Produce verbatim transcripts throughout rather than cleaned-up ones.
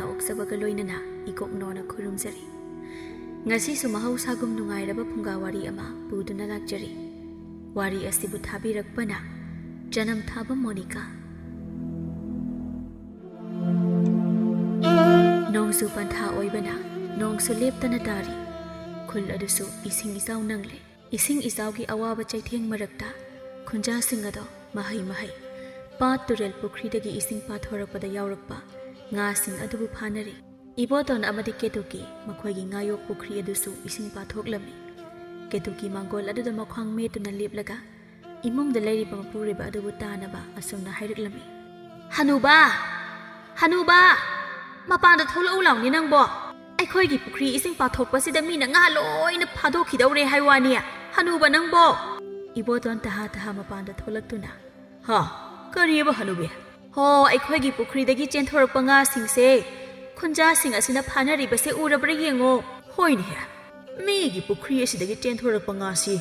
ꯑꯣꯛꯆꯕꯒ ꯂꯣꯏꯅꯅ ꯏꯀꯣꯛ ꯅꯣꯅ ꯈꯨꯔꯨꯝꯖꯔꯤ꯫ ꯉꯁꯤꯁꯨ ꯃꯍꯧꯁꯥꯒꯨꯝ ꯅꯨꯡꯉꯥꯏꯔꯕ ꯐꯨꯡꯒꯥ ꯋꯥꯔꯤ ꯑꯃ ꯄꯨꯗꯨꯅ ꯂꯥꯛꯆꯔꯤ꯫ ꯋꯥꯔꯤ ꯑꯁꯤꯕꯨ ꯊꯥꯕꯤꯔꯛꯄꯅ ꯆꯅꯝ ꯊꯥꯕ ꯃꯣꯅꯤꯀꯥ꯫ ꯅꯣꯡꯖꯨ ꯄꯟꯊꯥ ꯑꯣꯏꯕꯅ ꯅꯣꯡꯁꯨ ꯂꯦꯞꯇꯅ ꯇꯥꯔꯤ꯫ ꯈꯨꯜ ꯑꯗꯨꯁꯨ ꯏꯁꯤꯡ ꯏꯆꯥꯎ ꯅꯪꯂꯦ꯫ ꯏꯁꯤꯡ ꯏꯆꯥꯎꯒꯤ ꯑꯋꯥꯕ ꯆꯩꯊꯦꯡ ꯃꯔꯛꯇ ꯈꯨꯟꯖꯥꯁꯤꯡ ꯑꯗꯣ ꯃꯍꯩ ꯃꯍꯩ, ꯄꯥꯠ, ꯇꯨꯔꯦꯜ, ꯄꯨꯈ꯭ꯔꯤꯗꯒꯤ ꯏꯁꯤꯡ ꯄꯥꯊꯣꯔꯛꯄꯗ ꯌꯥꯎꯔꯛꯄ ꯉꯥꯁꯤꯡ ꯑꯗꯨꯕꯨ ꯐꯥꯅꯔꯤ꯫ ꯏꯕꯣꯇꯣꯟ ꯑꯃꯗꯤ ꯀꯦꯇꯨꯀꯤ ꯃꯈꯣꯏꯒꯤ ꯉꯥꯌꯣꯛ ꯄꯨꯈ꯭ꯔꯤ ꯑꯗꯨꯁꯨ ꯏꯁꯤꯡ ꯄꯥꯊꯣꯛꯂꯝꯃꯤ꯫ ꯀꯦꯇꯨꯀꯤ ꯃꯥꯡꯒꯣꯜ ꯑꯗꯨꯗ ꯃꯈ꯭ꯋꯥꯡ ꯃꯦꯠꯇꯨꯅ ꯂꯦꯞꯂꯒ ꯏꯃꯨꯡꯗ ꯂꯩꯔꯤꯕ ꯃꯄꯨꯔꯣꯏꯕ ꯑꯗꯨꯕꯨ ꯇꯥꯅꯕ ꯑꯁꯨꯝꯅ ꯍꯥꯏꯔꯛꯂꯝꯃꯤ꯫ "ꯍꯅꯨꯕꯥ! ꯍꯅꯨꯕꯥ! ꯃꯄꯥꯟꯗ ꯊꯣꯛꯂꯛꯎ ꯂꯥꯎꯅꯦ ꯅꯪꯕꯣ! ꯑꯩꯈꯣꯏꯒꯤ ꯄꯨꯈ꯭ꯔꯤ ꯏꯁꯤꯡ ꯄꯥꯊꯣꯛꯄꯁꯤꯗ ꯃꯤꯅ ꯉꯥ ꯂꯣꯏꯅ ꯐꯥꯗꯣꯛꯈꯤꯗꯧꯔꯦ ꯍꯥꯏ ꯋꯥꯅꯤ꯫ ꯍꯅꯨꯕ ꯅꯪꯕꯣ!" ꯏꯕꯣꯇꯣꯟ ꯇꯍꯥ ꯇꯍꯥ ꯃꯄꯥꯟꯗ ꯊꯣꯛꯂꯛꯇꯨꯅ, "ꯍꯥ? ꯀꯔꯤꯑꯕ ꯍꯅꯨꯕꯤ?" "ꯍꯣ, ꯑꯩꯈꯣꯏꯒꯤ ꯄꯨꯈ꯭ꯔꯤꯗꯒꯤ ꯆꯦꯟꯊꯣꯔꯛꯄ ꯉꯥꯁꯤꯡꯁꯦ ꯈꯨꯟꯖꯥꯁꯤꯡ ꯑꯁꯤꯅ ꯐꯥꯅꯔꯤꯕꯁꯦ ꯎꯔꯕ꯭ꯔꯥ ꯌꯦꯡꯉꯣ꯫" "ꯍꯣꯏꯅꯦꯍꯦ, ꯃꯤꯒꯤ ꯄꯨꯈ꯭ꯔꯤ ꯑꯁꯤꯗꯒꯤ ꯆꯦꯟꯊꯣꯔꯛꯄ ꯉꯥꯁꯤ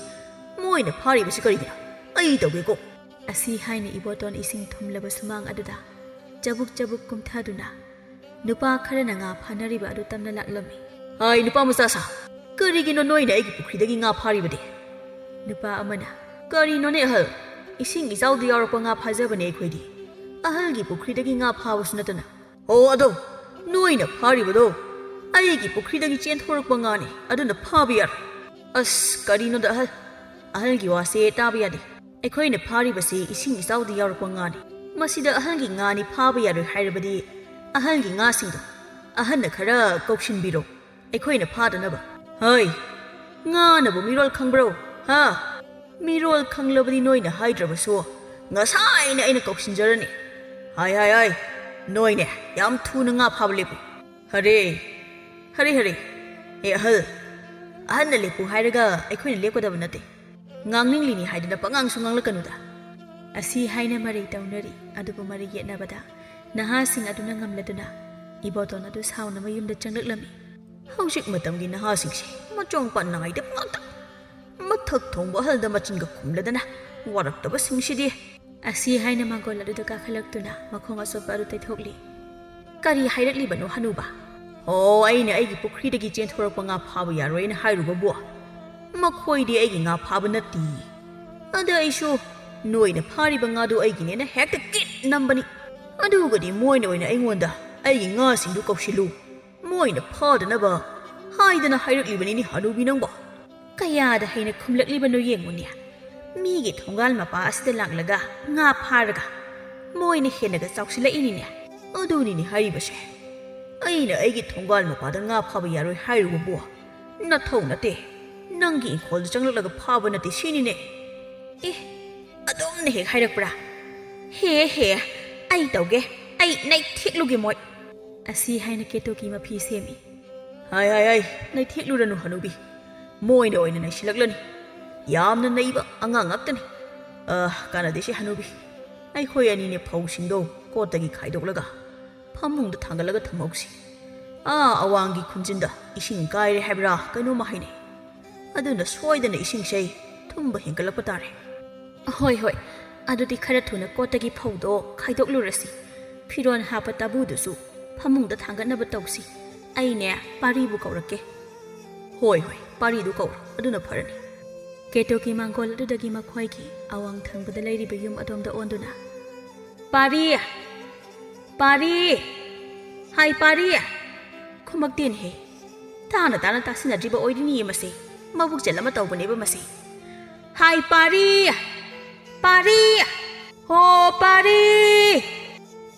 ꯃꯣꯏꯅ ꯐꯥꯔꯤꯕꯁꯤ ꯀꯔꯤꯒꯤꯅꯣ? ꯑꯩ ꯇꯧꯒꯦꯀꯣ꯫" ꯑꯁꯤ ꯍꯥꯏꯅ ꯏꯕꯣꯇꯣꯟ ꯏꯁꯤꯡ ꯊꯨꯝꯂꯕ ꯁꯨꯃꯥꯡ ꯑꯗꯨꯗ ꯆꯕꯨꯛ ꯆꯕꯨꯛ ꯀꯨꯝꯊꯗꯨꯅ ꯅꯨꯄꯥ ꯈꯔꯅ ꯉꯥ ꯐꯥꯅꯔꯤꯕ ꯑꯗꯨ ꯇꯝꯅ ꯂꯥꯛꯂꯝꯃꯤ꯫ "ꯍꯥꯏ, ꯅꯨꯄꯥ ꯃꯆꯥꯁꯥ, ꯀꯔꯤꯒꯤꯅꯣ ꯅꯣꯏꯅ ꯑꯩꯒꯤ ꯄꯨꯈ꯭ꯔꯤꯗꯒꯤ ꯉꯥ ꯐꯥꯔꯤꯕꯗꯤ?" ꯅꯨꯄꯥ ꯑꯃꯅ, "ꯀꯔꯤꯅꯣꯅꯦ ꯑꯍꯜ? ꯏꯁꯤꯡ ꯏꯆꯥꯎꯗ ꯌꯥꯎꯔꯛꯄ ꯉꯥ ꯐꯥꯖꯕꯅꯦ ꯑꯩꯈꯣꯏꯗꯤ꯫ ꯑꯍꯜꯒꯤ ꯄꯨꯈ꯭ꯔꯤꯗꯒꯤ ꯉꯥ ꯐꯥꯕꯁꯨ ꯅꯠꯇꯅ꯫" "ꯑꯣ, ꯑꯗꯣ ꯅꯣꯏꯅ ꯐꯥꯔꯤꯕꯗꯣ ꯑꯩꯒꯤ ꯄꯨꯈ꯭ꯔꯤꯗꯒꯤ ꯆꯦꯟꯊꯣꯔꯛꯄ ꯉꯥꯅꯤ, ꯑꯗꯨꯅ ꯐꯥꯕ ꯌꯥꯔꯣꯏ꯫" "ꯑꯁ, ꯀꯔꯤꯅꯣꯗ ꯑꯍꯜ? ꯑꯍꯜꯒꯤ ꯋꯥꯁꯦ ꯇꯥꯕ ꯌꯥꯗꯦ꯫ ꯑꯩꯈꯣꯏꯅ ꯐꯥꯔꯤꯕꯁꯤ ꯏꯁꯤꯡ ꯏꯆꯥꯎꯗ ꯌꯥꯎꯔꯛꯄ ꯉꯥꯅꯤ꯫ ꯃꯁꯤꯗ ꯑꯍꯜꯒꯤ ꯉꯥꯅꯤ ꯐꯥꯕ ꯌꯥꯔꯣꯏ ꯍꯥꯏꯔꯕꯗꯤ ꯑꯍꯜꯒꯤ ꯉꯥꯁꯤꯡꯗꯣ ꯑꯍꯟꯅ ꯈꯔ ꯀꯧꯁꯤꯟꯕꯤꯔꯣ, ꯑꯩꯈꯣꯏꯅ ꯐꯥꯗꯅꯕ꯫" "ꯍꯩ, ꯉꯥꯅꯕꯨ ꯃꯤꯔꯣꯜ ꯈꯪꯕ꯭ꯔꯣ? ꯍꯥ? ꯃꯤꯔꯣꯜ ꯈꯪꯂꯕꯗꯤ ꯅꯣꯏꯅ ꯍꯥꯏꯗ꯭ꯔꯕꯁꯨ ꯉꯁꯥꯏꯅ ꯑꯩꯅ ꯀꯧꯁꯤꯟꯖꯔꯅꯤ꯫ ꯍꯥꯏ, ꯍꯥꯏ, ꯍꯥꯏ, ꯅꯣꯏꯅꯦ ꯌꯥꯝ ꯊꯨꯅ ꯉꯥ ꯐꯥꯕ ꯂꯦꯞꯄꯨ꯫" "ꯍꯔꯦ, ꯍꯔꯦ, ꯍꯔꯦ꯫ ꯑꯦ ꯑꯍꯜ, ꯑꯍꯟꯅ ꯂꯦꯞꯄꯨ ꯍꯥꯏꯔꯒ ꯑꯩꯈꯣꯏꯅ ꯂꯦꯞꯀꯗꯕ ꯅꯠꯇꯦ꯫ ꯉꯥꯡꯅꯤꯡꯂꯤꯅꯤ ꯍꯥꯏꯗꯨꯅ ꯄꯉꯥꯡꯁꯨ ꯉꯥꯡꯂꯛꯀꯅꯨꯗ꯫" ꯑꯁꯤ ꯍꯥꯏꯅ ꯃꯔꯩ ꯇꯧꯅꯔꯤ꯫ ꯑꯗꯨꯕꯨ ꯃꯔꯩ ꯌꯦꯠꯅꯕꯗ ꯅꯍꯥꯁꯤꯡ ꯑꯗꯨꯅ ꯉꯝꯂꯗꯨꯅ ꯏꯕꯣꯇꯣꯟ ꯑꯗꯨ ꯁꯥꯎꯅ ꯃꯌꯨꯝꯗ ꯆꯪꯂꯛꯂꯝꯃꯤ꯫ "ꯍꯧꯖꯤꯛ ꯃꯇꯝꯒꯤ ꯅꯍꯥꯁꯤꯡꯁꯦ ꯃꯆꯣꯡ ꯄꯥꯠ ꯅꯥꯏꯗꯕ ꯉꯥꯛꯇ꯫ ꯃꯊꯛ ꯊꯣꯡꯕ ꯑꯍꯜꯗ ꯃꯆꯤꯟꯒ ꯈꯨꯝꯂꯗꯅ ꯋꯥꯔꯛꯇꯕꯁꯤꯡꯁꯤꯗꯤ꯫" ꯑꯁꯤ ꯍꯥꯏꯅ ꯃꯥꯡꯒꯣꯜ ꯑꯗꯨꯗ ꯀꯥꯈꯠꯂꯛꯇꯨꯅ ꯃꯈꯣꯡ ꯑꯆꯣꯠꯄ ꯑꯗꯨ ꯇꯩꯊꯣꯛꯂꯤ꯫ "ꯀꯔꯤ ꯍꯥꯏꯔꯛꯂꯤꯕꯅꯣ ꯍꯅꯨꯕ?" "ꯑꯣ, ꯑꯩꯅ ꯑꯩꯒꯤ ꯄꯨꯈ꯭ꯔꯤꯗꯒꯤ ꯆꯦꯟꯊꯣꯔꯛꯄ ꯉꯥ ꯐꯥꯕ ꯌꯥꯔꯣꯏꯅ ꯍꯥꯏꯔꯨꯕꯕꯨ ꯃꯈꯣꯏꯗꯤ ꯑꯩꯒꯤ ꯉꯥ ꯐꯥꯕ ꯅꯠꯇꯦ꯫ ꯑꯗ ꯑꯩꯁꯨ ꯅꯣꯏꯅ ꯐꯥꯔꯤꯕ ꯉꯥꯗꯨ ꯑꯩꯒꯤꯅꯦꯅ ꯍꯦꯛꯇ ꯀꯤꯠ ꯅꯝꯕꯅꯤ꯫ ꯑꯗꯨꯒꯗꯤ ꯃꯣꯏꯅ ꯑꯣꯏꯅ ꯑꯩꯉꯣꯟꯗ ꯑꯩꯒꯤ ꯉꯥꯁꯤꯡꯗꯨ ꯀꯧꯁꯤꯜꯂꯨ, ꯃꯣꯏꯅ ꯐꯥꯗꯅꯕ ꯍꯥꯏꯗꯅ ꯍꯥꯏꯔꯛꯂꯤꯕꯅꯤꯅꯦ ꯍꯅꯨꯕꯤ ꯅꯪꯕꯣ꯫ ꯀꯌꯥꯗ ꯍꯩꯅ ꯈꯨꯝꯂꯛꯂꯤꯕꯅꯣ ꯌꯦꯡꯉꯨꯅꯦ꯫ ꯃꯤꯒꯤ ꯊꯣꯡꯒꯥꯜ ꯃꯄꯥ ꯑꯁꯤꯗ ꯂꯥꯛꯂꯒ ꯉꯥ ꯐꯥꯔꯒ ꯃꯣꯏꯅ ꯍꯦꯟꯅꯒ ꯆꯥꯎꯁꯤꯜꯂꯛꯏꯅꯤꯅꯦ꯫ ꯑꯗꯨꯅꯤꯅꯦ ꯍꯥꯏꯔꯤꯕꯁꯦ꯫ ꯑꯩꯅ ꯑꯩꯒꯤ ꯊꯣꯡꯒꯥꯜ ꯃꯄꯥꯗ ꯉꯥ ꯐꯥꯕ ꯌꯥꯔꯣꯏ ꯍꯥꯏꯔꯨꯕꯕꯨ ꯅꯊꯧ ꯅꯠꯇꯦ, ꯅꯪꯒꯤ ꯏꯪꯈꯣꯜꯗ ꯆꯪꯂꯛꯂꯒ ꯐꯥꯕ ꯅꯠꯇꯦ ꯁꯤꯅꯤꯅꯦ꯫ ꯑꯦ, ꯑꯗꯨꯝꯅ ꯍꯦꯛ ꯍꯥꯏꯔꯛꯄ꯭ꯔꯥ? ꯍꯦ ꯍꯦ, ꯑꯩ ꯇꯧꯒꯦ, ꯑꯩ ꯅꯩꯊꯦꯛꯂꯨꯒꯦ ꯃꯣꯏ꯫ ꯑꯁꯤ ꯍꯥꯏꯅ ꯀꯦꯇꯣꯀꯤ ꯃꯐꯤ ꯁꯦꯝꯃꯤ꯫ "ꯍꯥꯏ ꯍꯥꯏ ꯍꯥꯏ, ꯅꯩꯊꯦꯛꯂꯨꯔꯅꯨ ꯍꯅꯨꯕꯤ, ꯃꯣꯏꯅ ꯑꯣꯏꯅ ꯅꯩꯁꯤꯜꯂꯛꯂꯅꯤ꯫ ꯌꯥꯝꯅ ꯅꯩꯕ ꯑꯉꯥꯡ ꯉꯥꯛꯇꯅꯤ꯫ ꯑ, ꯀꯥꯟꯅꯗꯦꯁꯦ ꯍꯅꯨꯕꯤ, ꯑꯩꯈꯣꯏ ꯑꯅꯤꯅꯦ ꯐꯧꯁꯤꯡꯗꯣ ꯀꯣꯠꯇꯒꯤ ꯈꯥꯏꯗꯣꯛꯂꯒ ꯐꯃꯨꯡꯗ ꯊꯥꯡꯒꯠꯂꯒ ꯊꯝꯍꯧꯁꯤ꯫ ꯑꯥ ꯑꯋꯥꯡꯒꯤ ꯈꯨꯟꯖꯤꯟꯗ ꯏꯁꯤꯡ ꯀꯥꯏꯔꯦ ꯍꯥꯏꯕ꯭ꯔꯥ ꯀꯩꯅꯣꯝꯃ ꯍꯥꯏꯅꯩ꯫ ꯑꯗꯨꯅ ꯁꯣꯏꯗꯅ ꯏꯁꯤꯡꯁꯦ ꯊꯨꯝꯕ ꯍꯦꯟꯒꯠꯂꯛꯄ ꯇꯥꯔꯦ꯫" "ꯍꯣꯏ ꯍꯣꯏ, ꯑꯗꯨꯗꯤ ꯈꯔ ꯊꯨꯅ ꯀꯣꯠꯇꯒꯤ ꯐꯧꯗꯣ ꯈꯥꯏꯗꯣꯛꯂꯨꯔꯁꯤ꯫ ꯐꯤꯔꯣꯜ ꯍꯥꯞꯄ ꯇꯥꯕꯨꯗꯨꯁꯨ ꯐꯃꯨꯡꯗ ꯊꯥꯡꯒꯠꯅꯕ ꯇꯧꯁꯤ꯫ ꯑꯩꯅꯦ ꯄꯥꯔꯤꯕꯨ ꯀꯧꯔꯛꯀꯦ꯫" "ꯍꯣꯏ ꯍꯣꯏ, ꯄꯥꯔꯤꯗꯨ ꯀꯧꯔꯣ, ꯑꯗꯨꯅ ꯐꯔꯅꯤ꯫" ꯀꯦꯇꯣꯀꯤ ꯃꯥꯡꯒꯣꯜ ꯑꯗꯨꯗꯒꯤ ꯃꯈꯣꯏꯒꯤ ꯑꯋꯥꯡ ꯊꯪꯕꯗ ꯂꯩꯔꯤꯕ ꯌꯨꯝ ꯑꯗꯣꯝꯗ ꯑꯣꯟꯗꯨꯅ, "ꯄꯥꯔꯤ! ꯄꯥꯔꯤ! ꯍꯥꯏ ꯄꯥꯔꯤ!" ꯈꯨꯝꯃꯛꯇꯦꯅꯦꯍꯦ꯫ ꯇꯥꯅ ꯇꯥꯅ ꯇꯥꯁꯤꯟꯅꯗ꯭ꯔꯤꯕ ꯑꯣꯏꯔꯤꯅꯤꯌꯦ ꯃꯁꯦ꯫ ꯃꯕꯨꯛ ꯆꯦꯜ ꯑꯃ ꯇꯧꯕꯅꯦꯕ ꯃꯁꯦ꯫ "ꯍꯥꯏ ꯄꯥꯔꯤ! ꯄꯥꯔꯤ! ꯍꯣ ꯄꯥꯔꯤ!"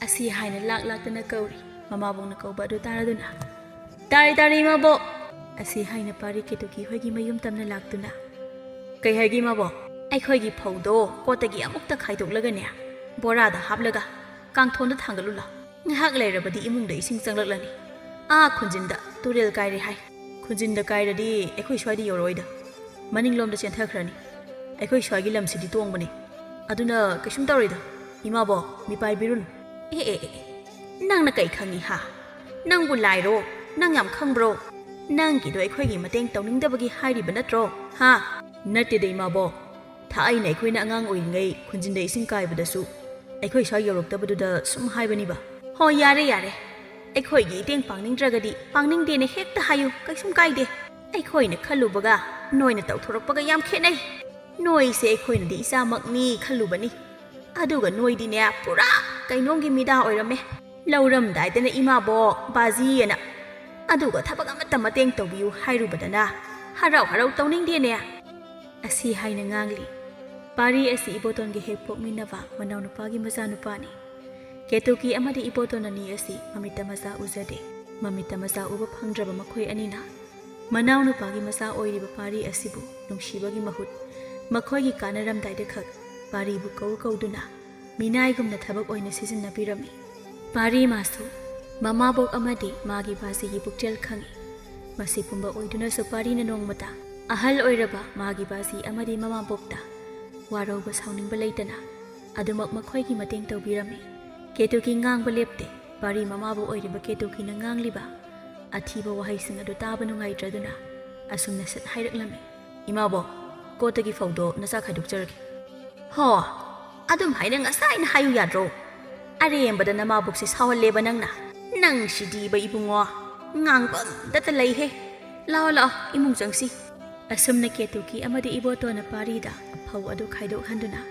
ꯑꯁꯤ ꯍꯥꯏꯅ ꯂꯥꯛ ꯂꯥꯛꯇꯅ ꯀꯧꯔꯤ꯫ ꯃꯃꯥꯕꯣꯛꯅ ꯀꯧꯕ ꯑꯗꯨ ꯇꯥꯔꯗꯨꯅ, "ꯇꯥꯔꯤ ꯇꯥꯔꯤ ꯏꯃꯥꯕꯣꯛ!" ꯑꯁꯤ ꯍꯥꯏꯅ ꯄꯥꯔꯤ ꯀꯦꯇꯨꯀꯤ ꯍꯣꯏꯒꯤ ꯃꯌꯨꯝ ꯇꯝꯅ ꯂꯥꯛꯇꯨꯅ, "ꯀꯩ ꯍꯥꯏꯒꯦ ꯏꯃꯥꯕꯣꯛ?" "ꯑꯩꯈꯣꯏꯒꯤ ꯐꯧꯗꯣ ꯀꯣꯠꯇꯒꯤ ꯑꯃꯨꯛꯇ ꯈꯥꯏꯗꯣꯛꯂꯒꯅꯦ, ꯕꯣꯔꯥꯗ ꯍꯥꯞꯂꯒ ꯀꯥꯡꯊꯣꯟꯗ ꯊꯥꯡꯒꯠꯂꯨ ꯂꯥꯎ꯫ ꯉꯥꯏꯍꯥꯛ ꯂꯩꯔꯕꯗꯤ ꯏꯃꯨꯡꯗ ꯏꯁꯤꯡ ꯆꯪꯂꯛꯂꯅꯤ꯫ ꯑꯥ ꯈꯨꯟꯖꯤꯟꯗ ꯇꯨꯔꯦꯜ ꯀꯥꯏꯔꯦ ꯍꯥꯏ꯫ ꯈꯨꯟꯖꯤꯟꯗ ꯀꯥꯏꯔꯗꯤ ꯑꯩꯈꯣꯏ ꯁ꯭ꯋꯥꯏꯗ ꯌꯧꯔꯛꯑꯣꯏꯗ꯫ ꯃꯅꯤꯡꯂꯣꯝꯗ ꯆꯦꯟꯊꯈ꯭ꯔꯅꯤ꯫ ꯑꯩꯈꯣꯏ ꯁ꯭ꯋꯥꯏꯒꯤ ꯂꯝꯁꯤꯗꯤ ꯇꯣꯡꯕꯅꯤ꯫ ꯑꯗꯨꯅ ꯀꯩꯁꯨꯝ ꯇꯧꯔꯣꯏꯗ꯫ ꯏꯃꯥꯕꯣꯛ, ꯃꯤꯄꯥꯏꯕꯤꯔꯨꯅꯨ꯫" "ꯑꯦ, ꯑꯦ, ꯑꯦ, ꯑꯦ, ꯅꯪꯅ ꯀꯩ ꯈꯪꯉꯤ ꯍꯥ? ꯅꯪꯕꯨ ꯂꯥꯏꯔꯣ? ꯅꯪ ꯌꯥꯝ ꯈꯪꯕ꯭ꯔꯣ? ꯅꯪꯒꯤꯗꯣ ꯑꯩꯈꯣꯏꯒꯤ ꯃꯇꯦꯡ ꯇꯧꯅꯤꯡꯗꯕꯒꯤ ꯍꯥꯏꯔꯤꯕ ꯅꯠꯇ꯭ꯔꯣ? ꯍꯥ?" "ꯅꯠꯇꯦꯗ ꯏꯃꯥꯕꯣꯛ, ꯊꯥꯏꯅ ꯑꯩꯈꯣꯏꯅ ꯑꯉꯥꯡ ꯑꯣꯏꯔꯤꯉꯩ ꯈꯨꯟꯖꯤꯟꯗ ꯏꯁꯤꯡ ꯀꯥꯏꯕꯗꯁꯨ ꯑꯩꯈꯣꯏ ꯁ꯭ꯋꯥꯏ ꯌꯧꯔꯛꯇꯕꯗꯨꯗ ꯁꯨꯝ ꯍꯥꯏꯕꯅꯤꯕ꯫" "ꯍꯣ, ꯌꯥꯔꯦ, ꯌꯥꯔꯦ꯫ ꯑꯩꯈꯣꯏꯒꯤ ꯏꯇꯦꯡ ꯄꯥꯡꯅꯤꯡꯗ꯭ꯔꯒꯗꯤ ꯄꯥꯡꯅꯤꯡꯗꯦꯅ ꯍꯦꯛꯇ ꯍꯥꯏꯌꯨ, ꯀꯩꯁꯨꯝ ꯀꯥꯏꯗꯦ꯫ ꯑꯩꯈꯣꯏꯅ ꯈꯜꯂꯨꯕꯒ ꯅꯣꯏꯅ ꯇꯧꯊꯣꯔꯛꯄꯒ ꯌꯥꯝ ꯈꯦꯠꯅꯩ꯫ ꯅꯣꯏꯁꯦ ꯑꯩꯈꯣꯏꯅꯗꯤ ꯏꯆꯥꯃꯛꯅꯤ ꯈꯜꯂꯨꯕꯅꯤ, ꯑꯗꯨꯒ ꯅꯣꯏꯗꯤꯅꯦ, ꯄꯨꯔꯥ ꯀꯩꯅꯣꯝꯒꯤ ꯃꯤꯗꯥ ꯑꯣꯏꯔꯝꯃꯦ꯫ ꯂꯧꯔꯝꯗꯥꯏꯗꯅ ꯏꯃꯥꯕꯣꯛ, ꯕꯥꯖꯤꯑꯅ, ꯑꯗꯨꯒ ꯊꯕꯛ ꯑꯃꯠꯇ ꯃꯇꯦꯡ ꯇꯧꯕꯤꯌꯨ ꯍꯥꯏꯔꯨꯕꯗꯅ ꯍꯔꯥꯎ ꯍꯔꯥꯎ ꯇꯧꯅꯤꯡꯗꯦꯅꯦ꯫ ꯑꯁꯤ ꯍꯥꯏꯅ ꯉꯥꯡꯂꯤ꯫ ꯄꯥꯔꯤ ꯑꯁꯤ ꯏꯕꯣꯇꯣꯟꯒ ꯍꯦꯛ ꯄꯣꯛꯃꯤꯟꯅꯕ ꯃꯅꯥꯎꯅꯨꯄꯥꯒꯤ ꯃꯆꯥꯅꯨꯄꯥꯅꯤ꯫ ꯀꯦꯇꯨꯀꯤ ꯑꯃꯗꯤ ꯏꯕꯣꯇꯣꯟ ꯑꯅꯤ ꯑꯁꯤ ꯃꯃꯤꯠꯇ ꯃꯆꯥ ꯎꯖꯗꯦ꯫ ꯃꯃꯤꯠꯇ ꯃꯆꯥ ꯎꯕ ꯐꯪꯗ꯭ꯔꯕ ꯃꯈꯣꯏ ꯑꯅꯤꯅ ꯃꯅꯥꯎꯅꯨꯄꯥꯒꯤ ꯃꯆꯥ ꯑꯣꯏꯔꯤꯕ ꯄꯥꯔꯤ ꯑꯁꯤꯕꯨ ꯅꯨꯡꯁꯤꯕꯒꯤ ꯃꯍꯨꯠ ꯃꯈꯣꯏꯒꯤ ꯀꯥꯟꯅꯔꯝꯗꯥꯏꯗ ꯈꯛ ꯄꯥꯔꯤꯕꯨ ꯀꯧ ꯀꯧꯗꯨꯅ ꯃꯤꯅꯥꯏꯒꯨꯝꯅ ꯊꯕꯛ ꯑꯣꯏꯅ ꯁꯤꯖꯤꯟꯅꯕꯤꯔꯝꯃꯤ꯫ ꯄꯥꯔꯤ ꯃꯥꯁꯨ ꯃꯃꯥꯕꯣꯛ ꯑꯃꯗꯤ ꯃꯥꯒꯤ ꯕꯥꯖꯤꯒꯤ ꯄꯨꯛꯆꯦꯜ ꯈꯪꯏ꯫ ꯃꯁꯤ ꯄꯨꯝꯕ ꯑꯣꯏꯗꯨꯅꯁꯨ ꯄꯥꯔꯤꯅ ꯅꯣꯡꯃꯇ ꯑꯍꯜ ꯑꯣꯏꯔꯕ ꯃꯥꯒꯤ ꯕꯥꯖꯤ ꯑꯃꯗꯤ ꯃꯃꯥꯕꯣꯛꯇ ꯋꯥꯔꯧꯕ ꯁꯥꯎꯅꯤꯡꯕ ꯂꯩꯇꯅ ꯑꯗꯨꯃꯛ ꯃꯈꯣꯏꯒꯤ ꯃꯇꯦꯡ ꯇꯧꯕꯤꯔꯝꯃꯤ꯫ ꯀꯦꯇꯨꯀꯤ ꯉꯥꯡꯕ ꯂꯦꯞꯇꯦ꯫ ꯄꯥꯔꯤ ꯃꯃꯥꯕꯣꯛ ꯑꯣꯏꯔꯤꯕ ꯀꯦꯇꯨꯀꯤꯅ ꯉꯥꯡꯂꯤꯕ ꯑꯊꯤꯕ ꯋꯥꯍꯩꯁꯤꯡ ꯑꯗꯨ ꯇꯥꯕ ꯅꯨꯡꯉꯥꯏꯇ꯭ꯔꯗꯨꯅ ꯑꯁꯨꯝꯅ ꯁꯠ ꯍꯥꯏꯔꯛꯂꯝꯃꯤ꯫ "ꯏꯃꯥꯕꯣꯛ, ꯀꯣꯠꯇꯒꯤ ꯐꯧꯗꯣ ꯅꯆꯥ ꯈꯥꯏꯗꯣꯛꯆꯔꯒꯦ"꯫ "ꯍꯣ, ꯑꯗꯨꯝ ꯍꯥꯏꯅ ꯉꯁꯥꯏꯅ ꯍꯥꯏꯌꯨ ꯌꯥꯗ꯭ꯔꯣ? ꯑꯔꯦꯝꯕꯗ ꯅꯃꯥꯕꯣꯛꯁꯦ ꯁꯥꯎꯍꯜꯂꯦꯕ ꯅꯪꯅ꯫ ꯅꯪꯁꯤꯗꯤꯕ ꯏꯕꯨꯡꯉꯣ, ꯉꯥꯡꯕ ꯑꯝꯇꯇ ꯂꯩꯍꯦ꯫ ꯂꯥꯛꯑꯣ, ꯂꯥꯛꯑꯣ, ꯏꯃꯨꯡ ꯆꯪꯁꯤ"꯫ ꯑꯁꯨꯝꯅ ꯀꯦꯇꯨꯀꯤ ꯑꯃꯗꯤ ꯏꯕꯣꯇꯣꯟꯅ ꯄꯥꯔꯤꯗ ꯐꯧ ꯑꯗꯨ ꯈꯥꯏꯗꯣꯛꯍꯟꯗꯨꯅ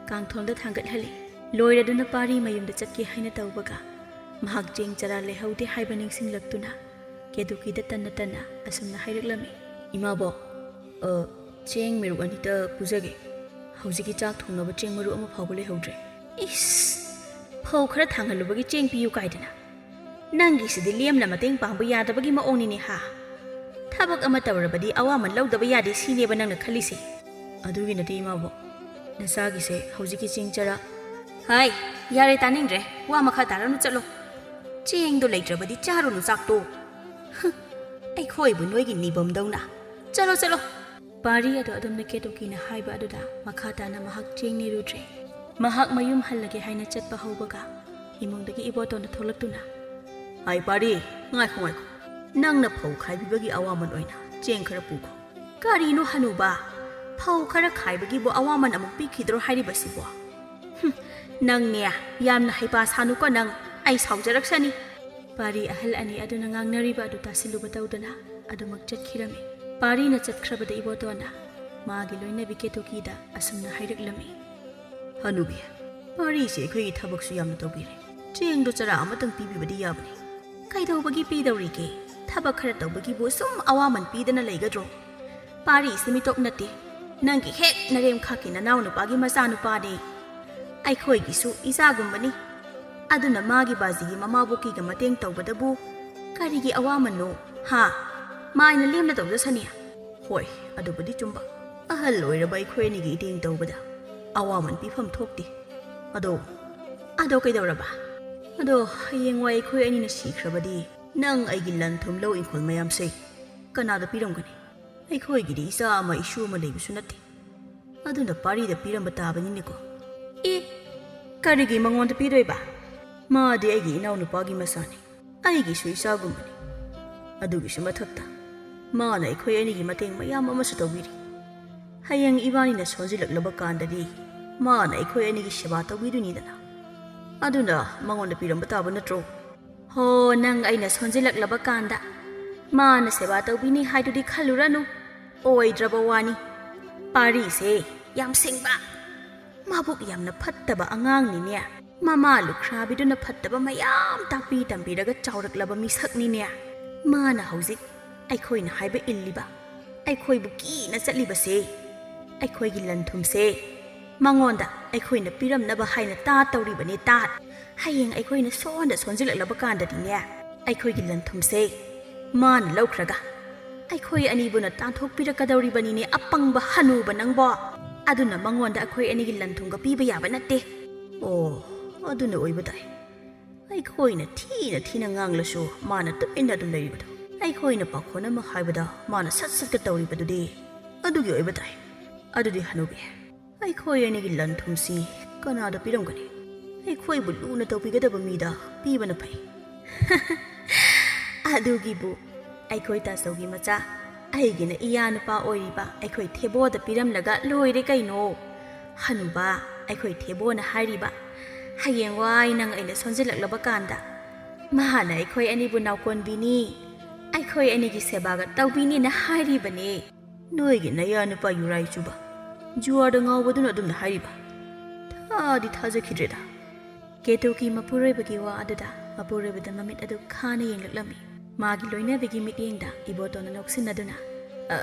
ꯀꯥꯡꯊꯣꯜꯗ ꯊꯥꯡꯒꯠꯍꯜꯂꯤ꯫ ꯂꯣꯏꯔꯗꯨꯅ ꯄꯥꯔꯤ ꯃꯌꯨꯝꯗ ꯆꯠꯀꯦ ꯍꯥꯏꯅ ꯇꯧꯕꯒ ꯃꯍꯥꯛ ꯆꯦꯡ ꯆꯔꯥ ꯂꯩꯍꯧꯗꯦ ꯍꯥꯏꯕ ꯅꯤꯡꯁꯤꯡꯂꯛꯇꯨꯅ ꯀꯦꯇꯨꯀꯤꯗ ꯇꯟꯅ ꯇꯟꯅ ꯑꯁꯨꯝꯅ ꯍꯥꯏꯔꯛꯂꯝꯃꯤ꯫ "ꯏꯃꯥꯕꯣꯛ, ꯑ, ꯆꯦꯡ ꯃꯦꯔꯨꯛ ꯑꯅꯤꯇ ꯄꯨꯖꯒꯦ꯫ ꯍꯧꯖꯤꯛꯀꯤ ꯆꯥꯛ ꯊꯣꯡꯅꯕ ꯆꯦꯡ ꯃꯔꯨ ꯑꯃ ꯐꯥꯎꯕ ꯂꯩꯍꯧꯗ꯭ꯔꯦ"꯫ "ꯏꯁ! ꯐꯧ ꯈꯔ ꯊꯥꯡꯍꯜꯂꯨꯕꯒꯤ ꯆꯦꯡ ꯄꯤꯌꯨ ꯀꯥꯏꯗꯅ? ꯅꯪꯒꯤꯁꯤꯗꯤ ꯂꯦꯝꯅ ꯃꯇꯦꯡ ꯄꯥꯡꯕ ꯌꯥꯗꯕꯒꯤ ꯃꯑꯣꯡꯅꯤꯅꯦ ꯍꯥ? ꯊꯕꯛ ꯑꯃ ꯇꯧꯔꯕꯗꯤ ꯑꯋꯥꯃꯟ ꯂꯧꯗꯕ ꯌꯥꯗꯦ ꯁꯤꯅꯦꯕ ꯅꯪꯅ ꯈꯜꯂꯤꯁꯦ?" "ꯑꯗꯨꯒꯤ ꯅꯠꯇꯦ ꯏꯃꯥꯕꯣꯛ, ꯅꯆꯥꯒꯤꯁꯦ ꯍꯧꯖꯤꯛꯀꯤ ꯆꯦꯡ ꯆꯔꯥ"꯫ "ꯍꯥꯏ, ꯌꯥꯔꯦ, ꯇꯥꯅꯤꯡꯗ꯭ꯔꯦ꯫ ꯋꯥ ꯃꯈꯥ ꯇꯥꯔꯅꯨ, ꯆꯠꯂꯣ꯫ ꯆꯦꯡꯗꯣ ꯂꯩꯇ꯭ꯔꯕꯗꯤ ꯆꯥꯔꯨꯅꯨ ꯆꯥꯛꯇꯣ꯫ ꯍꯨꯝ, ꯑꯩꯈꯣꯏꯕꯨ ꯅꯣꯏꯒꯤ ꯅꯤꯕꯝꯗꯧꯅ꯫ ꯆꯠꯂꯣ, ꯆꯠꯂꯣ"꯫ ꯄꯥꯔꯤ ꯑꯗꯣ ꯑꯗꯨꯝꯅ ꯀꯦꯇꯨꯀꯤꯅ ꯍꯥꯏꯕ ꯑꯗꯨꯗ ꯃꯈꯥ ꯇꯥꯅ ꯃꯍꯥꯛ ꯆꯦꯡ ꯅꯤꯔꯨꯗ꯭ꯔꯦ꯫ ꯃꯍꯥꯛ ꯃꯌꯨꯝ ꯍꯜꯂꯒꯦ ꯍꯥꯏꯅ ꯆꯠꯄ ꯍꯧꯕꯒ ꯏꯃꯨꯡꯗꯒꯤ ꯏꯕꯣꯇꯣꯟꯅ ꯊꯣꯛꯂꯛꯇꯨꯅ, "ꯍꯥꯏ ꯄꯥꯔꯤ, ꯉꯥꯏꯈꯣ, ꯉꯥꯏꯈꯣ꯫ ꯅꯪꯅ ꯐꯧ ꯈꯥꯏꯕꯤꯕꯒꯤ ꯑꯋꯥꯃꯟ ꯑꯣꯏꯅ ꯆꯦꯡ ꯈꯔ ꯄꯨꯈꯣ"꯫ "ꯀꯔꯤꯅꯣ ꯍꯅꯨꯕ? ꯐꯧ ꯈꯔ ꯈꯥꯏꯕꯒꯤꯕꯨ ꯑꯋꯥꯃꯟ ꯑꯃꯨꯛ ꯄꯤꯈꯤꯗ꯭ꯔꯣ ꯍꯥꯏꯔꯤꯕꯁꯤꯕꯣ? ꯍꯨꯝ, ꯅꯪꯅꯦ, ꯌꯥꯝꯅ ꯍꯩꯄꯥ ꯁꯥꯅꯨꯀꯣ ꯅꯪ, ꯑꯩ ꯁꯥꯎꯖꯔꯛꯁꯅꯤ"꯫ ꯄꯥꯔꯤ ꯑꯍꯜ ꯑꯅꯤ ꯑꯗꯨꯅ ꯉꯥꯡꯅꯔꯤꯕ ꯑꯗꯨ ꯇꯥꯁꯤꯜꯂꯨꯕ ꯇꯧꯗꯅ ꯑꯗꯨꯃꯛ ꯆꯠꯈꯤꯔꯝꯃꯤ꯫ ꯄꯥꯔꯤꯅ ꯆꯠꯈ꯭ꯔꯕꯗ ꯏꯕꯣꯇꯣꯟꯅ ꯃꯥꯒꯤ ꯂꯣꯏꯅꯕꯤ ꯀꯦꯇꯨꯀꯤꯗ ꯑꯁꯨꯝꯅ ꯍꯥꯏꯔꯛꯂꯝꯃꯤ꯫ "ꯍꯅꯨꯕꯤ, ꯄꯥꯔꯤꯁꯦ ꯑꯩꯈꯣꯏꯒꯤ ꯊꯕꯛꯁꯨ ꯌꯥꯝꯅ ꯇꯧꯕꯤꯔꯦ꯫ ꯆꯦꯡꯗꯣ ꯆꯔꯥ ꯑꯃꯇꯪ ꯄꯤꯕꯤꯕꯗꯤ ꯌꯥꯕꯅꯤ꯫ ꯀꯩꯗꯧꯕꯒꯤ ꯄꯤꯗꯧꯔꯤꯒꯦ? ꯊꯕꯛ ꯈꯔ ꯇꯧꯕꯒꯤꯕꯨ ꯁꯨꯝ ꯑꯋꯥꯃꯟ ꯄꯤꯗꯅ ꯂꯩꯒꯗ꯭ꯔꯣ? ꯄꯥꯔꯤꯁꯤ ꯃꯤꯇꯣꯞ ꯅꯠꯇꯦ꯫ ꯅꯪꯒꯤ ꯍꯦꯛ ꯅꯔꯦꯝꯈꯥꯛꯀꯤ ꯅꯅꯥꯎ ꯅꯨꯄꯥꯒꯤ ꯃꯆꯥꯅꯨꯄꯥꯅꯦ꯫ ꯑꯩꯈꯣꯏꯒꯤꯁꯨ ꯏꯆꯥꯒꯨꯝꯕꯅꯤ꯫ ꯑꯗꯨꯅ ꯃꯥꯒꯤ ꯕꯥꯖꯤꯒꯤ ꯃꯃꯥꯕꯣꯛꯀꯤꯒ ꯃꯇꯦꯡ ꯇꯧꯕꯗꯕꯨ ꯀꯔꯤꯒꯤ ꯑꯋꯥꯃꯟꯅꯣ? ꯍꯥ? ꯃꯥꯏꯅ ꯂꯦꯝꯅ ꯇꯧꯖꯁꯅꯤ?" "ꯍꯣꯏ, ꯑꯗꯨꯕꯨꯗꯤ ꯆꯨꯝꯕ꯫ ꯑꯍꯜ ꯑꯣꯏꯔꯕ ꯑꯩꯈꯣꯏ ꯑꯅꯤꯒꯤ ꯏꯇꯦꯡ ꯇꯧꯕꯗ ꯑꯋꯥꯃꯟ ꯄꯤꯐꯝ ꯊꯣꯛꯇꯦ꯫ ꯑꯗꯣ, ꯑꯗꯣ ꯀꯩꯗꯧꯔꯕ? ꯑꯗꯣ ꯍꯌꯦꯡꯋꯥꯏ ꯑꯩꯈꯣꯏ ꯑꯅꯤꯅ ꯁꯤꯈ꯭ꯔꯕꯗꯤ ꯅꯪ ꯑꯩꯒꯤ ꯂꯟ ꯊꯨꯝ ꯂꯧ ꯏꯪꯈꯣꯜ ꯃꯌꯥꯝꯁꯦ ꯀꯅꯥꯗ ꯄꯤꯔꯝꯒꯅꯤ? ꯑꯩꯈꯣꯏꯒꯤꯗꯤ ꯏꯆꯥ ꯑꯃ ꯏꯁꯨ ꯑꯃ ꯂꯩꯕꯁꯨ ꯅꯠꯇꯦ꯫ ꯑꯗꯨꯅ ꯄꯥꯔꯤꯗ ꯄꯤꯔꯝꯕ ꯇꯥꯕꯅꯤꯅꯦꯀꯣ?" "ꯑꯦ, ꯀꯔꯤꯒꯤ ꯃꯉꯣꯟꯗ ꯄꯤꯗꯣꯏꯕ? ꯃꯥꯗꯤ ꯑꯩꯒꯤ ꯏꯅꯥꯎꯅꯨꯄꯥꯒꯤ ꯃꯆꯥꯅꯤ꯫ ꯑꯩꯒꯤꯁꯨ ꯏꯆꯥꯒꯨꯝꯕꯅꯤ꯫ ꯑꯗꯨꯒꯤꯁꯨ ꯃꯊꯛꯇ ꯃꯥꯅ ꯑꯩꯈꯣꯏ ꯑꯅꯤꯒꯤ ꯃꯇꯦꯡ ꯃꯌꯥꯝ ꯑꯃꯁꯨ ꯇꯧꯕꯤꯔꯤ꯫ ꯍꯌꯦꯡ ꯏꯕꯥꯅꯤꯅ ꯁꯣꯟꯖꯤꯜꯂꯛꯂꯕ ꯀꯥꯟꯗꯗꯤ ꯃꯥꯅ ꯑꯩꯈꯣꯏ ꯑꯅꯤꯒꯤ ꯁꯦꯕꯥ ꯇꯧꯕꯤꯗꯣꯏꯅꯤꯗꯅ꯫ ꯑꯗꯨꯅ ꯃꯉꯣꯟꯗ ꯄꯤꯔꯝꯕ ꯇꯥꯕ ꯅꯠꯇ꯭ꯔꯣ?" "ꯍꯣ, ꯅꯪ ꯑꯩꯅ ꯁꯣꯟꯖꯤꯜꯂꯛꯂꯕ ꯀꯥꯟꯗ ꯃꯥꯅ ꯁꯦꯕꯥ ꯇꯧꯕꯤꯅꯤ ꯍꯥꯏꯗꯨꯗꯤ ꯈꯜꯂꯨꯔꯅꯨ꯫ ꯑꯣꯏꯗ꯭ꯔꯕ ꯋꯥꯅꯤ꯫ ꯄꯥꯔꯤꯁꯦ ꯌꯥꯝ ꯁꯤꯡꯕ, ꯃꯕꯨꯛ ꯌꯥꯝꯅ ꯐꯠꯇꯕ ꯑꯉꯥꯡꯅꯤꯅꯦ꯫ ꯃꯃꯥ ꯂꯨꯈ꯭ꯔꯥꯕꯤꯗꯨꯅ ꯐꯠꯇꯕ ꯃꯌꯥꯝ ꯇꯥꯛꯄꯤ ꯇꯝꯕꯤꯔꯒ ꯆꯥꯎꯔꯛꯂꯕ ꯃꯤꯁꯛꯅꯤꯅꯦ꯫ ꯃꯥꯅ ꯍꯧꯖꯤꯛ ꯑꯩꯈꯣꯏꯅ ꯍꯥꯏꯕ ꯏꯜꯂꯤꯕ, ꯑꯩꯈꯣꯏꯕꯨ ꯀꯤꯅ ꯆꯠꯂꯤꯕꯁꯦ, ꯑꯩꯈꯣꯏꯒꯤ ꯂꯟ ꯊꯨꯝꯁꯦ ꯃꯉꯣꯟꯗ ꯑꯩꯈꯣꯏꯅ ꯄꯤꯔꯝꯅꯕ ꯍꯥꯏꯅ ꯇꯥ ꯇꯧꯔꯤꯕꯅꯦ, ꯇꯥ꯫ ꯍꯌꯦꯡ ꯑꯩꯈꯣꯏꯅ ꯁꯣꯟꯗ ꯁꯣꯟꯖꯤꯜꯂꯛꯂꯕ ꯀꯥꯟꯗꯗꯤꯅꯦ, ꯑꯩꯈꯣꯏꯒꯤ ꯂꯟ ꯊꯨꯝꯁꯦ ꯃꯥꯅ ꯂꯧꯈ꯭ꯔꯒ ꯑꯩꯈꯣꯏ ꯑꯅꯤꯕꯨꯅ ꯇꯥꯟꯊꯣꯛꯄꯤꯔꯛꯀꯗꯧꯔꯤꯕꯅꯤꯅꯦ, ꯑꯄꯪꯕ ꯍꯅꯨꯕ ꯅꯪꯕꯣ꯫ ꯑꯗꯨꯅ ꯃꯉꯣꯟꯗ ꯑꯩꯈꯣꯏ ꯑꯅꯤꯒꯤ ꯂꯟ ꯊꯨꯝꯒ ꯄꯤꯕ ꯌꯥꯕ ꯅꯠꯇꯦ꯫" "ꯑꯣ, ꯑꯗꯨꯅ ꯑꯣꯏꯕ ꯇꯥꯏ꯫ ꯑꯩꯈꯣꯏꯅ ꯊꯤꯅ ꯊꯤꯅ ꯉꯥꯡꯂꯁꯨ ꯃꯥꯅ ꯇꯨꯃꯤꯟꯅ ꯑꯗꯨꯝ ꯂꯩꯔꯤꯕꯗꯣ꯫ ꯑꯩꯈꯣꯏꯅ ꯄꯥꯈꯣꯟ ꯑꯃ ꯍꯥꯏꯕꯗ ꯃꯥꯅ ꯁꯠ ꯁꯠꯀ ꯇꯧꯔꯤꯕꯗꯨꯗꯤ ꯑꯗꯨꯒꯤ ꯑꯣꯏꯕ ꯇꯥꯏ꯫ ꯑꯗꯨꯗꯤ ꯍꯅꯨꯕꯤ, ꯑꯩꯈꯣꯏ ꯑꯅꯤꯒꯤ ꯂꯟ ꯊꯨꯝꯁꯤ ꯀꯅꯥꯗ ꯄꯤꯔꯝꯒꯅꯤ? ꯑꯩꯈꯣꯏꯕꯨ ꯂꯨꯅ ꯇꯧꯕꯤꯒꯗꯕ ꯃꯤꯗ ꯄꯤꯕꯅ ꯐꯩ꯫" "ꯑꯗꯨꯒꯤꯕꯨ ꯑꯩꯈꯣꯏ ꯇꯥꯆꯧꯒꯤ ꯃꯆꯥ, ꯑꯩꯒꯤꯅ ꯏꯌꯥ ꯅꯨꯄꯥ ꯑꯣꯏꯔꯤꯕ ꯑꯩꯈꯣꯏ ꯊꯦꯕꯣꯗ ꯄꯤꯔꯝꯂꯒ ꯂꯣꯏꯔꯦ ꯀꯩꯅꯣ꯫ ꯍꯅꯨꯕ, ꯑꯩꯈꯣꯏ ꯊꯦꯕꯣꯅ ꯍꯥꯏꯔꯤꯕ, ꯍꯌꯦꯡꯋꯥꯏ ꯅꯪ ꯑꯩꯅ ꯁꯣꯟꯖꯤꯜꯂꯛꯂꯕ ꯀꯥꯟꯗ ꯃꯍꯥꯛꯅ ꯑꯩꯈꯣꯏ ꯑꯅꯤꯕꯨ ꯅꯥꯎꯀꯣꯟꯕꯤꯅꯤ, ꯑꯩꯈꯣꯏ ꯑꯅꯤꯒꯤ ꯁꯦꯕꯥꯒ ꯇꯧꯕꯤꯅꯤꯅ ꯍꯥꯏꯔꯤꯕꯅꯤ꯫ ꯅꯣꯏꯒꯤ ꯅꯌꯥ ꯅꯨꯄꯥ ꯌꯨꯔꯥꯏ ꯆꯨꯕ, ꯖꯨꯋꯥꯔꯗ ꯉꯥꯎꯕꯗꯨꯅ ꯑꯗꯨꯝꯅ ꯍꯥꯏꯔꯤꯕ? ꯊꯥꯗꯤ ꯊꯥꯖꯈꯤꯗ꯭ꯔꯦꯗ꯫ ꯀꯦꯇꯨꯀꯤ ꯃꯄꯨꯔꯣꯏꯕꯒꯤ ꯋꯥ ꯑꯗꯨꯗ ꯃꯄꯨꯔꯣꯏꯕꯗ ꯃꯃꯤꯠ ꯑꯗꯨ ꯈꯥꯅ ꯌꯦꯡꯂꯛꯂꯝꯃꯤ꯫ ꯃꯥꯒꯤ ꯂꯣꯏꯅꯕꯤꯒꯤ ꯃꯤꯠꯌꯦꯡꯗ ꯏꯕꯣꯇꯣꯟꯅ ꯅꯣꯛꯁꯤꯟꯅꯗꯨꯅ, "ꯑ,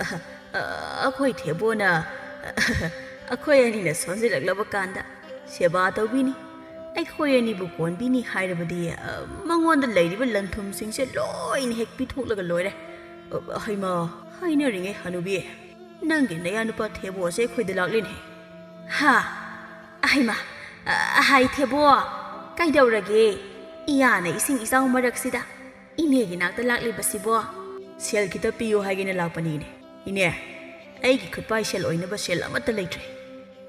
ꯑ, ꯑꯩꯈꯣꯏ ꯊꯦꯕꯣꯅ, ꯑꯩꯈꯣꯏ ꯑꯅꯤꯅ ꯁꯣꯟꯖꯤꯜꯂꯛꯂꯕ ꯀꯥꯟꯗ ꯁꯦꯕꯥ ꯇꯧꯕꯤꯅꯤ, ꯑꯩꯈꯣꯏ ꯑꯅꯤꯕꯨ ꯀꯣꯟꯕꯤꯅꯤ ꯍꯥꯏꯔꯕꯗꯤ, ꯑ, ꯃꯉꯣꯟꯗ ꯂꯩꯔꯤꯕ ꯂꯟ ꯊꯨꯝꯁꯤꯡꯁꯦ ꯂꯣꯏꯅ ꯍꯦꯛ ꯄꯤꯊꯣꯛꯂꯒ ꯂꯣꯏꯔꯦ꯫ ꯑ, ꯍꯩꯃꯥ, ꯍꯥꯏꯅꯔꯤꯉꯩ ꯍꯅꯨꯕꯤ, ꯅꯪꯒꯤ ꯅꯌꯥ ꯅꯨꯄꯥ ꯊꯦꯕꯣꯁꯦ ꯑꯩꯈꯣꯏꯗ ꯂꯥꯛꯂꯤꯅꯦ꯫ ꯍꯥ? ꯍꯩꯃꯥ, ꯑ, ꯍꯥꯏ ꯊꯦꯕꯣ, ꯀꯩꯗꯧꯔꯒꯦ? ꯏꯌꯥꯅ ꯏꯁꯤꯡ ꯏꯆꯥꯎ ꯃꯔꯛꯁꯤꯗ ꯏꯅꯦꯒꯤ ꯅꯥꯛꯇ ꯂꯥꯛꯂꯤꯕꯁꯤꯕꯣ?" "ꯁꯦꯜ ꯈꯤꯇ ꯄꯤꯌꯨ ꯍꯥꯏꯒꯦꯅ ꯂꯥꯛꯄꯅꯤꯅꯦ꯫ ꯏꯅꯦ, ꯑꯩꯒꯤ ꯈꯨꯠꯄꯥꯏ ꯁꯦꯜ ꯑꯣꯏꯅꯕ ꯁꯦꯜ ꯑꯃꯠꯇ ꯂꯩꯇ꯭ꯔꯦ꯫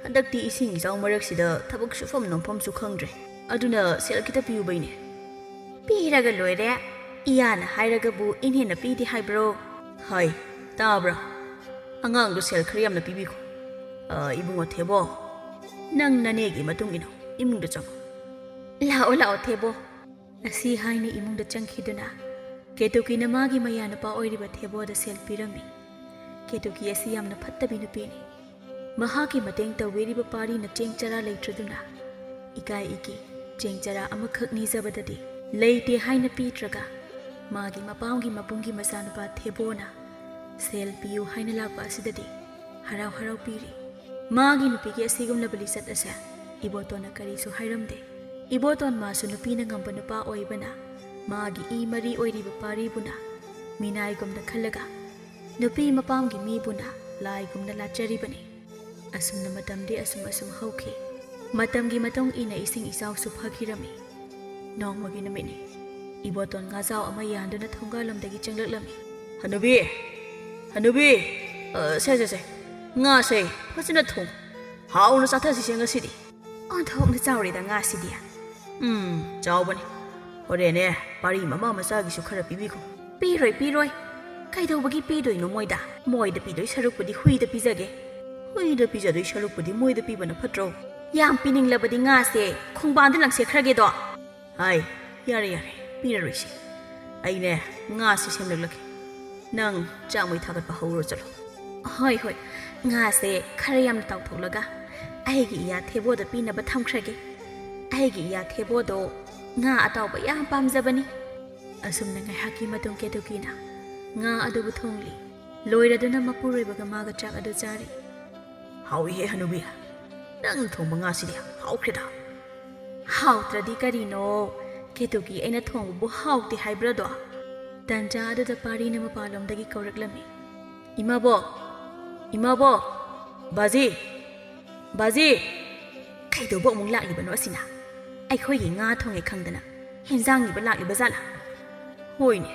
ꯍꯟꯗꯛꯇꯤ ꯏꯁꯤꯡ ꯏꯆꯥꯎ ꯃꯔꯛꯁꯤꯗ ꯊꯕꯛ ꯁꯨꯐꯝ ꯅꯣꯝꯐꯝꯁꯨ ꯈꯪꯗ꯭ꯔꯦ꯫ ꯑꯗꯨꯅ ꯁꯦꯜ ꯈꯤꯇ ꯄꯤꯌꯨꯕ, ꯏꯅꯦ꯫" "ꯄꯤꯔꯒ ꯂꯣꯏꯔꯦ꯫ ꯏꯌꯥꯅ ꯍꯥꯏꯔꯒꯕꯨ ꯏꯅꯦꯅ ꯄꯤꯗꯦ ꯍꯥꯏꯕ꯭ꯔꯣ?" "ꯍꯥꯏ, ꯇꯥꯕ꯭ꯔꯥ? ꯑꯉꯥꯡꯗꯣ ꯁꯦꯜ ꯈꯔ ꯌꯥꯝꯅ ꯄꯤꯕꯤꯈꯣ꯫ ꯑ, ꯏꯕꯨꯡꯉꯣ ꯊꯦꯕꯣ, ꯅꯪ ꯅꯅꯦꯒꯤ ꯃꯇꯨꯡ ꯏꯟꯅꯧ, ꯏꯃꯨꯡꯗ ꯆꯪꯉꯨ꯫" "ꯂꯥꯛꯑꯣ, ꯂꯥꯛꯑꯣ ꯊꯦꯕꯣ꯫" ꯑꯁꯤ ꯍꯥꯏꯅ ꯏꯃꯨꯡꯗ ꯆꯪꯈꯤꯗꯨꯅ ꯀꯦꯇꯨꯀꯤꯅ ꯃꯥꯒꯤ ꯃꯌꯥꯅꯨꯄꯥ ꯑꯣꯏꯔꯤꯕ ꯊꯦꯕꯣꯗ ꯁꯦꯜ ꯄꯤꯔꯝꯃꯤ꯫ ꯀꯦꯇꯨꯀꯤ ꯑꯁꯤ ꯌꯥꯝꯅ ꯐꯠꯇꯕꯤ ꯅꯨꯄꯤꯅꯤ꯫ ꯃꯍꯥꯛꯀꯤ ꯃꯇꯦꯡ ꯇꯧꯕꯤꯔꯤꯕ ꯄꯥꯔꯤꯅ ꯆꯦꯡ ꯆꯔꯥ ꯂꯩꯇ꯭ꯔꯗꯨꯅ ꯏꯀꯥꯏ ꯏꯀꯤ ꯆꯦꯡ ꯆꯔꯥ ꯑꯃꯈꯛ ꯅꯤꯖꯕꯗꯗꯤ ꯂꯩꯇꯦ ꯍꯥꯏꯅ ꯄꯤꯗ꯭ꯔꯒ, ꯃꯥꯒꯤ ꯃꯄꯥꯝꯒꯤ ꯃꯕꯨꯡꯒꯤ ꯃꯆꯥꯅꯨꯄꯥ ꯊꯦꯕꯣꯅ ꯁꯦꯜ ꯄꯤꯌꯨ ꯍꯥꯏꯅ ꯂꯥꯛꯄ ꯑꯁꯤꯗꯗꯤ ꯍꯔꯥꯎ ꯍꯔꯥꯎ ꯄꯤꯔꯤ꯫ ꯃꯥꯒꯤ ꯅꯨꯄꯤꯒꯤ ꯑꯁꯤꯒꯨꯝꯂꯕ ꯂꯤꯆꯠ ꯑꯁꯦ ꯏꯕꯣꯇꯣꯟꯅ ꯀꯔꯤꯁꯨ ꯍꯥꯏꯔꯝꯗꯦ꯫ ꯏꯕꯣꯇꯣꯟ ꯃꯥꯁꯨ ꯅꯨꯄꯤꯅ ꯉꯝꯕ ꯅꯨꯄꯥ ꯑꯣꯏꯕꯅ ꯃꯥꯒꯤ ꯏ ꯃꯔꯤ ꯑꯣꯏꯔꯤꯕ ꯄꯥꯔꯤꯕꯨꯅ ꯃꯤꯅꯥꯏꯒꯨꯝꯅ ꯈꯜꯂꯒ ꯅꯨꯄꯤ ꯃꯄꯥꯝꯒꯤ ꯃꯤꯕꯨꯅ ꯂꯥꯏꯒꯨꯝꯅ ꯂꯥꯠꯆꯔꯤꯕꯅꯤ꯫ ꯑꯁꯨꯝꯅ ꯃꯇꯝꯗꯤ ꯑꯁꯨꯝ ꯑꯁꯨꯝ ꯍꯧꯈꯤ꯫ ꯃꯇꯝꯒꯤ ꯃꯇꯨꯡ ꯏꯟꯅ ꯏꯁꯤꯡ ꯏꯆꯥꯎꯁꯨ ꯐꯈꯤꯔꯝꯃꯤ꯫ ꯅꯣꯡꯃꯒꯤ ꯅꯨꯃꯤꯠꯅꯤ꯫ ꯏꯕꯣꯇꯣꯟ ꯉꯥꯖꯥꯎ ꯑꯃ ꯌꯥꯟꯗꯨꯅ ꯊꯣꯡꯒꯥꯜꯂꯣꯝꯗꯒꯤ ꯆꯪꯂꯛꯂꯝꯃꯤ꯫ "ꯍꯅꯨꯕꯤ, ꯍꯅꯨꯕꯤ, ꯑ, ꯁꯦ, ꯁꯦ, ꯁꯦ, ꯉꯥꯁꯦ ꯐꯖꯅ ꯊꯣꯡ, ꯍꯥꯎꯅ ꯆꯥꯊꯁꯤꯁꯦ ꯉꯁꯤꯗꯤ꯫" "ꯑꯣꯟꯊꯣꯛꯅ ꯆꯥꯎꯔꯦꯗ ꯉꯥꯁꯤꯗꯤ꯫" "ꯎꯝ, ꯆꯥꯎꯕꯅꯤ꯫ ꯍꯣꯔꯦꯟꯅꯦ, ꯄꯥꯔꯤ ꯃꯃꯥ ꯃꯆꯥꯒꯤꯁꯨ ꯈꯔ ꯄꯤꯕꯤꯈꯣ꯫" "ꯄꯤꯔꯣꯏ, ꯄꯤꯔꯣꯏ꯫ ꯀꯩꯗꯧꯕꯒꯤ ꯄꯤꯗꯣꯏꯅꯣ ꯃꯣꯏꯗ? ꯃꯣꯏꯗ ꯄꯤꯗꯣꯏ ꯁꯔꯨꯛꯄꯨꯗꯤ ꯍꯨꯏꯗ ꯄꯤꯖꯒꯦ꯫" "ꯍꯨꯏꯗ ꯄꯤꯖꯗꯣꯏ ꯁꯔꯨꯛꯄꯨꯗꯤ ꯃꯣꯏꯗ ꯄꯤꯕꯅ ꯐꯠꯇ꯭ꯔꯣ?" "ꯌꯥꯝ ꯄꯤꯅꯤꯡꯂꯕꯗꯤ ꯉꯥꯁꯦ ꯈꯣꯡꯕꯥꯟꯗ ꯂꯪꯁꯦꯠꯈ꯭ꯔꯒꯦꯗꯣ꯫" "ꯍꯥꯏ, ꯌꯥꯔꯦ, ꯌꯥꯔꯦ꯫ ꯄꯤꯔꯔꯣꯏꯁꯦ꯫ ꯑꯩꯅꯦ, ꯉꯥꯁꯦ ꯁꯦꯝꯂꯛꯂꯒꯦ꯫ ꯅꯪ ꯆꯥꯛ ꯃꯩ ꯊꯥꯒꯠꯄ ꯍꯧꯔꯣ ꯆꯠꯂꯣ꯫ ꯍꯣꯏ, ꯍꯣꯏ꯫ ꯉꯥꯁꯦ ꯈꯔ ꯌꯥꯝꯅ ꯇꯥꯎꯊꯣꯛꯂꯒ ꯑꯩꯒꯤ ꯏꯌꯥ ꯊꯦꯕꯣꯗ ꯄꯤꯅꯕ ꯊꯝꯈ꯭ꯔꯒꯦ꯫ ꯑꯩꯒꯤ ꯏꯌꯥ ꯊꯦꯕꯣꯗꯣ ꯉꯥ ꯑꯇꯥꯎꯕ ꯌꯥꯝ ꯄꯥꯝꯖꯕꯅꯤ꯫ ꯑꯁꯨꯝꯅ ꯉꯥꯏꯍꯥꯛꯀꯤ ꯃꯇꯨꯡ ꯀꯦꯇꯨꯀꯤꯅ ꯉꯥ ꯑꯗꯨꯕꯨ ꯊꯣꯡꯂꯤ꯫ ꯂꯣꯏꯔꯗꯨꯅ ꯃꯄꯨꯔꯣꯏꯕꯒ ꯃꯥꯒ ꯆꯥꯛ ꯑꯗꯨ ꯆꯥꯔꯤ꯫ "ꯍꯥꯎꯏꯍꯦ ꯍꯅꯨꯕꯤ, ꯅꯪ ꯊꯣꯡꯕ ꯉꯥꯁꯤꯗꯤ ꯍꯥꯎꯈ꯭ꯔꯦꯗ꯫" "ꯍꯥꯎꯇ꯭ꯔꯗꯤ ꯀꯔꯤꯅꯣ? ꯀꯦꯇꯨꯀꯤ ꯑꯩꯅ ꯊꯣꯡꯕꯕꯨ ꯍꯥꯎꯇꯦ ꯍꯥꯏꯕ꯭ꯔꯥꯗꯣ?" ꯇꯟꯖꯥ ꯑꯗꯨꯗ ꯄꯥꯔꯤꯅ ꯃꯄꯥꯟꯂꯣꯝꯗꯒꯤ ꯀꯧꯔꯛꯂꯝꯃꯤ꯫ "ꯏꯃꯥꯕꯣꯛ! ꯏꯃꯥꯕꯣꯛ! ꯕꯥꯖꯤ! ꯕꯥꯖꯤ!" "ꯀꯩꯗꯧꯕ ꯑꯃꯨꯛ ꯂꯥꯛꯂꯤꯕꯅꯣ ꯑꯁꯤꯅ? ꯑꯩꯈꯣꯏꯒꯤ ꯉꯥ ꯊꯣꯡꯉꯦ ꯈꯪꯗꯅ ꯍꯦꯟꯖꯥꯡ ꯅꯤꯕ ꯂꯥꯛꯂꯤꯕ ꯖꯥꯠꯂꯥ?" "ꯍꯣꯏꯅꯦ,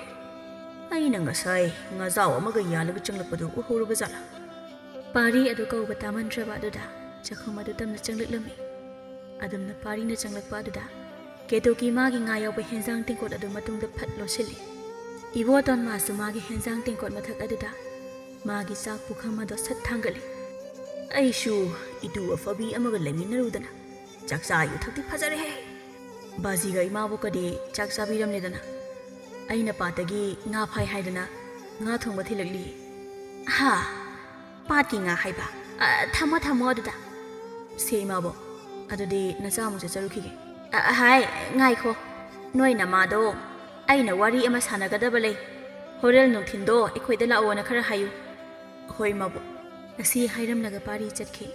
ꯑꯩꯅ ꯉꯁꯥꯏ ꯉꯥꯖꯥꯎ ꯑꯃꯒ ꯌꯥꯜꯂꯒ ꯆꯪꯂꯛꯄꯗꯨ ꯎꯍꯧꯔꯕ ꯖꯥꯠꯂꯥ?" ꯄꯥꯔꯤ ꯑꯗꯨ ꯀꯧꯕ ꯇꯥꯃꯟꯗ꯭ꯔꯕ ꯑꯗꯨꯗ ꯆꯥꯛꯈꯨꯝ ꯑꯗꯨ ꯇꯝꯅ ꯆꯪꯂꯛꯂꯝꯃꯤ꯫ ꯑꯗꯨꯝꯅ ꯄꯥꯔꯤꯅ ꯆꯪꯂꯛꯄ ꯑꯗꯨꯗ ꯀꯦꯇꯨꯀꯤ ꯃꯥꯒꯤ ꯉꯥ ꯌꯥꯎꯕ ꯍꯦꯟꯖꯥꯡ ꯇꯦꯡꯀꯣꯠ ꯑꯗꯨ ꯃꯇꯨꯡꯗ ꯐꯠ ꯂꯣꯠꯁꯤꯜꯂꯤ꯫ ꯏꯕꯣꯇꯣꯟ ꯃꯥꯁꯨ ꯃꯥꯒꯤ ꯍꯦꯟꯖꯥꯡ ꯇꯦꯡꯀꯣꯠ ꯃꯊꯛ ꯑꯗꯨꯗ ꯃꯥꯒꯤ ꯆꯥꯛ ꯄꯨꯈꯝ ꯑꯗꯣ ꯁꯠ ꯊꯥꯡꯒꯠꯂꯤ꯫ "ꯑꯩꯁꯨ ꯏꯇꯨ ꯑꯐꯕꯤ ꯑꯃꯒ ꯂꯩꯃꯤꯟꯅꯔꯨꯗꯅ ꯆꯥꯛꯆꯥ ꯌꯨꯊꯛꯇꯤ ꯐꯖꯔꯦꯍꯦ꯫ ꯕꯥꯖꯤꯒ ꯏꯃꯥꯕꯣꯛꯀꯗꯤ ꯆꯥꯛ ꯆꯥꯕꯤꯔꯝꯂꯦꯗꯅ꯫ ꯑꯩꯅ ꯄꯥꯠꯇꯒꯤ ꯉꯥ ꯐꯥꯏ ꯍꯥꯏꯗꯅ ꯉꯥ ꯊꯣꯡꯕ ꯊꯤꯜꯂꯛꯂꯤ꯫ ꯍꯥ? ꯄꯥꯠꯀꯤ ꯉꯥ ꯍꯥꯏꯕ? ꯑ, ꯊꯝꯃꯣ, ꯊꯝꯃꯣ ꯑꯗꯨꯗ꯫" "ꯁꯦ ꯏꯃꯥꯕꯣꯛ, ꯑꯗꯨꯗꯤ ꯅꯆꯥ ꯑꯃꯨꯛ ꯆꯠꯆꯔꯨꯈꯤꯒꯦ꯫" "ꯑ, ꯍꯥꯏ, ꯉꯥꯏꯈꯣ꯫ ꯅꯣꯏ ꯅꯃꯥꯗꯣ ꯑꯩꯅ ꯋꯥꯔꯤ ꯑꯃ ꯁꯥꯟꯅꯒꯗꯕ ꯂꯩ꯫ ꯍꯣꯔꯦꯟ ꯅꯨꯡꯊꯤꯟꯗꯣ ꯑꯩꯈꯣꯏꯗ ꯂꯥꯛꯑꯣꯅ ꯈꯔ ꯍꯥꯏꯌꯨ꯫" "ꯍꯣꯏ ꯏꯃꯥꯕꯣꯛ꯫" ꯑꯁꯤ ꯍꯥꯏꯔꯝꯂꯒ ꯄꯥꯔꯤ ꯆꯠꯈꯤ꯫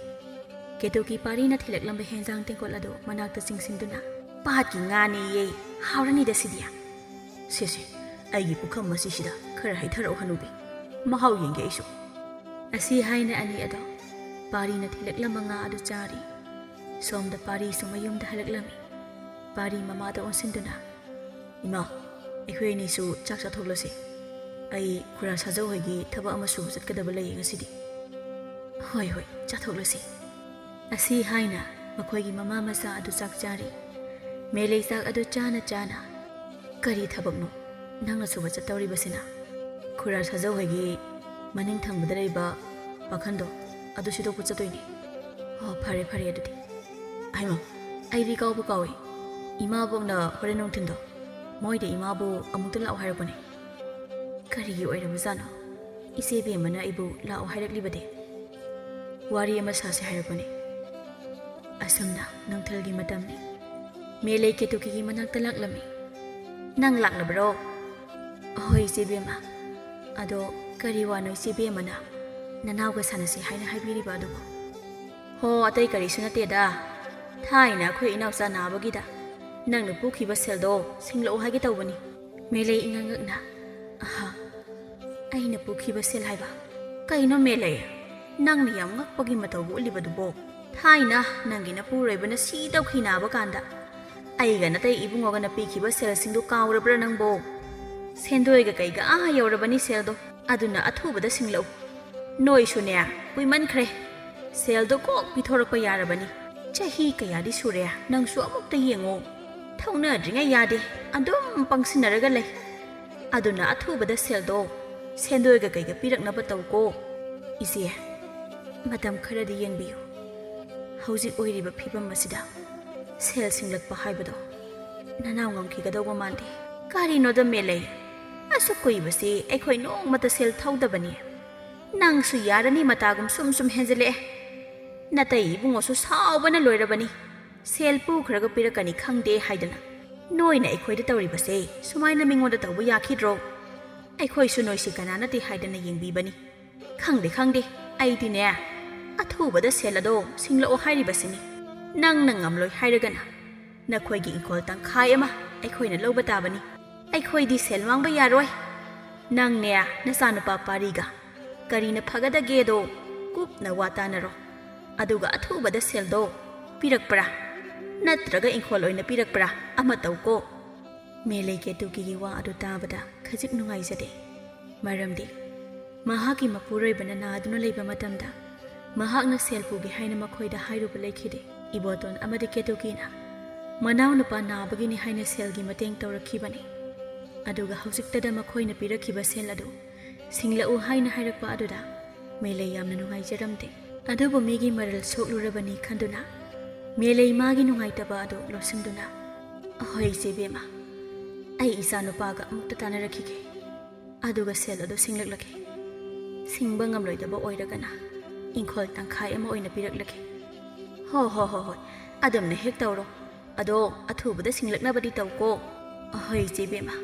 ꯀꯦꯇꯨꯀꯤ ꯄꯥꯔꯤꯅ ꯊꯤꯜꯂꯛꯂꯝꯕ ꯍꯦꯟꯖꯥꯡ ꯇꯦꯡꯀꯣꯠ ꯑꯗꯨ ꯃꯅꯥꯛꯇ ꯆꯤꯡꯁꯤꯟꯗꯨꯅ, "ꯄꯥꯠꯀꯤ ꯉꯥꯅꯦꯌꯦ, ꯍꯥꯎꯔꯅꯤꯗ ꯁꯤꯗꯤ꯫ ꯁꯦ, ꯁꯦ, ꯑꯩꯒꯤ ꯄꯨꯈꯝ ꯑꯁꯤꯁꯤꯗ ꯈꯔ ꯍꯩꯊꯔꯛꯑꯣ ꯍꯅꯨꯕꯤ, ꯃꯍꯥꯎ ꯌꯦꯡꯒꯦ ꯑꯩꯁꯨ꯫" ꯑꯁꯤ ꯍꯥꯏꯅ ꯑꯅꯤ ꯑꯗꯣ ꯄꯥꯔꯤꯅ ꯊꯤꯜꯂꯛꯂꯝꯕ ꯉꯥ ꯑꯗꯨ ꯆꯥꯔꯤ꯫ ꯁꯣꯝꯗ ꯄꯥꯔꯤꯁꯨ ꯃꯌꯨꯝꯗ ꯍꯜꯂꯛꯂꯝꯃꯤ꯫ ꯄꯥꯔꯤ ꯃꯃꯥꯗ ꯑꯣꯟꯁꯤꯟꯗꯨꯅ, "ꯏꯃꯥ, ꯑꯩꯈꯣꯏ ꯑꯅꯤꯁꯨ ꯆꯥꯛ ꯆꯥꯊꯣꯛꯂꯁꯤ꯫ ꯑꯩ ꯈꯨꯔꯥ ꯁꯥꯖꯧ ꯍꯣꯏꯒꯤ ꯊꯕꯛ ꯑꯃ ꯁꯨꯕ ꯆꯠꯀꯗꯕ ꯂꯩꯌꯦ ꯉꯁꯤꯗꯤ꯫" "ꯍꯣꯏ, ꯍꯣꯏ, ꯆꯥꯊꯣꯛꯂꯁꯤ꯫" ꯑꯁꯤ ꯍꯥꯏꯅ ꯃꯈꯣꯏꯒꯤ ꯃꯃꯥ ꯃꯆꯥ ꯑꯗꯨ ꯆꯥꯛ ꯆꯥꯔꯤ꯫ ꯃꯦꯂꯩ ꯆꯥꯛ ꯑꯗꯨ ꯆꯥꯅ ꯆꯥꯅ, "ꯀꯔꯤ ꯊꯕꯛꯅꯣ ꯅꯪꯅ ꯁꯨꯕ ꯆꯠꯇꯧꯔꯤꯕꯁꯤꯅ?" "ꯈꯨꯔꯥ ꯁꯥꯖꯧ ꯍꯣꯏꯒꯤ ꯃꯅꯤꯡ ꯊꯪꯕꯗ ꯂꯩꯕ ꯄꯥꯈꯟꯗꯣ ꯑꯗꯨ ꯁꯤꯗꯣꯛꯄ ꯆꯠꯇꯣꯏꯅꯦ꯫" "ꯑꯣ, ꯐꯔꯦ, ꯐꯔꯦ ꯑꯗꯨꯗꯤ꯫ ꯍꯩꯃꯥ, ꯑꯩꯗꯤ ꯀꯥꯎꯕ ꯀꯥꯎꯏ꯫ ꯏꯃꯥꯕꯣꯛꯅ ꯍꯣꯔꯦꯟ ꯅꯨꯡꯊꯤꯟꯗꯣ ꯃꯣꯏꯗ ꯏꯃꯥꯕꯨ ꯑꯃꯨꯛꯇ ꯂꯥꯛꯑꯣ ꯍꯥꯏꯔꯛꯄꯅꯦ꯫ ꯀꯔꯤꯒꯤ ꯑꯣꯏꯔꯕꯖꯥꯠꯅꯣ? ꯏꯆꯦ ꯕꯦꯝꯃꯅ ꯑꯩꯕꯨ ꯂꯥꯛꯑꯣ ꯍꯥꯏꯔꯛꯂꯤꯕꯗꯤ? ꯋꯥꯔꯤ ꯑꯃ ꯁꯥꯁꯦ ꯍꯥꯏꯔꯛꯄꯅꯦ꯫ ꯑꯁꯨꯝꯅ ꯅꯨꯡꯊꯤꯜꯒꯤ ꯃꯇꯝꯅꯤ꯫ ꯃꯦꯂꯩ ꯀꯦꯇꯨꯀꯤꯒꯤ ꯃꯅꯥꯛꯇ ꯂꯥꯛꯂꯝꯃꯤ꯫ "ꯅꯪ ꯂꯥꯛꯂꯕ꯭ꯔꯣ?" "ꯑꯍꯣꯏ, ꯏꯆꯦ ꯕꯦꯝꯃ꯫ ꯑꯗꯣ ꯀꯔꯤ ꯋꯥꯅꯣ ꯏꯆꯦ ꯕꯦꯝꯃꯅ ꯅꯅꯥꯎꯒ ꯁꯥꯟꯅꯁꯤ ꯍꯥꯏꯅ ꯍꯥꯏꯕꯤꯔꯤꯕ ꯑꯗꯨꯕꯨ?" "ꯍꯣ, ꯑꯇꯩ ꯀꯔꯤꯁꯨ ꯅꯠꯇꯦꯗ꯫ ꯊꯥꯏꯅ ꯑꯩꯈꯣꯏ ꯏꯅꯥꯎꯆꯥ ꯅꯥꯕꯒꯤꯗ ꯅꯪꯅ ꯄꯨꯈꯤꯕ ꯁꯦꯜꯗꯣ ꯁꯤꯡꯂꯛꯑꯣ ꯍꯥꯏꯒꯦ ꯇꯧꯕꯅꯤ꯫" ꯃꯦꯂꯩ ꯏꯉꯛ ꯉꯛꯅ, "ꯑꯍꯥ, ꯑꯩꯅ ꯄꯨꯈꯤꯕ ꯁꯦꯜ ꯍꯥꯏꯕ? ꯀꯩꯅꯣ ꯃꯦꯂꯩ, ꯅꯪꯅ ꯌꯥꯝ ꯉꯛꯄꯒꯤ ꯃꯇꯧꯕꯨ ꯎꯠꯂꯤꯕꯗꯨꯕꯣ? ꯊꯥꯏꯅ ꯅꯪꯒꯤ ꯅꯄꯨꯔꯣꯏꯕꯅ ꯁꯤ ꯇꯧꯈꯤ ꯅꯥꯕ ꯀꯥꯟꯗ ꯑꯩꯒ ꯅꯇꯩ ꯏꯕꯨꯡꯉꯣꯒꯅ ꯄꯤꯈꯤꯕ ꯁꯦꯜꯁꯤꯡꯗꯨ ꯀꯥꯎꯔꯕ꯭ꯔꯥ ꯅꯪꯕꯣ? ꯁꯦꯟꯗꯣꯏꯒ ꯀꯩꯒ ꯑꯥ ꯌꯧꯔꯕꯅꯤ ꯁꯦꯜꯗꯣ꯫ ꯑꯗꯨꯅ ꯑꯊꯨꯕꯗ ꯁꯤꯡꯂꯛꯎ꯫ ꯅꯣꯏꯁꯨꯅꯦ, ꯀꯨꯏꯃꯟꯈ꯭ꯔꯦ꯫ ꯁꯦꯜꯗꯣ ꯀꯣꯛ ꯄꯤꯊꯣꯔꯛꯄ ꯌꯥꯔꯕꯅꯤ꯫ ꯆꯍꯤ ꯀꯌꯥꯗꯤ ꯁꯨꯔꯦ, ꯅꯪꯁꯨ ꯑꯃꯨꯛꯇ ꯌꯦꯡꯉꯣ꯫ ꯊꯧꯅꯗ꯭ꯔꯤꯉꯩ ꯌꯥꯗꯦ, ꯑꯗꯨꯝ ꯄꯪꯁꯤꯟꯅꯔꯒ ꯂꯩ꯫ ꯑꯗꯨꯅ ꯑꯊꯨꯕꯗ ꯁꯦꯜꯗꯣ ꯁꯦꯟꯗꯣꯏꯒ ꯀꯩꯒ ꯄꯤꯔꯛꯅꯕ ꯇꯧꯀꯣ꯫" "ꯏꯆꯦ, ꯃꯇꯝ ꯈꯔꯗꯤ ꯌꯦꯡꯕꯤꯌꯨ꯫ ꯍꯧꯖꯤꯛ ꯑꯣꯏꯔꯤꯕ ꯐꯤꯕꯝ ꯑꯁꯤꯗ ꯁꯦꯜ ꯁꯤꯡꯂꯛꯄ ꯍꯥꯏꯕꯗꯣ ꯅꯅꯥꯎ ꯉꯝꯈꯤꯒꯗꯧꯕ ꯃꯥꯟꯗꯦ꯫" "ꯀꯔꯤꯅꯣꯗ ꯃꯦꯂꯩ, ꯑꯁꯨꯛ ꯀꯨꯏꯕꯁꯤ ꯑꯩꯈꯣꯏ ꯅꯣꯡꯃꯇ ꯁꯦꯜ ꯊꯧꯗꯕꯅꯤ꯫ ꯅꯪꯁꯨ ꯌꯥꯔꯅꯤ, ꯃꯇꯥꯒꯨꯝ ꯁꯨꯝ ꯁꯨꯝ ꯍꯦꯟꯖꯜꯂꯛꯑꯦ꯫ ꯅꯇꯩ ꯏꯕꯨꯡꯉꯣꯁꯨ ꯁꯥꯎꯕꯅ ꯂꯣꯏꯔꯕꯅꯤ꯫ ꯁꯦꯜ ꯄꯨꯈ꯭ꯔꯒ ꯄꯤꯔꯛꯀꯅꯤ ꯈꯪꯗꯦ ꯍꯥꯏꯗꯅ꯫ ꯅꯣꯏꯅ ꯑꯩꯈꯣꯏꯗ ꯇꯧꯔꯤꯕꯁꯦ ꯁꯨꯃꯥꯏꯅ ꯃꯤꯉꯣꯟꯗ ꯇꯧꯕ ꯌꯥꯈꯤꯗ꯭ꯔꯣ? ꯑꯩꯈꯣꯏꯁꯨ ꯅꯣꯏꯁꯤ ꯀꯅꯥ ꯅꯠꯇꯦ ꯍꯥꯏꯗꯅ ꯌꯦꯡꯕꯤꯕꯅꯤ꯫ ꯈꯪꯗꯦ, ꯈꯪꯗꯦ, ꯑꯩꯗꯤꯅꯦ, ꯑꯊꯨꯕꯗ ꯁꯦꯜ ꯑꯗꯣ ꯁꯤꯡꯂꯛꯑꯣ ꯍꯥꯏꯔꯤꯕꯁꯤꯅꯤ꯫ ꯅꯪꯅ ꯉꯝꯂꯣꯏ ꯍꯥꯏꯔꯒꯅ ꯅꯈꯣꯏꯒꯤ ꯏꯪꯈꯣꯜ ꯇꯪꯈꯥꯏ ꯑꯃ ꯑꯩꯈꯣꯏꯅ ꯂꯧꯕ ꯇꯥꯕꯅꯤ꯫ ꯑꯩꯈꯣꯏꯗꯤ ꯁꯦꯜ ꯃꯥꯡꯕ ꯌꯥꯔꯣꯏ꯫ ꯅꯪꯅꯦ, ꯅꯆꯥꯅꯨꯄꯥ ꯄꯥꯔꯤꯒ ꯀꯔꯤꯅ ꯐꯒꯗꯒꯦꯗꯣ ꯀꯨꯞꯅ ꯋꯥ ꯇꯥꯅꯔꯣ꯫ ꯑꯗꯨꯒ ꯑꯊꯨꯕꯗ ꯁꯦꯜꯗꯣ ꯄꯤꯔꯛꯄ꯭ꯔꯥ, ꯅꯠꯇ꯭ꯔꯒ ꯏꯪꯈꯣꯜ ꯑꯣꯏꯅ ꯄꯤꯔꯛꯄ꯭ꯔꯥ, ꯑꯃ ꯇꯧꯀꯣ꯫" ꯃꯦꯂꯩ ꯀꯦꯇꯨꯀꯤꯒꯤ ꯋꯥ ꯑꯗꯨ ꯇꯥꯕꯗ ꯈꯖꯤꯛ ꯅꯨꯡꯉꯥꯏꯖꯗꯦ꯫ ꯃꯔꯝꯗꯤ ꯃꯍꯥꯛꯀꯤ ꯃꯄꯨꯔꯣꯏꯕꯅ ꯅꯥꯗꯨꯅ ꯂꯩꯕ ꯃꯇꯝꯗ ꯃꯍꯥꯛꯅ ꯁꯦꯜ ꯄꯨꯒꯦ ꯍꯥꯏꯅ ꯃꯈꯣꯏꯗ ꯍꯥꯏꯔꯨꯕ ꯂꯩꯈꯤꯗꯦ꯫ ꯏꯕꯣꯇꯣꯟ ꯑꯃꯗꯤ ꯀꯦꯇꯨꯀꯤꯅ ꯃꯅꯥꯎꯅꯨꯄꯥ ꯅꯥꯕꯒꯤꯅꯤ ꯍꯥꯏꯅ ꯁꯦꯜꯒꯤ ꯃꯇꯦꯡ ꯇꯧꯔꯛꯈꯤꯕꯅꯤ꯫ ꯑꯗꯨꯒ ꯍꯧꯖꯤꯛꯇꯗ ꯃꯈꯣꯏꯅ ꯄꯤꯔꯛꯈꯤꯕ ꯁꯦꯜ ꯑꯗꯨ ꯁꯤꯡꯂꯛꯎ ꯍꯥꯏꯅ ꯍꯥꯏꯔꯛꯄ ꯑꯗꯨꯗ ꯃꯦꯂꯩ ꯌꯥꯝꯅ ꯅꯨꯡꯉꯥꯏꯖꯔꯝꯗꯦ꯫ ꯑꯗꯨꯕꯨ ꯃꯤꯒꯤ ꯃꯔꯜ ꯁꯣꯛꯂꯨꯔꯕꯅꯤ ꯈꯟꯗꯨꯅ ꯃꯦꯂꯩ ꯃꯥꯒꯤ ꯅꯨꯡꯉꯥꯏꯇꯕ ꯑꯗꯨ ꯂꯣꯠꯁꯤꯟꯗꯨꯅ, "ꯑꯍꯣꯏ, ꯏꯆꯦ ꯕꯦꯝꯃ, ꯑꯩ ꯏꯆꯥ ꯅꯨꯄꯥꯒ ꯑꯃꯨꯛꯇ ꯇꯥꯟꯅꯔꯛꯈꯤꯒꯦ, ꯑꯗꯨꯒ ꯁꯦꯜ ꯑꯗꯨ ꯁꯤꯡꯂꯛꯂꯒꯦ꯫ ꯁꯤꯡꯕ ꯉꯝꯂꯣꯏꯗꯕ ꯑꯣꯏꯔꯒꯅ ꯏꯪꯈꯣꯜ ꯇꯪꯈꯥꯏ ꯑꯃ ꯑꯣꯏꯅ ꯄꯤꯔꯛꯂꯒꯦ꯫ ꯍꯣ ꯍꯣ ꯍꯣ ꯍꯣꯏ, ꯑꯗꯨꯝꯅ ꯍꯦꯛ ꯇꯧꯔꯣ꯫ ꯑꯗꯣ ꯑꯊꯨꯕꯗ ꯁꯤꯡꯂꯛꯅꯕꯗꯤ ꯇꯧꯀꯣ꯫ ꯑꯍꯣꯏ ꯏꯆꯦ ꯏꯕꯦꯝꯃ,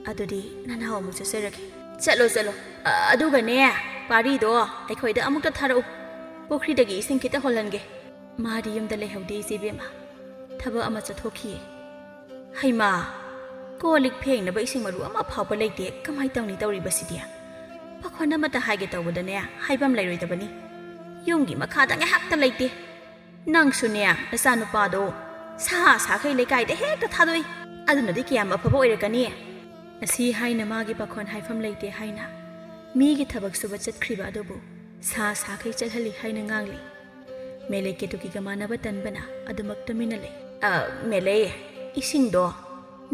ꯑꯗꯨꯗꯤ ꯅꯅꯥꯎ ꯑꯃꯨꯛ ꯆꯠꯆꯔꯒꯦ꯫ ꯆꯠꯂꯣ ꯆꯠꯂꯣ꯫ ꯑ, ꯑꯗꯨꯒꯅꯦ, ꯄꯥꯔꯤꯗꯣ ꯑꯩꯈꯣꯏꯗ ꯑꯃꯨꯛꯇ ꯊꯥꯔꯛꯎ꯫ ꯄꯨꯈ꯭ꯔꯤꯗꯒꯤ ꯏꯁꯤꯡ ꯈꯤꯇ ꯍꯣꯜꯍꯟꯒꯦ꯫ ꯃꯥꯗꯤ ꯌꯨꯝꯗ ꯂꯩꯍꯧꯗꯦ ꯏꯆꯦ ꯏꯕꯦꯝꯃ, ꯊꯕꯛ ꯑꯃ ꯆꯠꯊꯣꯛꯈꯤꯌꯦ꯫ ꯍꯩꯃꯥ, ꯀꯣꯜ ꯂꯤꯛ ꯐꯦꯡꯅꯕ ꯏꯁꯤꯡ ꯃꯔꯨ ꯑꯃ ꯐꯥꯎꯕ ꯂꯩꯇꯦ, ꯀꯃꯥꯏ ꯇꯧꯅꯤ ꯇꯧꯔꯤꯕꯁꯤꯗꯤ? ꯄꯥꯈꯣꯟ ꯑꯃꯇ ꯍꯥꯏꯒꯦ ꯇꯧꯕꯗꯅꯦ, ꯍꯥꯏꯐꯝ ꯂꯩꯔꯣꯏꯗꯕꯅꯤ꯫ ꯌꯨꯝꯒꯤ ꯃꯈꯥꯗ ꯉꯥꯏꯍꯥꯛꯇ ꯂꯩꯇꯦ꯫ ꯅꯪꯁꯨꯅꯦ, ꯅꯆꯥꯅꯨꯄꯥꯗꯣ ꯁꯥ ꯁꯥꯈꯩ ꯂꯩꯀꯥꯏꯗ ꯍꯦꯛꯇ ꯊꯥꯗꯣꯛꯏ꯫ ꯑꯗꯨꯅꯗꯤ ꯀꯌꯥꯝ ꯑꯐꯕ ꯑꯣꯏꯔꯛꯀꯅꯤ? ꯑꯁꯤ ꯍꯥꯏꯅ ꯃꯥꯒꯤ ꯄꯥꯈꯣꯟ ꯍꯥꯏꯐꯝ ꯂꯩꯇꯦ ꯍꯥꯏꯅ ꯃꯤꯒꯤ ꯊꯕꯛ ꯁꯨꯕ ꯆꯠꯈ꯭ꯔꯤꯕ ꯑꯗꯨꯕꯨ ꯁꯥ ꯁꯥꯈꯩ ꯆꯠꯍꯜꯂꯤ ꯍꯥꯏꯅ ꯉꯥꯡꯂꯤ꯫ ꯃꯦꯂꯩ ꯀꯦꯇꯨꯀꯤꯒ ꯃꯥꯟꯅꯕ ꯇꯟꯕꯅ ꯑꯗꯨꯃꯛ ꯇꯨꯃꯤꯟꯅ ꯂꯩ꯫ "ꯑ, ꯃꯦꯂꯩ, ꯏꯁꯤꯡꯗꯣ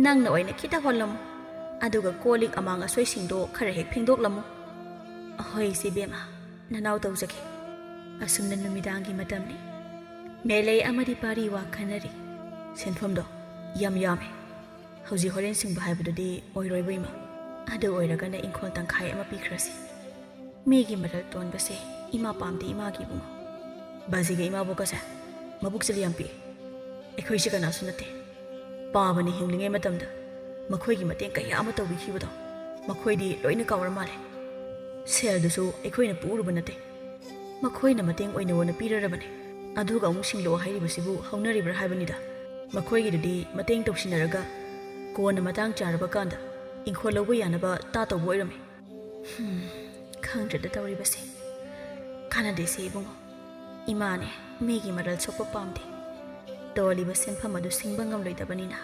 ꯅꯪꯅ ꯑꯣꯏꯅ ꯈꯤꯇ ꯍꯣꯜꯂꯝꯃꯨ꯫ ꯑꯗꯨꯒ ꯀꯣꯜ ꯂꯤꯛ ꯑꯃꯥꯡ ꯑꯁꯣꯏꯁꯤꯡꯗꯣ ꯈꯔ ꯍꯦꯛ ꯐꯦꯡꯗꯣꯛꯂꯝꯃꯨ꯫" "ꯑꯍꯣꯏ, ꯏꯆꯦ ꯏꯕꯦꯝꯃ, ꯅꯅꯥꯎ ꯇꯧꯖꯒꯦ꯫" ꯑꯁꯨꯝꯅ ꯅꯨꯃꯤꯗꯥꯡꯒꯤ ꯃꯇꯝꯅꯤ꯫ ꯃꯦꯂꯩ ꯑꯃꯗꯤ ꯄꯥꯔꯤ ꯋꯥ ꯈꯟꯅꯔꯤ꯫ "ꯁꯦꯟꯐꯝꯗꯣ ꯌꯥꯝ ꯌꯥꯝꯃꯦ꯫ ꯍꯧꯖꯤꯛ ꯍꯣꯔꯦꯟ ꯁꯤꯡꯕ ꯍꯥꯏꯕꯗꯨꯗꯤ ꯑꯣꯏꯔꯣꯏꯕ, ꯏꯃꯥ꯫ ꯑꯗꯨ ꯑꯣꯏꯔꯒꯅ ꯏꯪꯈꯣꯜ ꯇꯪꯈꯥꯏ ꯑꯃ ꯄꯤꯈ꯭ꯔꯁꯤ꯫ ꯃꯤꯒꯤ ꯃꯔꯜ ꯇꯣꯟꯕꯁꯦ ꯏꯃꯥ ꯄꯥꯝꯗꯦ, ꯏꯃꯥꯒꯤ ꯏꯕꯨꯡꯉꯣ꯫ ꯕꯥꯖꯤꯒ ꯏꯃꯥꯕꯣꯛꯀꯁꯦ ꯃꯕꯨꯛꯁꯦ ꯌꯥꯝ ꯄꯤꯛꯑꯦ꯫ ꯑꯩꯈꯣꯏꯁꯦ ꯀꯅꯥꯁꯨ ꯅꯠꯇꯦ꯫ ꯄꯥꯕꯅ ꯍꯤꯡꯂꯤꯉꯩ ꯃꯇꯝꯗ ꯃꯈꯣꯏꯒꯤ ꯃꯇꯦꯡ ꯀꯌꯥ ꯑꯃ ꯇꯧꯕꯤꯈꯤꯕꯗꯣ ꯃꯈꯣꯏꯗꯤ ꯂꯣꯏꯅ ꯀꯥꯎꯔ ꯃꯥꯜꯂꯦ꯫ ꯁꯦꯜꯗꯨꯁꯨ ꯑꯩꯈꯣꯏꯅ ꯄꯨꯔꯨꯕ ꯅꯠꯇꯦ, ꯃꯈꯣꯏꯅ ꯃꯇꯦꯡ ꯑꯣꯏꯅ ꯑꯣꯏꯅ ꯄꯤꯔꯔꯕꯅꯦ꯫ ꯑꯗꯨꯒ ꯑꯃꯨꯛ ꯁꯤꯡꯂꯛꯑꯣ ꯍꯥꯏꯔꯤꯕꯁꯤꯕꯨ ꯍꯧꯅꯔꯤꯕ꯭ꯔꯥ ꯍꯥꯏꯕꯅꯤꯗ꯫ ꯃꯈꯣꯏꯒꯤꯗꯨꯗꯤ ꯃꯇꯦꯡ ꯇꯧꯁꯤꯟꯅꯔꯒ ꯀꯣꯟꯅ ꯃꯇꯥꯡ ꯆꯥꯔꯕ ꯀꯥꯟꯗ ꯏꯪꯈꯣꯜ ꯂꯧꯕ ꯌꯥꯅꯕ ꯇꯥ ꯇꯧꯕ ꯑꯣꯏꯔꯝꯃꯦ꯫ ꯍꯝ, ꯈꯪꯗ꯭ꯔꯦꯗ ꯇꯧꯔꯤꯕꯁꯦ꯫ ꯀꯥꯟꯅꯗꯦꯁꯦ ꯏꯕꯨꯡꯉꯣ꯫ ꯏꯃꯥꯅꯦ, ꯃꯤꯒꯤ ꯃꯔꯜ ꯁꯣꯛꯄ ꯄꯥꯝꯗꯦ꯫ ꯇꯣꯜꯂꯤꯕ ꯁꯦꯟꯐꯝ ꯑꯗꯨ ꯁꯤꯡꯕ ꯉꯝꯂꯣꯏꯗꯕꯅꯤꯅ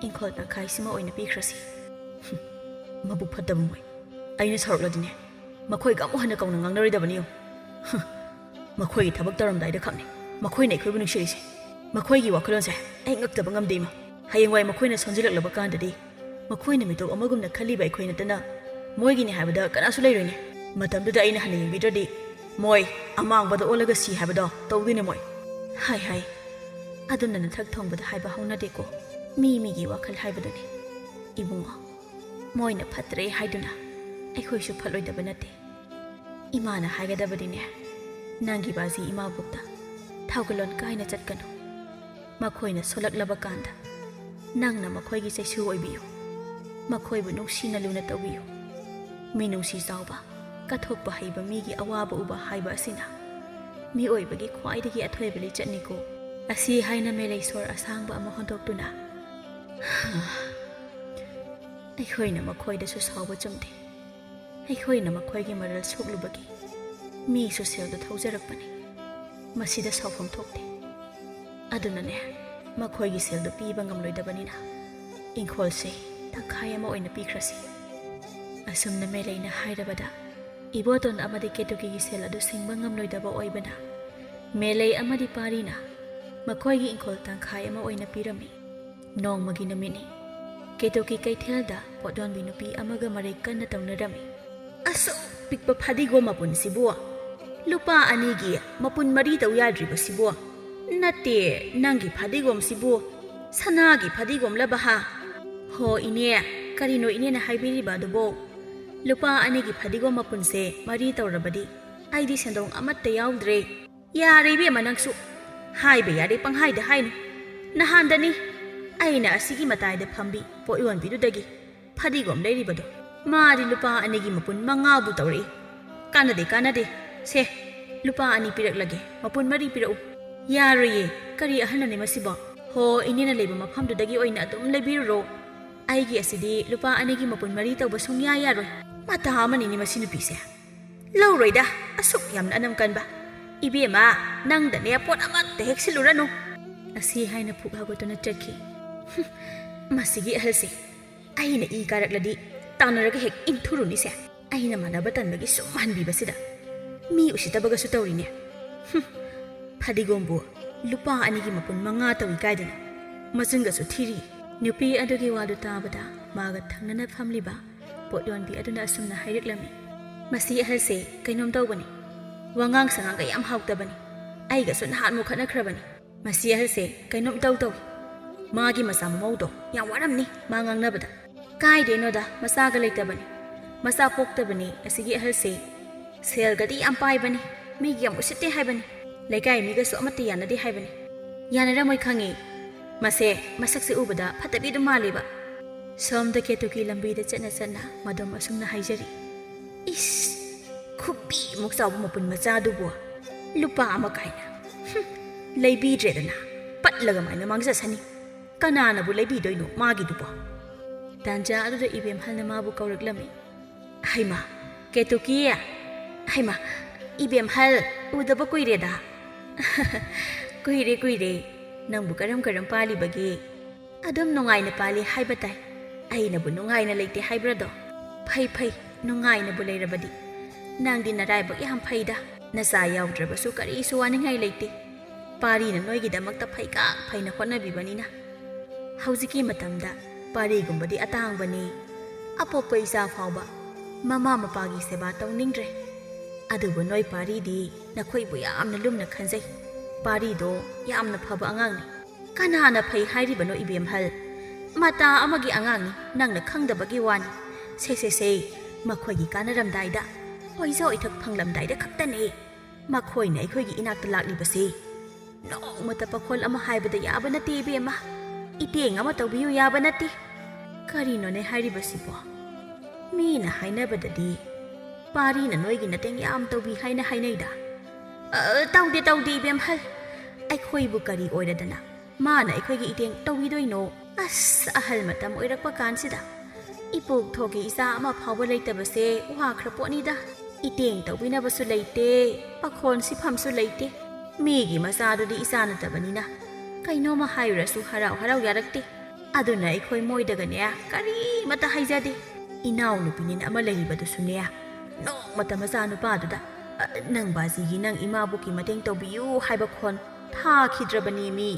ꯏꯪꯈꯣꯜ ꯇꯪꯈꯥꯏꯁꯤꯃ ꯑꯣꯏꯅ ꯄꯤꯈ꯭ꯔꯁꯤ꯫" ꯍꯝ, ꯃꯕꯨꯛ ꯐꯠꯇꯕ ꯃꯣꯏ꯫ ꯑꯩꯅ ꯁꯥꯎꯔꯛꯂꯗꯤꯅꯦ, ꯃꯈꯣꯏꯒ ꯑꯃꯨꯛ ꯍꯟꯅ ꯀꯧꯅ ꯉꯥꯡꯅꯔꯣꯏꯗꯕꯅꯤ ꯌꯦꯡꯉꯨ꯫ ꯍꯝ, ꯃꯈꯣꯏꯒꯤ ꯊꯕꯛ ꯇꯧꯔꯝꯗꯥꯏꯗ ꯈꯛꯅꯦ ꯃꯈꯣꯏꯅ ꯑꯩꯈꯣꯏꯕꯨ ꯅꯨꯡꯁꯤꯔꯤꯁꯦ꯫ ꯃꯈꯣꯏꯒꯤ ꯋꯥꯈꯜꯂꯣꯟꯁꯦ ꯑꯩ ꯉꯛꯇꯕ ꯉꯝꯗꯦ, ꯏꯃꯥ꯫ ꯍꯌꯦꯡꯋꯥꯏ ꯃꯈꯣꯏꯅ ꯁꯣꯟꯖꯤꯜꯂꯛꯂꯕ ꯀꯥꯟꯗꯗꯤ ꯃꯈꯣꯏꯅ ꯃꯤꯇꯣꯞ ꯑꯃꯒꯨꯝꯅ ꯈꯜꯂꯤꯕ ꯑꯩꯈꯣꯏ ꯅꯠꯇꯅ ꯃꯣꯏꯒꯤꯅꯤ ꯍꯥꯏꯕꯗ ꯀꯅꯥꯁꯨ ꯂꯩꯔꯣꯏꯅꯦ꯫ ꯃꯇꯝꯗꯨꯗ ꯑꯩꯅ ꯍꯟꯅ ꯌꯦꯡꯕꯤꯗ꯭ꯔꯗꯤ ꯃꯣꯏ ꯑꯃꯥꯡꯕꯗ ꯑꯣꯜꯂꯒ ꯁꯤ ꯍꯥꯏꯕꯗꯣ ꯇꯧꯗꯣꯏꯅꯦ ꯃꯣꯏ꯫ ꯍꯥꯏ ꯍꯥꯏ, ꯑꯗꯨꯝꯅ ꯅꯊꯛ ꯊꯣꯡꯕꯗ ꯍꯥꯏꯕ ꯍꯧꯅꯗꯦꯀꯣ꯫ ꯃꯤ ꯃꯤꯒꯤ ꯋꯥꯈꯜ ꯍꯥꯏꯕꯗꯨꯅꯤ꯫ "ꯏꯕꯨꯡꯉꯣ, ꯃꯣꯏꯅ ꯐꯠꯇ꯭ꯔꯦ ꯍꯥꯏꯗꯨꯅ ꯑꯩꯈꯣꯏꯁꯨ ꯐꯠꯂꯣꯏꯗꯕ ꯅꯠꯇꯦ꯫ ꯏꯃꯥꯅ ꯍꯥꯏꯒꯗꯕꯗꯤꯅꯦ, ꯅꯪꯒꯤ ꯕꯥꯖꯤ ꯏꯃꯥꯕꯣꯛꯇ ꯊꯧꯒꯜꯂꯣꯟ ꯀꯥꯏꯅ ꯆꯠꯀꯅꯨ꯫ ꯃꯈꯣꯏꯅ ꯁꯣꯜꯂꯛꯂꯕ ꯀꯥꯟꯗ ꯅꯪꯅ ꯃꯈꯣꯏꯒꯤ ꯆꯩꯁꯨ ꯑꯣꯏꯕꯤꯌꯨ꯫ ꯃꯈꯣꯏꯕꯨ ꯅꯨꯡꯁꯤꯅ ꯂꯨꯅ ꯇꯧꯕꯤꯌꯨ꯫ ꯃꯤꯅꯨꯡꯁꯤ ꯆꯥꯎꯕ, ꯀꯠꯊꯣꯛꯄ ꯍꯩꯕ ꯃꯤꯒꯤ ꯑꯋꯥꯕ ꯎꯕ ꯍꯥꯏꯕ ꯑꯁꯤꯅ ꯃꯤꯑꯣꯏꯕꯒꯤ ꯈ꯭ꯋꯥꯏꯗꯒꯤ ꯑꯊꯣꯏꯕ ꯂꯤꯆꯠꯅꯤꯀꯣ"꯫ ꯑꯁꯤ ꯍꯥꯏꯅ ꯃꯦꯂꯩ ꯁꯣꯔ ꯑꯁꯥꯡꯕ ꯑꯃ ꯍꯣꯟꯗꯣꯛꯇꯨꯅ, "ꯑꯩꯈꯣꯏꯅ ꯃꯈꯣꯏꯗꯁꯨ ꯁꯥꯎꯕ ꯆꯨꯝꯗꯦ꯫ ꯑꯩꯈꯣꯏꯅ ꯃꯈꯣꯏꯒꯤ ꯃꯔꯜ ꯁꯣꯛꯂꯨꯕꯒꯤ ꯃꯤꯁꯨ ꯁꯦꯜꯗꯨ ꯊꯧꯖꯔꯛꯄꯅꯤ꯫ ꯃꯁꯤꯗ ꯁꯥꯎꯐꯝ ꯊꯣꯛꯇꯦ꯫ ꯑꯗꯨꯅꯅꯦ, ꯃꯈꯣꯏꯒꯤ ꯁꯦꯜꯗꯨ ꯄꯤꯕ ꯉꯝꯂꯣꯏꯗꯕꯅꯤꯅ ꯏꯪꯈꯣꯜꯁꯦ ꯇꯪꯈꯥꯏ ꯑꯃ ꯑꯣꯏꯅ ꯄꯤꯈ꯭ꯔꯁꯤ"꯫ ꯑꯁꯨꯝꯅ ꯃꯦꯂꯩꯅ ꯍꯥꯏꯔꯕꯗ ꯏꯕꯣꯇꯣꯟ ꯑꯃꯗꯤ ꯀꯦꯇꯨꯀꯤꯒꯤ ꯁꯦꯜ ꯑꯗꯨ ꯁꯤꯡꯕ ꯉꯝꯂꯣꯏꯗꯕ ꯑꯣꯏꯕꯅ ꯃꯦꯂꯩ ꯑꯃꯗꯤ ꯄꯥꯔꯤꯅ ꯃꯈꯣꯏꯒꯤ ꯏꯪꯈꯣꯜ ꯇꯪꯈꯥꯏ ꯑꯃ ꯑꯣꯏꯅ ꯄꯤꯔꯝꯃꯤ꯫ ꯅꯣꯡꯃꯒꯤ ꯅꯨꯃꯤꯠꯅꯤ꯫ ꯀꯦꯇꯨꯀꯤ ꯀꯩꯊꯦꯜꯗ ꯄꯣꯠ ꯌꯣꯟꯕꯤ ꯅꯨꯄꯤ ꯑꯃꯒ ꯃꯔꯩ ꯀꯟꯅ ꯇꯧꯅꯔꯝꯃꯤ꯫ "ꯑꯁꯨꯛ ꯄꯤꯛꯄ ꯐꯗꯤꯒꯣꯝ ꯃꯄꯨꯟꯁꯤꯕꯨ ꯂꯨꯄꯥ ꯑꯅꯤꯒꯤ ꯃꯄꯨꯟ ꯃꯔꯤ ꯇꯧ ꯌꯥꯗ꯭ꯔꯤꯕꯁꯤꯕꯨ? ꯅꯠꯇꯦ, ꯅꯪꯒꯤ ꯐꯗꯤꯒꯣꯝꯁꯤꯕꯨ ꯁꯅꯥꯒꯤ ꯐꯗꯤꯒꯣꯝꯂꯕ ꯍꯥ? ꯍꯣ ꯏꯅꯦ, ꯀꯔꯤꯅꯣ ꯏꯅꯦꯅ ꯍꯥꯏꯕꯤꯔꯤꯕ ꯑꯗꯨꯕꯣ? ꯂꯨꯄꯥ ꯑꯅꯤꯒꯤ ꯐꯗꯤꯒꯣꯝ ꯃꯄꯨꯟꯁꯦ ꯃꯔꯤ ꯇꯧꯔꯕꯗꯤ ꯑꯩꯗꯤ ꯁꯦꯟꯗꯣꯡ ꯑꯃꯠꯇ ꯌꯥꯎꯗ꯭ꯔꯦ"꯫ "ꯌꯥꯔꯦ ꯏꯕꯦꯝꯃ, ꯅꯪꯁꯨ ꯍꯥꯏꯕ ꯌꯥꯔꯦ ꯄꯪꯍꯥꯏꯗ ꯍꯥꯏꯅꯨ꯫ ꯅꯍꯥꯟꯗꯅꯤ ꯑꯩꯅ ꯑꯁꯤꯒꯤ ꯃꯇꯥꯏꯗ ꯐꯝꯕꯤ ꯄꯣꯠ ꯌꯣꯟꯕꯤꯗꯨꯗꯒꯤ ꯐꯗꯤꯒꯣꯝ ꯂꯩꯔꯤꯕꯗꯣ꯫ ꯃꯥꯗꯤ ꯂꯨꯄꯥ ꯑꯅꯤꯒꯤ ꯃꯄꯨꯟ ꯃꯉꯥꯕꯨ ꯇꯧꯔꯛꯏ꯫ ꯀꯥꯟꯅꯗꯦ, ꯀꯥꯟꯅꯗꯦ꯫ ꯁꯦ, ꯂꯨꯄꯥ ꯑꯅꯤ ꯄꯤꯔꯛꯂꯒꯦ, ꯃꯄꯨꯟ ꯃꯔꯤ ꯄꯤꯔꯛꯎ"꯫ "ꯌꯥꯔꯣꯏꯌꯦ, ꯀꯔꯤ ꯑꯍꯜꯅꯣꯅꯦ ꯃꯁꯤꯕꯣ? ꯍꯣ, ꯏꯅꯦꯅ ꯂꯩꯕ ꯃꯐꯝꯗꯨꯗꯒꯤ ꯑꯣꯏꯅ ꯑꯗꯨꯝ ꯂꯩꯕꯤꯔꯨꯔꯣ꯫ ꯑꯩꯒꯤ ꯑꯁꯤꯗꯤ ꯂꯨꯄꯥ ꯑꯅꯤꯒꯤ ꯃꯄꯨꯟ ꯃꯔꯤ ꯇꯧꯕ ꯁꯨꯡꯌꯥ ꯌꯥꯔꯣꯏ"꯫ ꯃꯇꯥ ꯑꯃꯅꯤꯅꯦ ꯃꯁꯤ ꯅꯨꯄꯤꯁꯦ꯫ "ꯂꯧꯔꯣꯏꯗ, ꯑꯁꯨꯛ ꯌꯥꯝꯅ ꯑꯅꯝ ꯀꯟꯕ꯫ ꯏꯕꯦꯝꯃ, ꯅꯪꯗꯅꯦ ꯄꯣꯠ ꯑꯃꯠꯇ ꯍꯦꯛ ꯁꯤꯜꯂꯨꯔꯅꯨ"꯫ ꯑꯁꯤ ꯍꯥꯏꯅ ꯐꯨꯛ ꯍꯧꯒꯠꯇꯨꯅ ꯆꯠꯈꯤ꯫ "ꯍꯨꯝ, ꯃꯁꯤꯒꯤ ꯑꯍꯜꯁꯦ ꯑꯩꯅ ꯏ ꯀꯥꯔꯛꯂꯗꯤ ꯇꯥꯟꯅꯔꯒ ꯍꯦꯛ ꯏꯟꯊꯨꯔꯨꯅꯤꯁꯦ꯫ ꯑꯩꯅ ꯃꯥꯟꯅꯕ ꯇꯟꯕꯒꯤ ꯁꯨꯝ ꯍꯟꯕꯤꯕꯁꯤꯗ ꯃꯤ ꯎꯁꯤꯠꯇꯕꯒꯁꯨ ꯇꯧꯔꯤꯅꯦ꯫ ꯍꯨꯝ, ꯐꯗꯤꯒꯣꯝꯕꯨ ꯂꯨꯄꯥ ꯑꯅꯤꯒꯤ ꯃꯄꯨꯟ ꯃꯉꯥ ꯇꯧꯏ ꯀꯥꯏꯗꯅ ꯃꯆꯤꯟꯒꯁꯨ ꯊꯤꯔꯤ"꯫ ꯅꯨꯄꯤ ꯑꯗꯨꯒꯤ ꯋꯥꯗꯨ ꯇꯥꯕꯗ ꯃꯥꯒ ꯊꯪꯅꯅ ꯐꯝꯂꯤꯕ ꯄꯣꯠ ꯌꯣꯟꯕꯤ ꯑꯗꯨꯅ ꯑꯁꯨꯝꯅ ꯍꯥꯏꯔꯛꯂꯝꯃꯤ꯫ "ꯃꯁꯤ ꯑꯍꯜꯁꯦ ꯀꯩꯅꯣꯝ ꯇꯧꯕꯅꯤ꯫ ꯋꯥꯉꯥꯡ ꯁꯉꯥꯡꯒ ꯌꯥꯝ ꯍꯥꯎꯇꯕꯅꯤ꯫ ꯑꯩꯒꯁꯨ ꯅꯍꯥꯟꯃꯨꯛ ꯈꯠꯅꯈ꯭ꯔꯕꯅꯤ꯫ ꯃꯁꯤ ꯑꯍꯜꯁꯦ ꯀꯩꯅꯣꯝ ꯏꯇꯧ ꯇꯧꯏ꯫ ꯃꯥꯒꯤ ꯃꯆꯥ ꯃꯃꯧꯗꯣ ꯌꯥꯝ ꯋꯥꯔꯝꯅꯤ ꯃꯥ ꯉꯥꯡꯅꯕꯗ"꯫ "ꯀꯥꯏꯗꯩꯅꯣꯗ, ꯃꯆꯥꯒ ꯂꯩꯇꯕꯅꯤ, ꯃꯆꯥ ꯄꯣꯛꯇꯕꯅꯤ ꯑꯁꯤꯒꯤ ꯑꯍꯜꯁꯦ꯫ ꯁꯦꯜꯒꯗꯤ ꯌꯥꯝ ꯄꯥꯏꯕꯅꯤ, ꯃꯤꯒꯤ ꯌꯥꯝ ꯎꯁꯤꯠꯇꯦ ꯍꯥꯏꯕꯅꯤ, ꯂꯩꯀꯥꯏ ꯃꯤꯒꯁꯨ ꯑꯃꯠꯇ ꯌꯥꯅꯗꯦ ꯍꯥꯏꯕꯅꯤ꯫ ꯌꯥꯅꯔꯝꯃꯣꯏ ꯈꯪꯉꯤ꯫ ꯃꯁꯦ, ꯃꯁꯛꯁꯦ ꯎꯕꯗ ꯐꯠꯇꯕꯤ ꯑꯗꯨꯝ ꯃꯥꯜꯂꯤꯕ"꯫ ꯁꯣꯝꯗ ꯀꯦꯇꯨꯀꯤ ꯂꯝꯕꯤꯗ ꯆꯠꯅ ꯆꯠꯅ ꯃꯗꯣꯝ ꯑꯁꯨꯝꯅ ꯍꯥꯏꯖꯔꯤ꯫ "ꯏꯁ, ꯈꯨꯕꯤꯃꯨꯛ ꯆꯥꯎꯕ ꯃꯄꯨꯟ ꯃꯆꯥꯗꯨꯕꯨ ꯂꯨꯄꯥ ꯑꯃ ꯀꯥꯏꯅ꯫ ꯍꯨꯝ, ꯂꯩꯕꯤꯗ꯭ꯔꯦꯗꯅ, ꯄꯠꯂꯒ ꯃꯥꯏꯅ ꯃꯥꯡꯖꯁꯅꯤ꯫ ꯀꯅꯥꯅꯕꯨ ꯂꯩꯕꯤꯗꯣꯏꯅꯣ ꯃꯥꯒꯤꯗꯨꯕꯣ?" ꯇꯥꯟꯖꯥ ꯑꯗꯨꯗ ꯏꯕꯦꯝꯍꯜꯅ ꯃꯥꯕꯨ ꯀꯧꯔꯛꯂꯝꯃꯤ꯫ "ꯍꯩꯃꯥ, ꯀꯦꯇꯨꯀꯤ! ꯍꯩꯃꯥ, ꯏꯕꯦꯝꯍꯜ, ꯎꯗꯕ ꯀꯨꯏꯔꯦꯗ꯫" "ꯀꯨꯏꯔꯦ, ꯀꯨꯏꯔꯦ꯫ ꯅꯪꯕꯨ ꯀꯔꯝ ꯀꯔꯝ ꯄꯥꯜꯂꯤꯕꯒꯦ?" "ꯑꯗꯨꯝ ꯅꯨꯡꯉꯥꯏꯅ ꯄꯥꯜꯂꯤ ꯍꯥꯏꯕ ꯇꯥꯏ꯫ ꯑꯩꯅꯕꯨ ꯅꯨꯡꯉꯥꯏꯅ ꯂꯩꯇꯦ ꯍꯥꯏꯕ꯭ꯔꯗꯣ? ꯐꯩ, ꯐꯩ, ꯅꯨꯡꯉꯥꯏꯅꯕꯨ ꯂꯩꯔꯕꯗꯤ꯫ ꯅꯪꯗꯤ ꯅꯔꯥꯏꯕꯛ ꯌꯥꯝ ꯐꯩꯗ꯫ ꯅꯆꯥ ꯌꯥꯎꯗ꯭ꯔꯕꯁꯨ ꯀꯔꯤꯁꯨ ꯋꯥꯅꯤꯡꯉꯥꯏ ꯂꯩꯇꯦ꯫ ꯄꯥꯔꯤꯅ ꯅꯣꯏꯒꯤꯗꯃꯛꯇ ꯐꯩꯀꯥꯛ ꯐꯩꯅ ꯍꯣꯠꯅꯕꯤꯕꯅꯤꯅ꯫ ꯍꯧꯖꯤꯛꯀꯤ ꯃꯇꯝꯗ ꯄꯥꯔꯤꯒꯨꯝꯕꯗꯤ ꯑꯇꯥꯡꯕꯅꯤ꯫ ꯑꯄꯣꯛꯄ ꯏꯆꯥ ꯐꯥꯎꯕ ꯃꯃꯥ ꯃꯄꯥꯒꯤ ꯁꯦꯕꯥ ꯇꯧꯅꯤꯡꯗ꯭ꯔꯦ꯫ ꯑꯗꯨꯕꯨ ꯅꯣꯏ ꯄꯥꯔꯤꯗꯤ ꯅꯈꯣꯏꯕꯨ ꯌꯥꯝꯅ ꯂꯨꯝꯅ ꯈꯟꯖꯩ꯫ ꯄꯥꯔꯤꯗꯣ ꯌꯥꯝꯅ ꯐꯕ ꯑꯉꯥꯡꯅꯤ꯫" "ꯀꯅꯥꯅ ꯐꯩ ꯍꯥꯏꯔꯤꯕꯅꯣ, ꯏꯕꯦꯝꯍꯜ? ꯃꯇꯥ ꯑꯃꯒꯤ ꯑꯉꯥꯡꯅꯤ, ꯅꯪꯅ ꯈꯪꯗꯕꯒꯤ ꯋꯥꯅꯤ꯫ ꯁꯦ, ꯁꯦ, ꯁꯦ, ꯃꯈꯣꯏꯒꯤ ꯀꯥꯟꯅꯔꯝꯗꯥꯏꯗ, ꯑꯣꯏꯖ ꯑꯣꯏꯊꯛ ꯐꯪꯂꯝꯗꯥꯏꯗ ꯈꯛꯇꯅꯦ ꯃꯈꯣꯏꯅ ꯑꯩꯈꯣꯏꯒꯤ ꯏꯅꯥꯛꯇ ꯂꯥꯛꯂꯤꯕꯁꯦ꯫ ꯅꯣꯡꯃꯇ ꯄꯥꯈꯣꯜ ꯑꯃ ꯍꯥꯏꯕꯗ ꯌꯥꯕ ꯅꯠꯇꯦ, ꯏꯕꯦꯝꯃ꯫ ꯏꯇꯦꯡ ꯑꯃ ꯇꯧꯕꯤꯌꯨ ꯌꯥꯕ ꯅꯠꯇꯦ꯫" "ꯀꯔꯤꯅꯣꯅꯦ ꯍꯥꯏꯔꯤꯕꯁꯤꯕꯣ? ꯃꯤꯅ ꯍꯥꯏꯅꯕꯗꯗꯤ ꯄꯥꯔꯤꯅ ꯅꯣꯏꯒꯤ ꯅꯇꯦꯡ ꯌꯥꯝ ꯇꯧꯕꯤ ꯍꯥꯏꯅ ꯍꯥꯏꯅꯩꯗ꯫" "ꯑ, ꯇꯧꯗꯦ, ꯇꯧꯗꯦ, ꯏꯕꯦꯝꯍꯜ꯫ ꯑꯩꯈꯣꯏꯕꯨ ꯀꯔꯤ ꯑꯣꯏꯔꯗꯅ ꯃꯥꯅ ꯑꯩꯈꯣꯏꯒꯤ ꯏꯇꯦꯡ ꯇꯧꯕꯤꯗꯣꯏꯅꯣ? ꯑꯁ, ꯑꯍꯜ ꯃꯇꯝ ꯑꯣꯏꯔꯛꯄ ꯀꯥꯟꯁꯤꯗ ꯏꯄꯣꯛ ꯊꯣꯛꯀꯤ ꯏꯆꯥ ꯑꯃ ꯐꯥꯎꯕ ꯂꯩꯇꯕꯁꯦ ꯋꯥꯈ꯭ꯔ ꯄꯣꯠꯅꯤꯗ꯫ ꯏꯇꯦꯡ ꯇꯧꯕꯤꯅꯕꯁꯨ ꯂꯩꯇꯦ, ꯄꯥꯈꯣꯟ ꯁꯤꯐꯝꯁꯨ ꯂꯩꯇꯦ꯫ ꯃꯤꯒꯤ ꯃꯆꯥꯗꯨꯗꯤ ꯏꯆꯥ ꯅꯠꯇꯕꯅꯤꯅ ꯀꯩꯅꯣꯝꯃ ꯍꯥꯏꯔꯨꯔꯁꯨ ꯍꯔꯥꯎ ꯍꯔꯥꯎ ꯌꯥꯔꯛꯇꯦ꯫ ꯑꯗꯨꯅ ꯑꯩꯈꯣꯏ ꯃꯣꯏꯗꯒꯅꯦ ꯀꯔꯤꯃꯇ ꯍꯥꯏꯖꯗꯦ꯫ ꯏꯅꯥꯎꯅꯨꯄꯤꯅꯤꯅ ꯑꯃ ꯂꯩꯔꯤꯕꯗꯨꯁꯨꯅꯦ, ꯅꯣꯡꯃꯇ ꯃꯆꯥꯅꯨꯄꯥꯗꯨꯗ, "ꯑ, ꯅꯪ ꯕꯥꯖꯤꯒꯤ ꯅꯪ ꯏꯃꯥꯕꯣꯛꯀꯤ ꯃꯇꯦꯡ ꯇꯧꯕꯤꯌꯨ" ꯍꯥꯏꯕ ꯈꯣꯟ ꯊꯥꯈꯤꯗ꯭ꯔꯕꯅꯦꯃꯤ꯫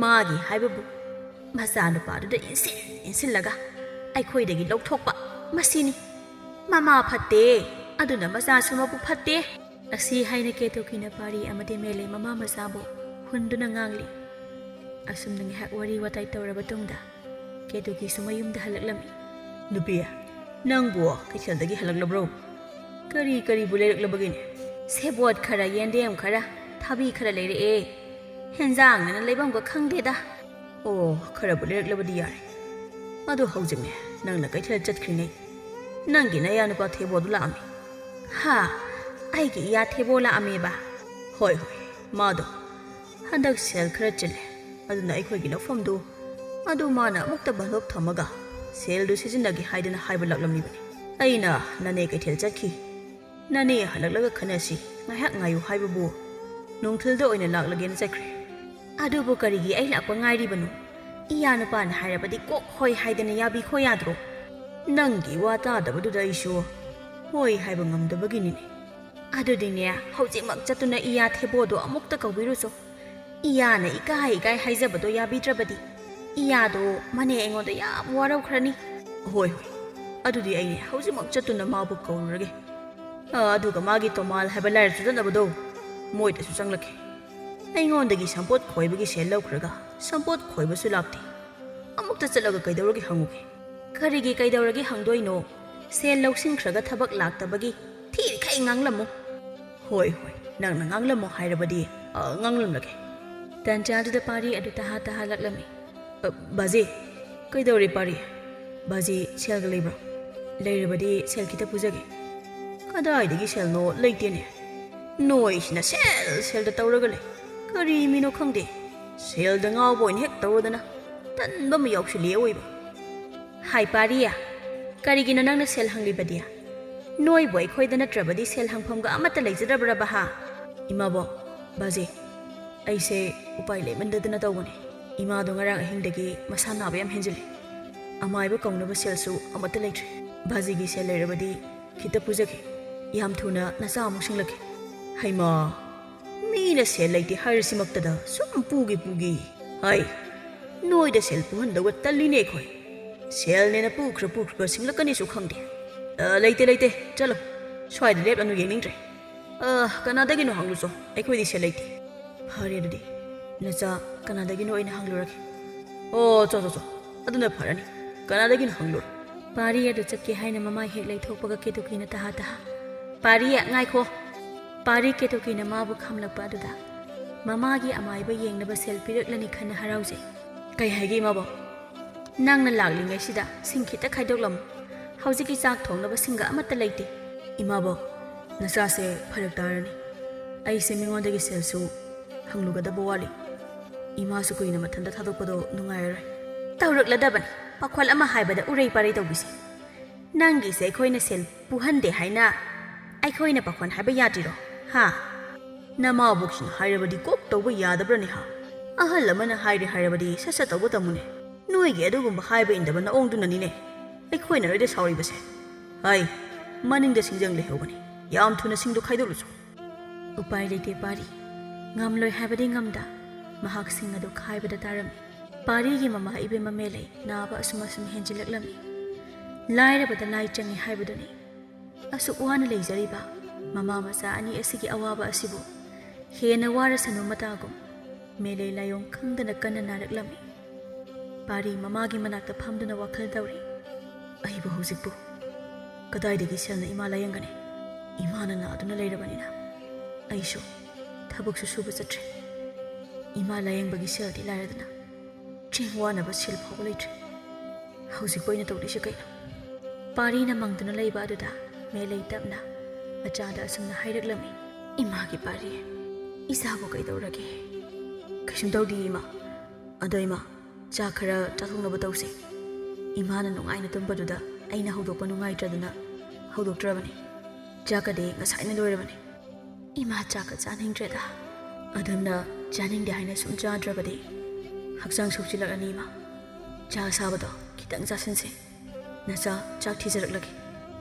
ꯃꯥꯒꯤ ꯍꯥꯏꯕꯕꯨ ꯃꯆꯥꯅꯨꯄꯥꯗꯨꯗ ꯏꯟꯁꯤꯟ ꯏꯟꯁꯤꯜꯂꯒ ꯑꯩꯈꯣꯏꯗꯒꯤ ꯂꯧꯊꯣꯛꯄ, ꯃꯁꯤꯅꯤ꯫ ꯃꯃꯥ ꯐꯠꯇꯦ, ꯑꯗꯨꯅ ꯃꯆꯥꯁꯨ ꯃꯄꯨ ꯐꯠꯇꯦ꯫ ꯑꯁꯤ ꯍꯥꯏꯅ ꯀꯦꯇꯨꯀꯤꯅ ꯄꯥꯔꯤ ꯑꯃꯗꯤ ꯃꯦꯂꯩ ꯃꯃꯥ ꯃꯆꯥꯕꯨ ꯍꯨꯟꯗꯨꯅ ꯉꯥꯡꯂꯤ꯫ ꯑꯁꯨꯝꯅ ꯉꯥꯏꯍꯥꯛ ꯋꯥꯔꯤ ꯋꯥꯇꯥꯏ ꯇꯧꯔꯕ ꯇꯨꯡꯗ ꯀꯦꯇꯨꯀꯤꯁꯨ ꯃꯌꯨꯝꯗ ꯍꯜꯂꯛꯂꯝꯃꯤ꯫ "ꯅꯨꯄꯤ, ꯅꯪꯕꯨ ꯀꯩꯊꯦꯜꯗꯒꯤ ꯍꯜꯂꯛꯂꯕ꯭ꯔꯣ? ꯀꯔꯤ ꯀꯔꯤꯕꯨ ꯂꯩꯔꯛꯂꯕꯒꯦꯅꯦ?" "ꯁꯦꯕꯣꯠ ꯈꯔ, ꯌꯦꯟꯗꯦꯝ ꯈꯔ, ꯊꯕꯤ ꯈꯔ ꯂꯩꯔꯛꯑꯦ꯫ ꯍꯦꯟꯖꯥꯡꯅꯦꯅ ꯂꯩꯐꯝꯒ ꯈꯪꯗꯦꯗ꯫" "ꯑꯣ, ꯈꯔꯕꯨ ꯂꯩꯔꯛꯂꯕꯗꯤ ꯌꯥꯔꯦ꯫ ꯑꯗꯣ ꯍꯧꯖꯤꯛꯅꯦ, ꯅꯪꯅ ꯀꯩꯊꯦꯜ ꯆꯠꯈ꯭ꯔꯤꯉꯩ ꯅꯪꯒꯤ ꯅꯌꯥꯅꯨꯄꯥ ꯊꯦꯕꯣꯗꯨ ꯂꯥꯛꯑꯝꯃꯤ꯫" "ꯍꯥ? ꯑꯩꯒꯤ ꯏꯌꯥ ꯊꯦꯕꯣ ꯂꯥꯛꯑꯝꯃꯦꯕ?" "ꯍꯣꯏ, ꯍꯣꯏ, ꯃꯥꯗꯣ ꯍꯟꯗꯛ ꯁꯦꯜ ꯈꯔ ꯆꯤꯜꯂꯦ, ꯑꯗꯨꯅ ꯑꯩꯈꯣꯏꯒꯤ ꯂꯧꯐꯝꯗꯨ ꯑꯗꯨ ꯃꯥꯅ ꯑꯃꯨꯛꯇ ꯕꯟꯗꯣꯞ ꯊꯝꯃꯒ ꯁꯦꯜꯗꯨ ꯁꯤꯖꯤꯟꯅꯒꯦ ꯍꯥꯏꯗꯅ ꯍꯥꯏꯕ ꯂꯥꯛꯂꯝꯂꯤꯕꯅꯤ꯫ ꯑꯩꯅ ꯅꯅꯦ ꯀꯩꯊꯦꯜ ꯆꯠꯈꯤ, ꯅꯅꯦ ꯍꯜꯂꯛꯂꯒ ꯈꯟꯅꯁꯤ, ꯉꯥꯏꯍꯥꯛ ꯉꯥꯏꯌꯨ ꯍꯥꯏꯕꯕꯨ ꯅꯨꯡꯊꯤꯜꯗ ꯑꯣꯏꯅ ꯂꯥꯛꯂꯒꯦꯅ ꯆꯠꯈ꯭ꯔꯦ꯫" "ꯑꯗꯨꯕꯨ ꯀꯔꯤꯒꯤ ꯑꯩ ꯂꯥꯛꯄ ꯉꯥꯏꯔꯤꯕꯅꯣ? ꯏꯌꯥ ꯅꯨꯄꯥꯅ ꯍꯥꯏꯔꯕꯗꯤ ꯀꯣꯛ ꯍꯣꯏ ꯍꯥꯏꯗꯅ ꯌꯥꯕꯤꯈꯣ ꯌꯥꯗ꯭ꯔꯣ?" "ꯅꯪꯒꯤ ꯋꯥ ꯇꯥꯗꯕꯗꯨꯗ ꯑꯩꯁꯨ ꯍꯣꯏ ꯍꯥꯏꯕ ꯉꯝꯗꯕꯒꯤꯅꯤꯅꯦ꯫" "ꯑꯗꯨꯗꯤꯅꯦ, ꯍꯧꯖꯤꯛꯃꯛ ꯆꯠꯇꯨꯅ ꯏꯌꯥ ꯊꯦꯕꯣꯗꯣ ꯑꯃꯨꯛꯇ ꯀꯧꯕꯤꯔꯨꯆꯣ꯫ ꯏꯌꯥꯅ ꯏꯀꯥꯏ ꯏꯀꯥꯏ ꯍꯥꯏꯖꯕꯗꯣ ꯌꯥꯕꯤꯗ꯭ꯔꯕꯗꯤ, ꯏꯌꯥꯗꯣ ꯃꯅꯦ ꯑꯩꯉꯣꯟꯗ ꯌꯥꯝ ꯋꯥꯔꯧꯈ꯭ꯔꯅꯤ꯫" "ꯍꯣꯏ, ꯍꯣꯏ, ꯑꯗꯨꯗꯤ ꯑꯩꯅꯦ ꯍꯧꯖꯤꯛꯃꯛ ꯆꯠꯇꯨꯅ ꯃꯥꯕꯨ ꯀꯧꯔꯨꯔꯒꯦ꯫ ꯑꯥ, ꯑꯗꯨꯒ ꯃꯥꯒꯤ ꯇꯣꯃꯥꯜ ꯍꯥꯏꯕ ꯂꯥꯏꯔ ꯆꯨꯗꯠꯅꯕꯗꯣ, ꯃꯣꯏꯗꯁꯨ ꯆꯪꯂꯛꯀꯦ꯫ ꯑꯩꯉꯣꯟꯗꯒꯤ ꯁꯝꯄꯣꯠ ꯈꯣꯏꯕꯒꯤ ꯁꯦꯜ ꯂꯧꯈ꯭ꯔꯒ ꯁꯝꯄꯣꯠ ꯈꯣꯏꯕꯁꯨ ꯂꯥꯛꯇꯦ꯫ ꯑꯃꯨꯛꯇ ꯆꯠꯂꯒ ꯀꯩꯗꯧꯔꯒꯦ ꯍꯪꯉꯨꯒꯦ꯫" "ꯀꯔꯤꯒꯤ ꯀꯩꯗꯧꯔꯒꯦ ꯍꯪꯗꯣꯏꯅꯣ? ꯁꯦꯜ ꯂꯧꯁꯤꯟꯈ꯭ꯔꯒ ꯊꯕꯛ ꯂꯥꯛꯇꯕꯒꯤ ꯊꯤꯔꯤꯈꯩ ꯉꯥꯡꯂꯝꯃꯨ꯫" "ꯍꯣꯏ, ꯍꯣꯏ, ꯅꯪꯅ ꯉꯥꯡꯂꯝꯃꯣ ꯍꯥꯏꯔꯕꯗꯤ, ꯑ, ꯉꯥꯡꯂꯝꯂꯒꯦ꯫" ꯇꯟꯖꯥꯗꯨꯗ ꯄꯥꯔꯤ ꯑꯗꯨ ꯇꯍꯥ ꯇꯍꯥ ꯂꯛꯂꯝꯃꯤ꯫ "ꯑ, ꯕꯥꯖꯤ, ꯀꯩꯗꯧꯔꯦ ꯄꯥꯔꯤ? ꯕꯥꯖꯤ, ꯁꯦꯜꯒ ꯂꯩꯕ꯭ꯔꯣ? ꯂꯩꯔꯕꯗꯤ ꯁꯦꯜ ꯈꯤꯇ ꯄꯨꯖꯒꯦ꯫" "ꯀꯗꯥꯏꯗꯒꯤ ꯁꯦꯜꯅꯣ? ꯂꯩꯇꯦꯅꯦ꯫ ꯅꯣꯏꯁꯤꯅ ꯁꯦꯜ ꯁꯦꯜꯗ ꯇꯧꯔꯒ ꯂꯩ꯫ ꯀꯔꯤ ꯃꯤꯅꯣ ꯈꯪꯗꯦ꯫ ꯁꯦꯜꯗ ꯉꯥꯎꯕ ꯑꯣꯏꯅ ꯍꯦꯛ ꯇꯧꯔꯗꯅ ꯇꯟꯕ ꯑꯃ ꯌꯥꯎꯁꯤꯜꯂꯤ ꯑꯑꯣꯏꯕ꯫" "ꯍꯥꯏ ꯄꯥꯔꯤ, ꯀꯔꯤꯒꯤꯅꯣ ꯅꯪꯅ ꯁꯦꯜ ꯍꯪꯂꯤꯕꯗꯤ? ꯅꯣꯏꯕꯨ ꯑꯩꯈꯣꯏꯗ ꯅꯠꯇ꯭ꯔꯕꯗꯤ ꯁꯦꯜ ꯍꯪꯐꯝꯒ ꯑꯃꯠꯇ ꯂꯩꯖꯗ꯭ꯔꯕ꯭ꯔꯕ ꯍꯥ?" "ꯏꯃꯥꯕꯣꯛ, ꯕꯥꯖꯤ, ꯑꯩꯁꯦ ꯎꯄꯥꯏ ꯂꯩꯃꯟꯗꯗꯅ ꯇꯧꯕꯅꯤ꯫ ꯏꯃꯥꯗꯣ ꯉꯔꯥꯡ ꯑꯍꯤꯡꯗꯒꯤ ꯃꯁꯥ ꯅꯥꯕ ꯌꯥꯝ ꯍꯦꯟꯖꯤꯜꯂꯤ꯫ ꯑꯃꯥꯏꯕ ꯀꯧꯅꯕ ꯁꯦꯜꯁꯨ ꯑꯃꯠꯇ ꯂꯩꯇ꯭ꯔꯦ꯫ ꯕꯥꯖꯤꯒꯤ ꯁꯦꯜ ꯂꯩꯔꯕꯗꯤ ꯈꯤꯇ ꯄꯨꯖꯒꯦ꯫ ꯌꯥꯝ ꯊꯨꯅ ꯅꯆꯥ ꯑꯃꯨꯛ ꯁꯤꯡꯂꯛꯀꯦ꯫" "ꯍꯩꯃꯥ, ꯃꯤꯅ ꯁꯦꯜ ꯂꯩꯇꯦ ꯍꯥꯏꯔꯤꯁꯤꯃꯛꯇꯗ ꯁꯨꯝ ꯄꯨꯒꯦ ꯄꯨꯒꯦ꯫ ꯍꯥꯏ, ꯅꯣꯏꯗ ꯁꯦꯜ ꯄꯨꯍꯟꯗꯧꯕ ꯇꯜꯂꯤꯅꯦ ꯑꯩꯈꯣꯏ꯫ ꯁꯦꯜꯅꯦꯅ ꯄꯨꯈ꯭ꯔ ꯄꯨꯈ꯭ꯔꯒ ꯁꯤꯡꯂꯛꯀꯅꯤꯁꯨ ꯈꯪꯗꯦ꯫ ꯑ, ꯂꯩꯇꯦ, ꯂꯩꯇꯦ, ꯆꯠꯂꯣ꯫ ꯁ꯭ꯋꯥꯏꯗ ꯂꯦꯞꯂꯅꯨ, ꯌꯦꯡꯅꯤꯡꯗ꯭ꯔꯦ꯫ ꯑ, ꯀꯅꯥꯗꯒꯤꯅꯣ ꯍꯪꯂꯨꯆꯣ, ꯑꯩꯈꯣꯏꯗꯤ ꯁꯦꯜ ꯂꯩꯇꯦ꯫" "ꯐꯔꯦ ꯑꯗꯨꯗꯤ, ꯅꯆꯥ ꯀꯅꯥꯗꯒꯤꯅꯣ ꯑꯩꯅ ꯍꯪꯂꯨꯔꯒꯦ꯫" "ꯑꯣ, ꯆꯣ, ꯆꯣ, ꯆꯣ꯫ ꯑꯗꯨꯅ ꯐꯔꯅꯤ, ꯀꯅꯥꯗꯒꯤꯅꯣ ꯍꯪꯂꯨꯔꯣ꯫ ꯄꯥꯔꯤ ꯑꯗꯨ ꯆꯠꯀꯦ ꯍꯥꯏꯅ ꯃꯃꯥꯏ ꯍꯦꯛ ꯂꯩꯊꯣꯛꯄꯒ ꯀꯦꯇꯨꯀꯤꯅ ꯇꯍꯥ ꯇꯍꯥ, "ꯄꯥꯔꯤ, ꯉꯥꯏꯈꯣ!" ꯄꯥꯔꯤ ꯀꯦꯇꯨꯀꯤꯅ ꯃꯥꯕꯨ ꯈꯥꯝꯂꯛꯄ ꯑꯗꯨꯗ ꯃꯃꯥꯒꯤ ꯑꯃꯥꯏꯕ ꯌꯦꯡꯅꯕ ꯁꯦꯜ ꯄꯤꯔꯛꯂꯅꯤ ꯈꯟꯅ ꯍꯔꯥꯎꯖꯩ꯫ "ꯀꯩ ꯍꯥꯏꯒꯦ, ꯏꯃꯥꯕꯣꯛ?" "ꯅꯪꯅ ꯂꯥꯛꯂꯤꯉꯩꯁꯤꯗ ꯁꯤꯡ ꯈꯤꯇ ꯈꯥꯏꯗꯣꯛꯂꯝꯃꯨ꯫ ꯍꯧꯖꯤꯛꯀꯤ ꯆꯥꯛ ꯊꯣꯡꯅꯕ ꯁꯤꯡꯒ ꯑꯃꯠꯇ ꯂꯩꯇꯦ꯫" "ꯏꯃꯥꯕꯣꯛ, ꯅꯆꯥꯁꯦ ꯐꯔꯛ ꯇꯥꯔꯅꯤ꯫ ꯑꯩꯁꯦ ꯃꯤꯉꯣꯟꯗꯒꯤ ꯁꯦꯜꯁꯨ ꯍꯪꯂꯨꯒꯗꯕ ꯋꯥꯠꯂꯤ꯫ ꯏꯃꯥꯁꯨ ꯀꯨꯏꯅ ꯃꯊꯟꯇ ꯊꯥꯗꯣꯛꯄꯗꯣ ꯅꯨꯡꯉꯥꯏꯔꯔꯣꯏ꯫" "ꯇꯧꯔꯛꯂꯗꯕꯅꯤ, ꯄꯥꯈꯣꯜ ꯑꯃ ꯍꯥꯏꯕꯗ ꯎꯔꯩ ꯄꯥꯔꯩ ꯇꯧꯕꯤꯁꯦ꯫ ꯅꯪꯒꯤꯁꯦ ꯑꯩꯈꯣꯏꯅ ꯁꯦꯜ ꯄꯨꯍꯟꯗꯦ ꯍꯥꯏꯅ ꯑꯩꯈꯣꯏꯅ ꯄꯥꯈꯣꯟ ꯍꯥꯏꯕ ꯌꯥꯗ꯭ꯔꯤꯔꯣ, ꯍꯥ?" "ꯅꯃꯥꯕꯣꯛꯁꯤꯅ ꯍꯥꯏꯔꯕꯗꯤ ꯀꯣꯛ ꯇꯧꯕ ꯌꯥꯗꯕ꯭ꯔꯅꯦ, ꯍꯥ? ꯑꯍꯜ ꯑꯃꯅ ꯍꯥꯏꯔꯦ ꯍꯥꯏꯔꯕꯗꯤ ꯁꯠ ꯁꯠ ꯇꯧꯕ ꯇꯝꯃꯨꯅꯦ꯫ ꯅꯣꯏꯒꯤ ꯑꯗꯨꯒꯨꯝꯕ ꯍꯥꯏꯕ ꯏꯟꯗꯕ ꯅꯑꯣꯡꯗꯨꯅꯅꯤꯅꯦ ꯑꯩꯈꯣꯏꯅ ꯅꯣꯏꯗ ꯁꯥꯎꯔꯤꯕꯁꯦ꯫ ꯍꯥꯏ, ꯃꯅꯤꯡꯗ ꯁꯤꯡꯖꯪ ꯂꯩꯍꯧꯕꯅꯤ, ꯌꯥꯝ ꯊꯨꯅ ꯁꯤꯡꯗꯨ ꯈꯥꯏꯗꯣꯛꯂꯨꯆꯣ꯫" ꯎꯄꯥꯏ ꯂꯩꯇꯦ ꯄꯥꯔꯤ꯫ ꯉꯝꯂꯣꯏ ꯍꯥꯏꯕꯗꯤ ꯉꯝꯗ, ꯃꯍꯥꯛ ꯁꯤꯡ ꯑꯗꯨ ꯈꯥꯏꯕꯗ ꯇꯥꯔꯝꯃꯤ꯫ ꯄꯥꯔꯤꯒꯤ ꯃꯃꯥ ꯏꯕꯦꯝꯃ ꯃꯦꯂꯩ ꯅꯥꯕ ꯑꯁꯨꯝ ꯑꯁꯨꯝ ꯍꯦꯟꯖꯤꯜꯂꯛꯂꯝꯃꯤ꯫ ꯂꯥꯏꯔꯕꯗ ꯂꯥꯏ ꯆꯪꯉꯤ ꯍꯥꯏꯕꯗꯨꯅꯤ꯫ ꯑꯁꯨꯛ ꯋꯥꯅ ꯂꯩꯖꯔꯤꯕ ꯃꯃꯥ ꯃꯆꯥ ꯑꯅꯤ ꯑꯁꯤꯒꯤ ꯑꯋꯥꯕ ꯑꯁꯤꯕꯨ ꯍꯦꯟꯅ ꯋꯥꯔꯁꯅꯨ ꯃꯇꯥꯒꯨꯝ ꯃꯦꯂꯩ ꯂꯥꯏꯑꯣꯡ ꯈꯪꯗꯅ ꯀꯟꯅ ꯅꯥꯔꯛꯂꯝꯃꯤ꯫ ꯄꯥꯔꯤ ꯃꯃꯥꯒꯤ ꯃꯅꯥꯛꯇ ꯐꯝꯗꯨꯅ ꯋꯥꯈꯜ ꯇꯧꯔꯤ꯫ "ꯑꯩꯕꯨ ꯍꯧꯖꯤꯛꯄꯨ ꯀꯗꯥꯏꯗꯒꯤ ꯁꯦꯜꯅ ꯏꯃꯥ ꯂꯥꯌꯦꯡꯒꯅꯤ? ꯏꯃꯥꯅ ꯅꯥꯗꯨꯅ ꯂꯩꯔꯕꯅꯤꯅ ꯑꯩꯁꯨ ꯊꯕꯛꯁꯨ ꯁꯨꯕ ꯆꯠꯇ꯭ꯔꯦ꯫ ꯏꯃꯥ ꯂꯥꯌꯦꯡꯕꯒꯤ ꯁꯦꯜꯗꯤ ꯂꯥꯏꯔꯗꯅ ꯆꯦꯡ ꯋꯥꯅꯕ ꯁꯦꯜ ꯐꯥꯎꯕ ꯂꯩꯇ꯭ꯔꯦ꯫ ꯍꯧꯖꯤꯛꯄꯨ ꯑꯩꯅ ꯇꯧꯗꯣꯏꯁꯦ ꯀꯩꯅꯣ?" ꯄꯥꯔꯤꯅ ꯃꯪꯗꯨꯅ ꯂꯩꯕ ꯑꯗꯨꯗ ꯃꯦꯂꯩ ꯇꯞꯅ ꯃꯆꯥꯗ ꯑꯁꯨꯝꯅ ꯍꯥꯏꯔꯛꯂꯝꯃꯤ꯫ "ꯏꯃꯥꯒꯤ ꯄꯥꯔꯤ, ꯏꯆꯥꯕꯨ ꯀꯩꯗꯧꯔꯒꯦ?" "ꯀꯩꯁꯨꯝ ꯇꯧꯗꯦ ꯏꯃꯥ꯫ ꯑꯗꯣ ꯏꯃꯥ, ꯆꯥꯛ ꯈꯔ ꯆꯥꯊꯣꯛꯅꯕ ꯇꯧꯁꯦ꯫ ꯏꯃꯥꯅ ꯅꯨꯡꯉꯥꯏꯅ ꯇꯨꯝꯕꯗꯨꯗ ꯑꯩꯅ ꯍꯧꯗꯣꯛꯄ ꯅꯨꯡꯉꯥꯏꯇ꯭ꯔꯗꯅ ꯍꯧꯗꯣꯛꯇ꯭ꯔꯕꯅꯤ꯫ ꯆꯥꯛꯀꯗꯤ ꯉꯁꯥꯏꯅ ꯂꯣꯏꯔꯕꯅꯤ꯫" "ꯏꯃꯥ, ꯆꯥꯛꯀ ꯆꯥꯅꯤꯡꯗ꯭ꯔꯦꯗ꯫ ꯑꯗꯨꯝꯅ ꯆꯥꯅꯤꯡꯗꯦ ꯍꯥꯏꯅ ꯁꯨꯝ ꯆꯥꯗ꯭ꯔꯕꯗꯤ ꯍꯛꯆꯥꯡ ꯁꯣꯛꯆꯤꯜꯂꯛꯑꯅꯤ ꯏꯃꯥ꯫ ꯆꯥ ꯑꯁꯥꯕꯗꯣ ꯈꯤꯇꯪ ꯆꯥꯁꯤꯟꯁꯦ꯫ ꯅꯆꯥ ꯆꯥꯛ ꯊꯤꯖꯔꯛꯂꯒꯦ꯫"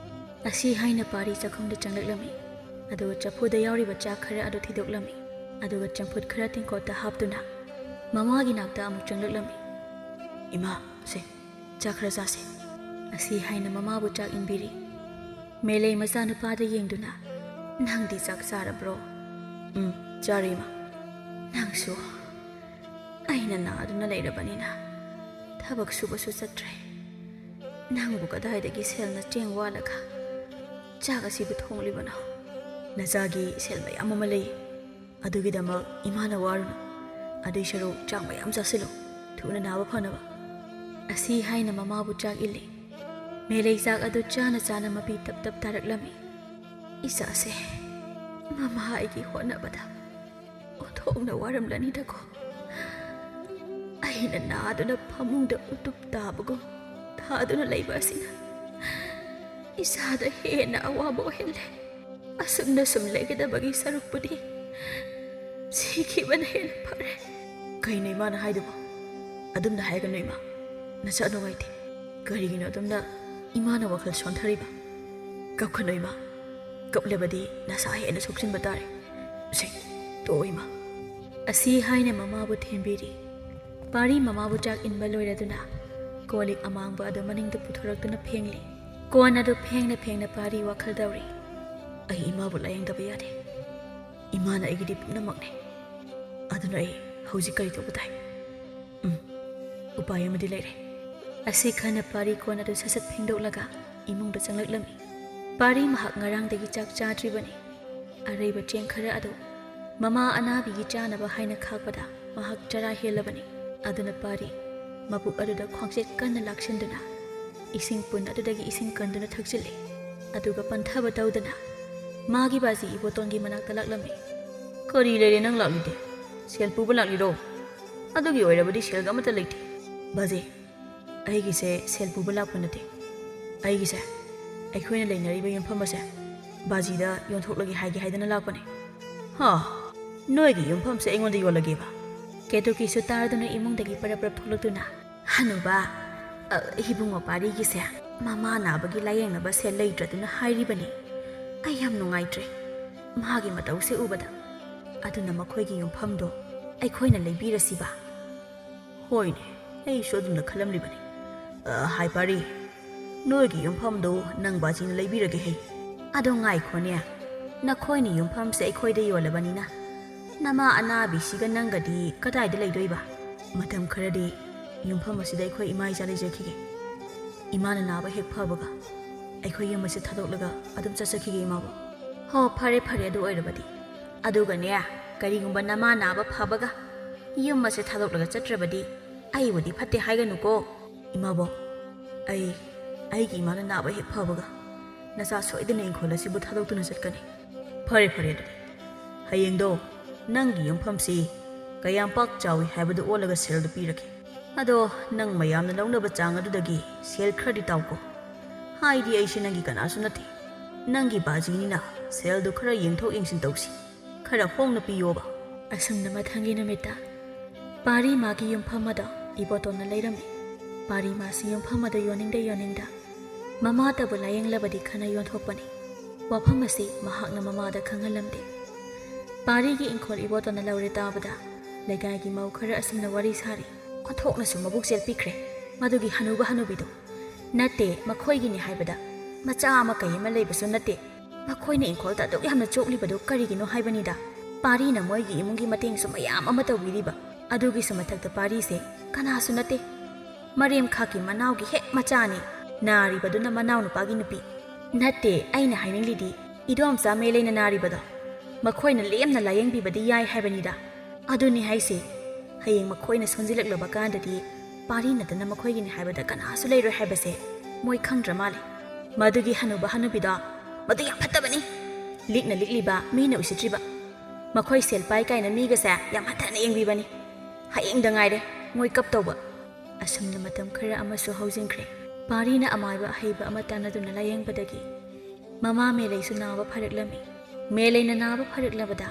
ꯑꯁꯤ ꯍꯥꯏꯅ ꯄꯥꯔꯤ ꯆꯥꯛꯈꯨꯝꯗ ꯆꯪꯂꯛꯂꯝꯃꯤ꯫ ꯑꯗꯨꯒ ꯆꯐꯨꯗ ꯌꯥꯎꯔꯤꯕ ꯆꯥꯛ ꯈꯔ ꯑꯗꯨ ꯊꯤꯗꯣꯛꯂꯝꯃꯤ꯫ ꯑꯗꯨꯒ ꯆꯝꯐꯨꯠ ꯈꯔ ꯇꯦꯡꯀꯣꯠꯇ ꯍꯥꯞꯇꯨꯅ ꯃꯃꯥꯒꯤ ꯅꯥꯛꯇ ꯑꯃꯨꯛ ꯆꯪꯂꯛꯂꯝꯃꯤ꯫ "ꯏꯃꯥ, ꯁꯦ, ꯆꯥꯛ ꯈꯔ ꯆꯥꯁꯦ꯫" ꯑꯁꯤ ꯍꯥꯏꯅ ꯃꯃꯥꯕꯨ ꯆꯥꯛ ꯏꯟꯕꯤꯔꯤ꯫ ꯃꯦꯂꯩ ꯃꯆꯥꯅꯨꯄꯥꯗ ꯌꯦꯡꯗꯨꯅ, "ꯅꯪꯗꯤ ꯆꯥꯛ ꯆꯥꯔꯕ꯭ꯔꯣ?" "ꯎꯝ, ꯆꯥꯔꯦ, ꯏꯃꯥ꯫" "ꯅꯪꯁꯨ ꯑꯩꯅ ꯅꯥꯗꯨꯅ ꯂꯩꯔꯕꯅꯤꯅ ꯊꯕꯛ ꯁꯨꯕꯁꯨ ꯆꯠꯇ꯭ꯔꯦ꯫ ꯅꯪꯕꯨ ꯀꯗꯥꯏꯗꯒꯤ ꯁꯦꯜꯅ ꯆꯦꯡ ꯋꯥꯜꯂꯒ ꯆꯥꯛ ꯑꯁꯤꯕꯨ ꯊꯣꯡꯂꯤꯕꯅꯣ? ꯅꯆꯥꯒꯤ ꯁꯦꯜ ꯃꯌꯥꯝ ꯑꯃ ꯂꯩ, ꯑꯗꯨꯒꯤꯗꯃꯛ ꯏꯃꯥꯅ ꯋꯥꯔꯨꯅꯨ꯫ ꯑꯗꯨꯏ ꯁꯔꯨꯛ ꯆꯥꯛ ꯃꯌꯥꯝ ꯆꯥꯁꯤꯜꯂꯨ, ꯊꯨꯅ ꯅꯥꯕ ꯐꯅꯕ꯫ ꯑꯁꯤ ꯍꯥꯏꯅ ꯃꯃꯥꯕꯨ ꯆꯥꯛ ꯏꯜꯂꯤ꯫ ꯃꯦꯂꯩ ꯆꯥꯛ ꯑꯗꯨ ꯆꯥꯅ ꯆꯥꯅ ꯃꯄꯤ ꯇꯞ ꯇꯞ ꯇꯥꯔꯛꯂꯝꯃꯤ꯫ ꯏꯆꯥꯁꯦ ꯃꯃꯥ ꯑꯩꯒꯤ ꯍꯣꯠꯅꯕꯗ ꯑꯣꯟꯊꯣꯛꯅ ꯋꯥꯔꯝꯂꯅꯤꯗꯀꯣ꯫ ꯑꯩꯅ ꯅꯥꯗꯨꯅ ꯐꯃꯨꯡꯗ ꯎꯇꯨꯞ ꯇꯥꯕꯒꯨꯝ ꯊꯥꯗꯨꯅ ꯂꯩꯕ ꯑꯁꯤꯅ ꯏꯁꯥꯗ ꯍꯦꯟꯅ ꯑꯋꯥꯕ ꯑꯣꯏꯍꯜꯂꯦ꯫ ꯑꯁꯨꯝꯅ ꯁꯨꯝ ꯂꯩꯒꯗꯕꯒꯤ ꯁꯔꯨꯛꯄꯨꯗꯤ ꯁꯤꯈꯤꯕꯅ ꯍꯦꯟꯅ ꯐꯔꯦ꯫ ꯀꯩꯅꯣ ꯏꯃꯥꯅ ꯍꯥꯏꯗꯨꯕꯣ? ꯑꯗꯨꯝꯅ ꯍꯥꯏꯒꯅꯨ ꯏꯃꯥ, ꯅꯁꯥ ꯅꯨꯡꯉꯥꯏꯇꯦ꯫ ꯀꯔꯤꯒꯤꯅꯣ ꯑꯗꯨꯝꯅ ꯏꯃꯥꯅ ꯋꯥꯈꯜ ꯁꯣꯟꯊꯔꯤꯕ? ꯀꯞꯀꯅꯨ ꯏꯃꯥ, ꯀꯞꯂꯕꯗꯤ ꯅꯁꯥ ꯍꯦꯟꯅ ꯁꯣꯛꯆꯤꯟꯕ ꯇꯥꯔꯦ꯫ ꯁꯦ, ꯇꯣꯛꯑꯣ ꯏꯃꯥ꯫ ꯑꯁꯤ ꯍꯥꯏꯅ ꯃꯃꯥꯕꯨ ꯊꯦꯝꯕꯤꯔꯤ꯫ ꯄꯥꯔꯤ ꯃꯃꯥꯕꯨ ꯆꯥꯛ ꯏꯟꯕ ꯂꯣꯏꯔꯗꯨꯅ ꯀꯣꯜ ꯂꯤꯛ ꯑꯃꯥꯡꯕ ꯑꯗꯨ ꯃꯅꯤꯡꯗ ꯄꯨꯊꯣꯔꯛꯇꯨꯅ ꯐꯦꯡꯂꯤ꯫ ꯀꯣꯟ ꯑꯗꯨ ꯐꯦꯡꯅ ꯐꯦꯡꯅ ꯄꯥꯔꯤ ꯋꯥꯈꯜ ꯇꯧꯔꯤ꯫ ꯑꯩ ꯏꯃꯥꯕꯨ ꯂꯥꯌꯦꯡꯗꯕ ꯌꯥꯗꯦ꯫ ꯏꯃꯥꯅ ꯑꯩꯒꯤꯗꯤ ꯄꯨꯝꯅꯃꯛꯅꯤ꯫ ꯑꯗꯨꯅ ꯑꯩ ꯍꯧꯖꯤꯛ ꯀꯔꯤ ꯇꯧꯕ ꯇꯥꯏ? ꯎꯝ, ꯎꯄꯥꯏ ꯑꯃꯗꯤ ꯂꯩꯔꯦ꯫ ꯑꯁꯤ ꯈꯟꯅ ꯄꯥꯔꯤ ꯀꯣꯟ ꯑꯗꯨ ꯁꯠ ꯁꯠ ꯐꯦꯡꯗꯣꯛꯂꯒ ꯏꯃꯨꯡꯗ ꯆꯪꯂꯛꯂꯝꯃꯤ꯫ ꯄꯥꯔꯤ ꯃꯍꯥꯛ ꯉꯔꯥꯡꯗꯒꯤ ꯆꯥꯛ ꯆꯥꯗ꯭ꯔꯤꯕꯅꯤ꯫ ꯑꯔꯩꯕ ꯆꯦꯡ ꯈꯔ ꯑꯗꯨ ꯃꯃꯥ ꯑꯅꯥꯕꯤꯒꯤ ꯆꯥꯅꯕ ꯍꯥꯏꯅ ꯈꯥꯛꯄꯗ ꯃꯍꯥꯛ ꯆꯔꯥ ꯍꯦꯜꯂꯕꯅꯤ꯫ ꯑꯗꯨꯅ ꯄꯥꯔꯤ ꯃꯕꯨꯛ ꯑꯗꯨꯗ ꯈ꯭ꯋꯥꯡꯆꯦꯠ ꯀꯟꯅ ꯂꯥꯛꯁꯤꯟꯗꯨꯅ ꯏꯁꯤꯡ ꯄꯨꯟ ꯑꯗꯨꯗꯒꯤ ꯏꯁꯤꯡ ꯀꯟꯗꯨꯅ ꯊꯛꯆꯤꯜꯂꯤ꯫ ꯑꯗꯨꯒ ꯄꯟꯊꯕ ꯇꯧꯗꯅ ꯃꯥꯒꯤ ꯕꯥꯖꯤ ꯏꯕꯣꯇꯣꯟꯒꯤ ꯃꯅꯥꯛꯇ ꯂꯥꯛꯂꯝꯃꯤ꯫ "ꯀꯔꯤ ꯂꯩꯔꯦ ꯅꯪ ꯂꯥꯛꯂꯤꯗꯤ? ꯁꯦꯜ ꯄꯨꯕ ꯂꯥꯛꯂꯤꯔꯣ? ꯑꯗꯨꯒꯤ ꯑꯣꯏꯔꯕꯗꯤ ꯁꯦꯜꯒ ꯑꯃꯠꯇ ꯂꯩꯇꯦ꯫ ꯕꯥꯖꯤ, ꯑꯩꯒꯤꯁꯦ ꯁꯦꯜ ꯄꯨꯕ ꯂꯥꯛꯄ ꯅꯠꯇꯦ꯫ ꯑꯩꯒꯤꯁꯦ ꯑꯩꯈꯣꯏꯅ ꯂꯩꯅꯔꯤꯕ ꯌꯨꯝꯐꯝ ꯑꯁꯦ ꯕꯥꯖꯤꯗ ꯌꯣꯟꯊꯣꯛꯂꯒꯦ ꯍꯥꯏꯒꯦ ꯍꯥꯏꯗꯅ ꯂꯥꯛꯄꯅꯦ꯫" "ꯍꯥ? ꯅꯣꯏꯒꯤ ꯌꯨꯝꯐꯝꯁꯦ ꯑꯩꯉꯣꯟꯗ ꯌꯣꯜꯂꯒꯦꯕ?" ꯀꯦꯇꯨꯀꯤꯁꯨ ꯇꯥꯔꯗꯨꯅ ꯏꯃꯨꯡꯗꯒꯤ ꯄꯔꯞ ꯄꯔꯞ ꯊꯣꯛꯂꯛꯇꯨꯅ, "ꯍꯅꯨꯕ, ꯑ, ꯏꯕꯨꯡꯉꯣ ꯄꯥꯔꯤꯒꯤꯁꯦ ꯃꯃꯥ ꯅꯥꯕꯒꯤ ꯂꯥꯌꯦꯡꯅꯕ ꯁꯦꯜ ꯂꯩꯇ꯭ꯔꯗꯨꯅ ꯍꯥꯏꯔꯤꯕꯅꯤ꯫ ꯑꯩ ꯌꯥꯝ ꯅꯨꯡꯉꯥꯏꯇ꯭ꯔꯦ ꯃꯥꯒꯤ ꯃꯇꯧꯁꯦ ꯎꯕꯗ꯫ ꯑꯗꯨꯅ ꯃꯈꯣꯏꯒꯤ ꯌꯨꯝꯐꯝꯗꯣ ꯑꯩꯈꯣꯏꯅ ꯂꯩꯕꯤꯔꯁꯤꯕ?" "ꯍꯣꯏꯅꯦ, ꯑꯩꯁꯨ ꯑꯗꯨꯝꯅ ꯈꯜꯂꯝꯂꯤꯕꯅꯤ꯫ ꯑ, ꯍꯥꯏ ꯄꯥꯔꯤ, ꯅꯣꯏꯒꯤ ꯌꯨꯝꯐꯝꯗꯨ ꯅꯪ ꯕꯥꯖꯤꯅ ꯂꯩꯕꯤꯔꯒꯦ ꯍꯦ?" "ꯑꯗꯣ ꯉꯥꯏꯈꯣꯅꯦ, ꯅꯈꯣꯏꯅ ꯌꯨꯝꯐꯝꯁꯦ ꯑꯩꯈꯣꯏꯗ ꯌꯣꯜꯂꯕꯅꯤꯅ ꯅꯃꯥ ꯑꯅꯥꯕꯤꯁꯤꯒ ꯅꯪꯒꯗꯤ ꯀꯗꯥꯏꯗ ꯂꯩꯗꯣꯏꯕ? ꯃꯇꯝ ꯈꯔꯗꯤ ꯌꯨꯝꯐꯝ ꯑꯁꯤꯗ ꯑꯩꯈꯣꯏ ꯏꯃꯥ ꯏꯆꯥ ꯂꯩꯖꯈꯤꯒꯦ꯫ ꯏꯃꯥꯅ ꯅꯥꯕ ꯍꯦꯛ ꯐꯕꯒ ꯑꯩꯈꯣꯏ ꯌꯨꯝ ꯑꯁꯤ ꯊꯥꯗꯣꯛꯂꯒ ꯑꯗꯨꯝ ꯆꯠꯆꯈꯤꯒꯦ, ꯏꯃꯥꯕꯣꯛ꯫ ꯍꯣ, ꯐꯔꯦ ꯐꯔꯦ, ꯑꯗꯨ ꯑꯣꯏꯔꯕꯗꯤ꯫ ꯑꯗꯨꯒꯅꯦ, ꯀꯔꯤꯒꯨꯝꯕ ꯅꯃꯥ ꯅꯥꯕ ꯐꯕꯒ ꯌꯨꯝ ꯑꯁꯤ ꯊꯥꯗꯣꯛꯂꯒ ꯆꯠꯇ꯭ꯔꯕꯗꯤ ꯑꯩꯕꯨꯗꯤ ꯐꯠꯇꯦ ꯍꯥꯏꯒꯅꯨꯀꯣ꯫ ꯏꯃꯥꯕꯣꯛ, ꯑꯩ ꯑꯩꯒꯤ ꯏꯃꯥꯅ ꯅꯥꯕ ꯍꯦꯛ ꯐꯕꯒ ꯅꯆꯥ ꯁꯣꯏꯗꯅ ꯏꯪꯈꯣꯜ ꯑꯁꯤꯕꯨ ꯊꯥꯗꯣꯛꯇꯨꯅ ꯆꯠꯀꯅꯤ꯫ ꯐꯔꯦ ꯐꯔꯦ, ꯑꯗꯨꯗꯤ ꯍꯌꯦꯡꯗꯣ ꯅꯪꯒꯤ ꯌꯨꯝꯐꯝꯁꯤ ꯀꯌꯥꯝ ꯄꯥꯛ ꯆꯥꯎꯏ ꯍꯥꯏꯕꯗꯨ ꯑꯣꯜꯂꯒ ꯁꯦꯜꯗꯨ ꯄꯤꯔꯒꯦ꯫ ꯑꯗꯣ ꯅꯪ ꯃꯌꯥꯝꯅ ꯂꯧꯅꯕ ꯆꯥꯡ ꯑꯗꯨꯗꯒꯤ ꯁꯦꯜ ꯈꯔꯗꯤ ꯇꯥꯎꯀꯣ꯫ ꯍꯥꯏꯗꯤ ꯑꯩꯁꯦ ꯅꯪꯒꯤ ꯀꯅꯥꯁꯨ ꯅꯠꯇꯦ꯫ ꯅꯪꯒꯤ ꯕꯥꯖꯤꯅꯤꯅ ꯁꯦꯜꯗꯨ ꯈꯔ ꯌꯦꯡꯊꯣꯛ ꯌꯦꯡꯁꯤꯟ ꯇꯧꯁꯤ꯫ ꯈꯔ ꯍꯣꯡꯅ ꯄꯤꯌꯣꯕ꯫ ꯑꯁꯨꯝꯅ ꯃꯊꯪꯒꯤ ꯅꯨꯃꯤꯠꯇ ꯄꯥꯔꯤ ꯃꯥꯒꯤ ꯌꯨꯝꯐꯝ ꯑꯗꯣ ꯏꯕꯣꯇꯣꯟꯅ ꯂꯩꯔꯝꯃꯤ꯫ ꯄꯥꯔꯤ ꯃꯥꯁꯤ ꯌꯨꯝꯐꯝ ꯑꯗꯣ ꯌꯣꯟꯅꯤꯡꯗ ꯌꯣꯟꯅꯤꯡꯗ ꯃꯃꯥꯇꯕꯨ ꯂꯥꯌꯦꯡꯂꯕꯗꯤ ꯈꯟꯅ ꯌꯣꯟꯊꯣꯛꯄꯅꯤ꯫ ꯋꯥꯐꯝ ꯑꯁꯤ ꯃꯍꯥꯛꯅ ꯃꯃꯥꯗ ꯈꯪꯍꯜꯂꯝꯗꯦ꯫ ꯄꯥꯔꯤꯒꯤ ꯏꯪꯈꯣꯜ ꯏꯕꯣꯇꯣꯟꯅ ꯂꯧꯔꯦ ꯇꯥꯕꯗ ꯂꯩꯀꯥꯏꯒꯤ ꯃꯧ ꯈꯔ ꯑꯁꯨꯝꯅ ꯋꯥꯔꯤ ꯁꯥꯔꯤ꯫ ꯑꯣꯟꯊꯣꯛꯅꯁꯨ ꯃꯕꯨꯛ ꯆꯦꯜ ꯄꯤꯈ꯭ꯔꯦ ꯃꯗꯨꯒꯤ ꯍꯅꯨꯕ ꯍꯅꯨꯕꯤꯗꯣ꯫ ꯅꯠꯇꯦ, ꯃꯈꯣꯏꯒꯤꯅꯤ ꯍꯥꯏꯕꯗ ꯃꯆꯥ ꯑꯃ ꯀꯩ ꯑꯃ ꯂꯩꯕꯁꯨ ꯅꯠꯇꯦ꯫ ꯃꯈꯣꯏꯅ ꯏꯪꯈꯣꯜꯗ ꯑꯗꯨꯛ ꯌꯥꯝꯅ ꯆꯣꯛꯂꯤꯕꯗꯨ ꯀꯔꯤꯒꯤꯅꯣ ꯍꯥꯏꯕꯅꯤꯗ꯫ ꯄꯥꯔꯤꯅ ꯃꯣꯏꯒꯤ ꯏꯃꯨꯡꯒꯤ ꯃꯇꯦꯡꯁꯨ ꯃꯌꯥꯝ ꯑꯃ ꯇꯧꯕꯤꯔꯤꯕ꯫ ꯑꯗꯨꯒꯤꯁꯨ ꯃꯊꯛꯇ ꯄꯥꯔꯤꯁꯦ ꯀꯅꯥꯁꯨ ꯅꯠꯇꯦ, ꯃꯔꯦꯝꯈꯥꯛꯀꯤ ꯃꯅꯥꯎꯒꯤ ꯍꯦꯛ ꯃꯆꯥꯅꯤ꯫ ꯅꯥꯔꯤꯕꯗꯨꯅ ꯃꯅꯥꯎꯅꯨꯄꯥꯒꯤ ꯅꯨꯄꯤ꯫ ꯅꯠꯇꯦ, ꯑꯩꯅ ꯍꯥꯏꯅꯤꯡꯂꯤꯗꯤ ꯏꯗꯣꯝꯆꯥ ꯃꯦꯂꯩꯅ ꯅꯥꯔꯤꯕꯗꯣ ꯃꯈꯣꯏꯅ ꯂꯦꯝꯅ ꯂꯥꯌꯦꯡꯕꯤꯕꯗꯤ ꯌꯥꯏ ꯍꯥꯏꯕꯅꯤꯗ꯫ ꯑꯗꯨꯅꯤ ꯍꯥꯏꯁꯦ, ꯍꯌꯦꯡ ꯃꯈꯣꯏꯅ ꯁꯣꯟꯖꯤꯜꯂꯛꯂꯕ ꯀꯥꯟꯗꯗꯤ ꯄꯥꯔꯤ ꯅꯠꯇꯅ ꯃꯈꯣꯏꯒꯤꯅꯤ ꯍꯥꯏꯕꯗ ꯀꯅꯥꯁꯨ ꯂꯩꯔꯣꯏ ꯍꯥꯏꯕꯁꯦ ꯃꯣꯏ ꯈꯪꯗ꯭ꯔ ꯃꯥꯜꯂꯦ꯫ ꯃꯗꯨꯒꯤ ꯍꯅꯨꯕ ꯍꯅꯨꯕꯤꯗꯣ ꯃꯗꯨ ꯌꯥꯝ ꯐꯠꯇꯕꯅꯤ꯫ ꯂꯤꯛꯅ ꯂꯤꯛꯂꯤꯕ ꯃꯤꯅ ꯎꯁꯤꯠꯇ꯭ꯔꯤꯕ꯫ ꯃꯈꯣꯏ ꯁꯦꯜ ꯄꯥꯏ ꯀꯥꯏꯅ ꯃꯤꯒꯁꯦ ꯌꯥꯝ ꯍꯟꯊꯅ ꯌꯦꯡꯕꯤꯕꯅꯤ꯫ ꯍꯌꯦꯡꯗ ꯉꯥꯏꯔꯦ ꯃꯣꯏ ꯀꯞꯇꯧꯕ꯫ ꯑꯁꯨꯝꯅ ꯃꯇꯝ ꯈꯔ ꯑꯃꯁꯨ ꯍꯧꯖꯤꯟꯈ꯭ꯔꯦ꯫ ꯄꯥꯔꯤꯅ ꯑꯃꯥꯏꯕ ꯑꯍꯩꯕ ꯑꯃ ꯇꯥꯟꯅꯗꯨꯅ ꯂꯥꯌꯦꯡꯕꯗꯒꯤ ꯃꯃꯥ ꯃꯦꯂꯩꯁꯨ ꯅꯥꯕ ꯐꯔꯛꯂꯝꯃꯤ꯫ ꯃꯦꯂꯩꯅ ꯅꯥꯕ ꯐꯔꯛꯂꯕꯗ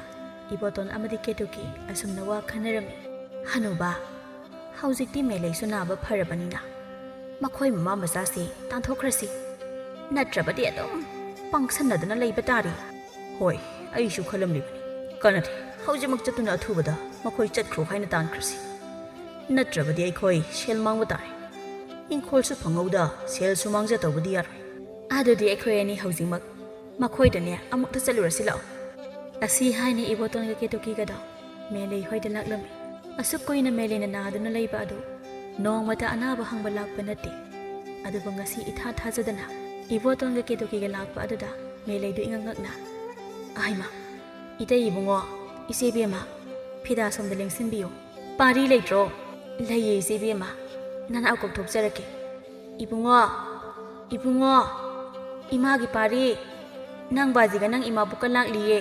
ꯏꯕꯣꯇꯣꯟ ꯑꯃꯗꯤ ꯀꯦꯇꯨꯀꯤ ꯑꯁꯨꯝꯅ ꯋꯥ ꯈꯟꯅꯔꯝꯃꯤ꯫ ꯍꯅꯨꯕ, ꯍꯧꯖꯤꯛꯇꯤ ꯃꯦꯂꯩꯁꯨ ꯅꯥꯕ ꯐꯔꯕꯅꯤꯅ ꯃꯈꯣꯏ ꯃꯃꯥ ꯃꯆꯥꯁꯤ ꯇꯥꯟꯊꯣꯛꯈ꯭ꯔꯁꯤ꯫ ꯅꯠꯇ꯭ꯔꯕꯗꯤ ꯑꯗꯨꯝ ꯄꯪꯁꯟꯅꯗꯨꯅ ꯂꯩꯕ ꯇꯥꯔꯦ꯫ ꯍꯣꯏ, ꯑꯩꯁꯨ ꯈꯜꯂꯝꯂꯤꯕꯅꯤ꯫ ꯀꯥꯟꯅꯗꯦ, ꯍꯧꯖꯤꯛꯃꯛ ꯆꯠꯇꯨꯅ ꯑꯊꯨꯕꯗ ꯃꯈꯣꯏ ꯆꯠꯈ꯭ꯔꯣ ꯍꯥꯏꯅ ꯇꯥꯟꯈ꯭ꯔꯁꯤ꯫ ꯅꯠꯇ꯭ꯔꯕꯗꯤ ꯑꯩꯈꯣꯏ ꯁꯦꯜ ꯃꯥꯡꯕ ꯇꯥꯔꯦ꯫ ꯏꯪꯈꯣꯜꯁꯨ ꯐꯪꯍꯧꯗ ꯁꯦꯜꯁꯨ ꯃꯥꯡꯖ ꯇꯧꯕꯗꯤ ꯌꯥꯔꯣꯏ꯫ ꯑꯗꯨꯗꯤ ꯑꯩꯈꯣꯏ ꯑꯅꯤ ꯍꯧꯖꯤꯛꯃꯛ ꯃꯈꯣꯏꯗꯅꯦ ꯑꯃꯨꯛꯇ ꯆꯠꯂꯨꯔꯁꯤ ꯂꯥꯛꯑꯣ꯫ ꯑꯁꯤ ꯍꯥꯏꯅ ꯏꯕꯣꯇꯣꯟꯒ ꯀꯦꯇꯨꯀꯤꯒꯗꯣ ꯃꯦꯂꯩ ꯍꯣꯏꯗ ꯂꯥꯛꯂꯝꯃꯤ꯫ ꯑꯁꯨꯛ ꯀꯨꯏꯅ ꯃꯦꯂꯩꯅ ꯅꯥꯗꯨꯅ ꯂꯩꯕ ꯑꯗꯨ ꯅꯣꯡꯃꯇ ꯑꯅꯥꯕ ꯍꯪꯕ ꯂꯥꯛꯄ ꯅꯠꯇꯦ꯫ ꯑꯗꯨꯕꯨ ꯉꯁꯤ ꯏꯊꯥ ꯊꯥꯖꯗꯅ ꯏꯕꯣꯇꯣꯟꯒ ꯀꯦꯇꯨꯀꯤꯒ ꯂꯥꯛꯄ ꯑꯗꯨꯗ ꯃꯦꯂꯩꯗꯨ ꯏꯉꯛ ꯉꯛꯅ, "ꯑꯍꯩꯃ, ꯏꯇꯩ ꯏꯕꯨꯡꯉꯣ, ꯏꯆꯦ ꯏꯕꯦꯝꯃ, ꯐꯤꯗꯥ ꯁꯣꯝꯗ ꯂꯦꯡꯁꯤꯟꯕꯤꯌꯨ꯫ ꯄꯥꯔꯤ ꯂꯩꯇ꯭ꯔꯣ?" "ꯂꯩꯌꯦ ꯏꯆꯦ ꯏꯕꯦꯝꯃ, ꯅꯅꯥꯎ ꯀꯧꯊꯣꯛꯆꯔꯛꯀꯦ꯫ ꯏꯕꯨꯡꯉꯣ, ꯏꯕꯨꯡꯉꯣ, ꯏꯃꯥꯒꯤ ꯄꯥꯔꯤ, ꯅꯪ ꯕꯥꯖꯤꯒ ꯅꯪ ꯏꯃꯥꯕꯨꯛꯀ ꯂꯥꯛꯂꯤꯌꯦ,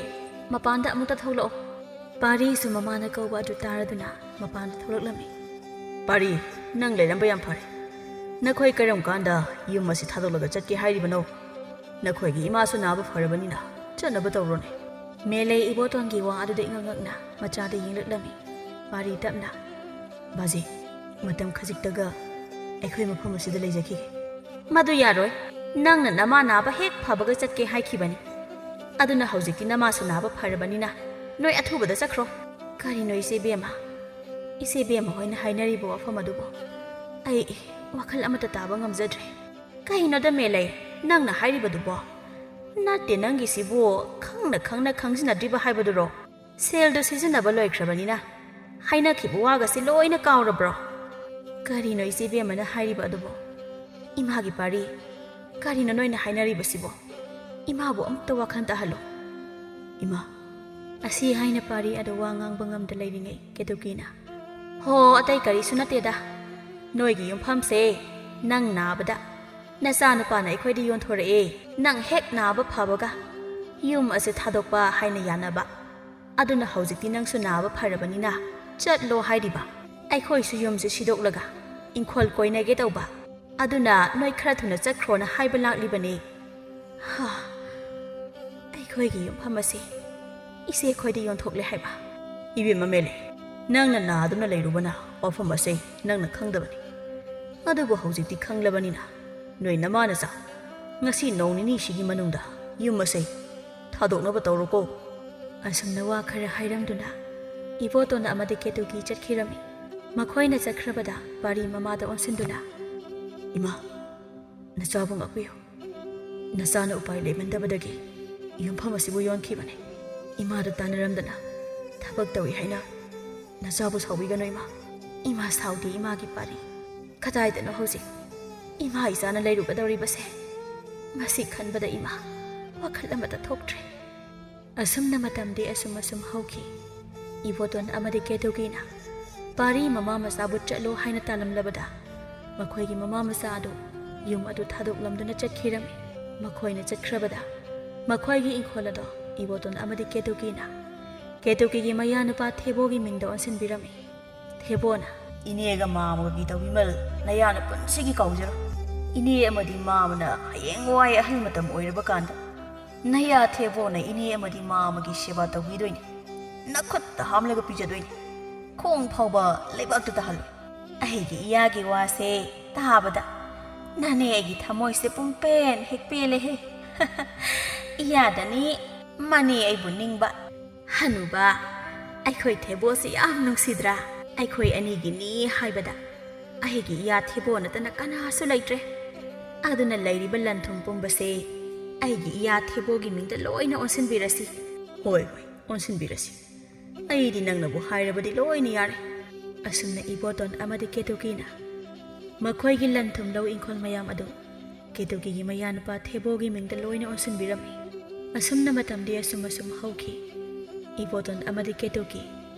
ꯃꯄꯥꯟꯗ ꯑꯃꯨꯛꯇ ꯊꯣꯛꯂꯛꯑꯣ꯫" ꯄꯥꯔꯤꯁꯨ ꯃꯃꯥꯅ ꯀꯧꯕ ꯑꯗꯨ ꯇꯥꯔꯗꯨꯅ ꯃꯄꯥꯟꯗ ꯊꯣꯛꯂꯛꯂꯝꯃꯤ꯫ "ꯄꯥꯔꯤ, ꯅꯪ ꯂꯩꯔꯝꯕ ꯌꯥꯝ ꯐꯔꯦ꯫ ꯅꯈꯣꯏ ꯀꯔꯝ ꯀꯥꯟꯗ ꯌꯨꯝ ꯑꯁꯤ ꯊꯥꯗꯣꯛꯂꯒ ꯆꯠꯀꯦ ꯍꯥꯏꯔꯤꯕꯅꯣ? ꯅꯈꯣꯏꯒꯤ ꯏꯃꯥꯁꯨ ꯅꯥꯕ ꯐꯔꯕꯅꯤꯅ ꯆꯠꯅꯕ ꯇꯧꯔꯣꯅꯦ꯫" ꯃꯦꯂꯩ ꯏꯕꯣꯇꯣꯟꯒꯤ ꯋꯥ ꯑꯗꯨꯗ ꯏꯉꯛ ꯉꯛꯅ ꯃꯆꯥꯗ ꯌꯦꯡꯂꯛꯂꯝꯃꯤ꯫ ꯄꯥꯔꯤ ꯇꯞꯅ, "ꯕꯥꯖꯤ, ꯃꯇꯝ ꯈꯖꯤꯛꯇꯒ ꯑꯩꯈꯣꯏ ꯃꯐꯝ ꯑꯁꯤꯗ ꯂꯩꯖꯈꯤꯒꯦ꯫" "ꯃꯗꯨ ꯌꯥꯔꯣꯏ꯫ ꯅꯪꯅ ꯅꯃꯥ ꯅꯥꯕ ꯍꯦꯛ ꯐꯕꯒ ꯆꯠꯀꯦ ꯍꯥꯏꯈꯤꯕꯅꯤ꯫ ꯑꯗꯨꯅ ꯍꯧꯖꯤꯛꯇꯤ ꯅꯃꯥꯁꯨ ꯅꯥꯕ ꯐꯔꯕꯅꯤꯅ ꯅꯣꯏ ꯑꯊꯨꯕꯗ ꯆꯠꯈ꯭ꯔꯣ꯫" "ꯀꯔꯤꯅꯣ ꯏꯆꯦ ꯏꯕꯦꯝꯃ? ꯏꯆꯦ ꯏꯕꯦꯝꯃ ꯍꯣꯏꯅ ꯍꯥꯏꯅꯔꯤꯕ ꯋꯥꯐꯝ ꯑꯗꯨꯕꯨ ꯑꯩ ꯋꯥꯈꯜ ꯑꯃꯠꯇ ꯇꯥꯕ ꯉꯝꯖꯗ꯭ꯔꯦ꯫" "ꯀꯩꯅꯣꯗ ꯃꯦꯂꯩ, ꯅꯪꯅ ꯍꯥꯏꯔꯤꯕꯗꯨꯕꯣ? ꯅꯠꯇꯦ, ꯅꯪꯒꯤꯁꯤꯕꯨ ꯈꯪꯅ ꯈꯪꯅ ꯈꯪꯖꯤꯟꯅꯗ꯭ꯔꯤꯕ ꯍꯥꯏꯕꯗꯨꯔꯣ? ꯁꯦꯜꯗꯨ ꯁꯤꯖꯤꯟꯅꯕ ꯂꯣꯏꯈ꯭ꯔꯕꯅꯤꯅ ꯍꯥꯏꯅꯈꯤꯕ ꯋꯥꯒꯁꯤ ꯂꯣꯏꯅ ꯀꯥꯎꯔꯕ꯭ꯔꯣ?" "ꯀꯔꯤꯅꯣ ꯏꯆꯦ ꯏꯕꯦꯝꯃꯅ ꯍꯥꯏꯔꯤꯕ ꯑꯗꯨꯕꯣ? ꯏꯃꯥꯒꯤ ꯄꯥꯔꯤ, ꯀꯔꯤꯅꯣ ꯅꯣꯏꯅ ꯍꯥꯏꯅꯔꯤꯕꯁꯤꯕꯣ? ꯏꯃꯥꯕꯨ ꯑꯃꯨꯛꯇ ꯋꯥꯈꯜ ꯇꯥꯍꯜꯂꯣ꯫" "ꯏꯃꯥ꯫" ꯑꯁꯤ ꯍꯥꯏꯅ ꯄꯥꯔꯤ ꯑꯗꯨ ꯋꯥ ꯉꯥꯡꯕ ꯉꯝꯗ ꯂꯩꯔꯤꯉꯩ ꯀꯦꯇꯨꯀꯤꯅ, "ꯍꯣ, ꯑꯇꯩ ꯀꯔꯤꯁꯨ ꯅꯠꯇꯦꯗ꯫ ꯅꯣꯏꯒꯤ ꯌꯨꯝꯐꯝꯁꯦ ꯅꯪ ꯅꯥꯕꯗ ꯅꯆꯥꯅꯨꯄꯥꯅ ꯑꯩꯈꯣꯏꯗ ꯌꯣꯟꯊꯣꯔꯛꯑꯦ꯫ ꯅꯪ ꯍꯦꯛ ꯅꯥꯕ ꯐꯕꯒ ꯌꯨꯝ ꯑꯁꯤ ꯊꯥꯗꯣꯛꯄ ꯍꯥꯏꯅ ꯌꯥꯅꯕ꯫ ꯑꯗꯨꯅ ꯍꯧꯖꯤꯛꯇꯤ ꯅꯪꯁꯨ ꯅꯥꯕ ꯐꯔꯕꯅꯤꯅ ꯆꯠꯂꯣ ꯍꯥꯏꯔꯤꯕ꯫ ꯑꯩꯈꯣꯏꯁꯨ ꯌꯨꯝꯁꯦ ꯁꯤꯗꯣꯛꯂꯒ ꯏꯪꯈꯣꯜ ꯀꯣꯏꯅꯒꯦ ꯇꯧꯕ꯫ ꯑꯗꯨꯅ ꯅꯣꯏ ꯈꯔ ꯊꯨꯅ ꯆꯠꯈ꯭ꯔꯣꯅ ꯍꯥꯏꯕ ꯂꯥꯛꯂꯤꯕꯅꯤ꯫" "ꯍꯥ, ꯑꯩꯈꯣꯏꯒꯤ ꯌꯨꯝꯐꯝ ꯑꯁꯤ ꯏꯆꯦ ꯑꯩꯈꯣꯏꯗ ꯌꯣꯟꯊꯣꯛꯂꯦ ꯍꯥꯏꯕ?" "ꯏꯕꯦꯝꯃ ꯃꯦꯂꯩ, ꯅꯪꯅ ꯅꯥꯗꯨꯅ ꯂꯩꯔꯨꯕꯅ ꯋꯥꯐꯝ ꯑꯁꯤ ꯅꯪꯅ ꯈꯪꯗꯕꯅꯤ꯫ ꯑꯗꯨꯕꯨ ꯍꯧꯖꯤꯛꯇꯤ ꯈꯪꯂꯕꯅꯤꯅ ꯅꯣꯏ ꯅꯃꯥ ꯅꯆꯥ ꯉꯁꯤ ꯅꯣꯡ ꯅꯤꯅꯤꯁꯤꯒꯤ ꯃꯅꯨꯡꯗ ꯌꯨꯝ ꯑꯁꯤ ꯊꯥꯗꯣꯛꯅꯕ ꯇꯧꯔꯣꯀꯣ꯫" ꯑꯁꯨꯝꯅ ꯋꯥ ꯈꯔ ꯍꯥꯏꯔꯝꯗꯨꯅ ꯏꯕꯣꯇꯣꯟ ꯑꯃꯗꯤ ꯀꯦꯇꯨꯀꯤ ꯆꯠꯈꯤꯔꯝꯃꯤ꯫ ꯃꯈꯣꯏꯅ ꯆꯠꯈ꯭ꯔꯕꯗ ꯄꯥꯔꯤ ꯃꯃꯥꯗ ꯑꯣꯟꯁꯤꯟꯗꯨꯅ, "ꯏꯃꯥ, ꯅꯆꯥꯕꯨ ꯉꯥꯛꯄꯤꯌꯨ꯫ ꯅꯆꯥꯅ ꯎꯄꯥꯏ ꯂꯩꯃꯟꯗꯕꯗꯒꯤ ꯌꯨꯝꯐꯝ ꯑꯁꯤꯕꯨ ꯌꯣꯟꯈꯤꯕꯅꯤ꯫ ꯏꯃꯥꯗ ꯇꯥꯟꯅꯔꯝꯗꯅ ꯊꯕꯛ ꯇꯧꯏ ꯍꯥꯏꯅ ꯅꯆꯥꯕꯨ ꯁꯥꯎꯕꯤꯒꯅꯨ ꯏꯃꯥ꯫ ꯏꯃꯥ ꯁꯥꯎꯗꯦ, ꯏꯃꯥꯒꯤ ꯄꯥꯔꯤ꯫ ꯀꯗꯥꯏꯗꯅꯣ ꯍꯧꯖꯤꯛ ꯏꯃꯥ ꯏꯆꯥꯅ ꯂꯩꯔꯨꯒꯗꯧꯔꯤꯕꯁꯦ? ꯃꯁꯤ ꯈꯟꯕꯗ ꯏꯃꯥ ꯋꯥꯈꯜ ꯑꯃꯠꯇ ꯊꯣꯛꯇ꯭ꯔꯦ꯫ ꯑꯁꯨꯝꯅ ꯃꯇꯝꯗꯤ ꯑꯁꯨꯝ ꯑꯁꯨꯝ ꯍꯧꯈꯤ꯫ ꯏꯕꯣꯇꯣꯟ ꯑꯃꯗꯤ ꯀꯦꯇꯨꯀꯤꯅ ꯄꯥꯔꯤ ꯃꯃꯥ ꯃꯆꯥꯕꯨ ꯆꯠꯂꯣ ꯍꯥꯏꯅ ꯇꯥꯂꯝꯂꯕꯗ, ꯃꯈꯣꯏꯒꯤ ꯃꯃꯥ ꯃꯆꯥ ꯑꯗꯨ ꯌꯨꯝ ꯑꯗꯨ ꯊꯥꯗꯣꯛꯂꯝꯗꯨꯅ ꯆꯠꯈꯤꯔꯝꯃꯤ꯫ ꯃꯈꯣꯏꯅ ꯆꯠꯈ꯭ꯔꯕꯗ, ꯃꯈꯣꯏꯒꯤ ꯏꯪꯈꯣꯜ ꯑꯗꯣ ꯏꯕꯣꯇꯣꯟ ꯑꯃꯗꯤ ꯀꯦꯇꯨꯀꯤꯅ ꯀꯦꯇꯨꯀꯤꯒꯤ ꯃꯌꯥꯅꯨꯄꯥ ꯊꯦꯕꯣꯒꯤ ꯃꯤꯡꯗ ꯑꯣꯟꯁꯤꯟꯕꯤꯔꯝꯃꯤ꯫ ꯊꯦꯕꯣꯅ, "ꯏꯅꯦꯒ ꯃꯥꯃꯒꯒꯤ ꯇꯧꯕꯤꯃꯜ ꯅꯌꯥꯅ ꯄꯨꯟꯁꯤꯒꯤ ꯀꯥꯎꯖꯔꯣ꯫ ꯏꯅꯦ ꯑꯃꯗꯤ ꯃꯥꯃꯅ ꯍꯌꯦꯡꯋꯥꯏ ꯑꯍꯜ ꯃꯇꯝ ꯑꯣꯏꯔꯕ ꯀꯥꯟꯗ ꯅꯌꯥ ꯊꯦꯕꯣꯅ ꯏꯅꯦ ꯑꯃꯗꯤ ꯃꯥꯃꯒꯤ ꯁꯦꯕꯥ ꯇꯧꯕꯤꯗꯣꯏꯅꯤ꯫ ꯅꯈꯨꯠꯇ ꯍꯥꯝꯂꯒ ꯄꯤꯖꯗꯣꯏꯅꯤ꯫ ꯈꯣꯡ ꯐꯥꯎꯕ ꯂꯩꯕꯥꯛꯇ ꯇꯥꯍꯜꯂꯣꯏ꯫ ꯑꯩꯒꯤ ꯏꯌꯥꯒꯤ ꯋꯥꯁꯦ ꯇꯥꯕꯗ ꯅꯅꯦ ꯑꯩꯒꯤ ꯊꯃꯣꯏꯁꯦ ꯄꯨꯡꯄꯦꯟ ꯍꯦꯛ ꯄꯦꯜꯂꯦꯍꯦ꯫ ꯏꯌꯥꯗꯅꯤ ꯃꯅꯦ ꯑꯩꯕꯨ ꯅꯤꯡꯕ꯫ ꯍꯅꯨꯕ, ꯑꯩꯈꯣꯏ ꯊꯦꯕꯣꯁꯤ ꯌꯥꯝ ꯅꯨꯡꯁꯤꯗ꯭ꯔꯥ? ꯑꯩꯈꯣꯏ ꯑꯅꯤꯒꯤꯅꯤ ꯍꯥꯏꯕꯗ ꯑꯩꯒꯤ ꯏꯌꯥ ꯊꯦꯕꯣ ꯅꯠꯇꯅ ꯀꯅꯥꯁꯨ ꯂꯩꯇ꯭ꯔꯦ꯫ ꯑꯗꯨꯅ ꯂꯩꯔꯤꯕ ꯂꯟ ꯊꯨꯝ ꯄꯨꯝꯕꯁꯦ ꯑꯩꯒꯤ ꯏꯌꯥ ꯊꯦꯕꯣꯒꯤ ꯃꯤꯡꯗ ꯂꯣꯏꯅ ꯑꯣꯟꯁꯤꯟꯕꯤꯔꯁꯤ꯫" "ꯍꯣꯏ, ꯍꯣꯏ, ꯑꯣꯟꯁꯤꯟꯕꯤꯔꯁꯤ꯫ ꯑꯩꯗꯤ ꯅꯪꯅꯕꯨ ꯍꯥꯏꯔꯕꯗꯤ ꯂꯣꯏꯅ ꯌꯥꯔꯦ꯫" ꯑꯁꯨꯝꯅ ꯏꯕꯣꯇꯣꯟ ꯑꯃꯗꯤ ꯀꯦꯇꯨꯀꯤꯅ ꯃꯈꯣꯏꯒꯤ ꯂꯟ ꯊꯨꯝ ꯂꯧ ꯏꯪꯈꯣꯜ ꯃꯌꯥꯝ ꯑꯗꯨ ꯀꯦꯇꯨꯀꯤꯒꯤ ꯃꯌꯥꯅꯨꯄꯥ ꯊꯦꯕꯣꯒꯤ ꯃꯤꯡꯗ ꯂꯣꯏꯅ ꯑꯣꯟꯁꯤꯟꯕꯤꯔꯝꯃꯤ꯫ ꯑꯁꯨꯝꯅ ꯃꯇꯝꯗꯤ ꯑꯁꯨꯝ ꯑꯁꯨꯝ ꯍꯧꯈꯤ꯫ ꯏꯕꯣꯇꯣꯟ ꯑꯃꯗꯤ ꯀꯦꯇꯨꯀꯤ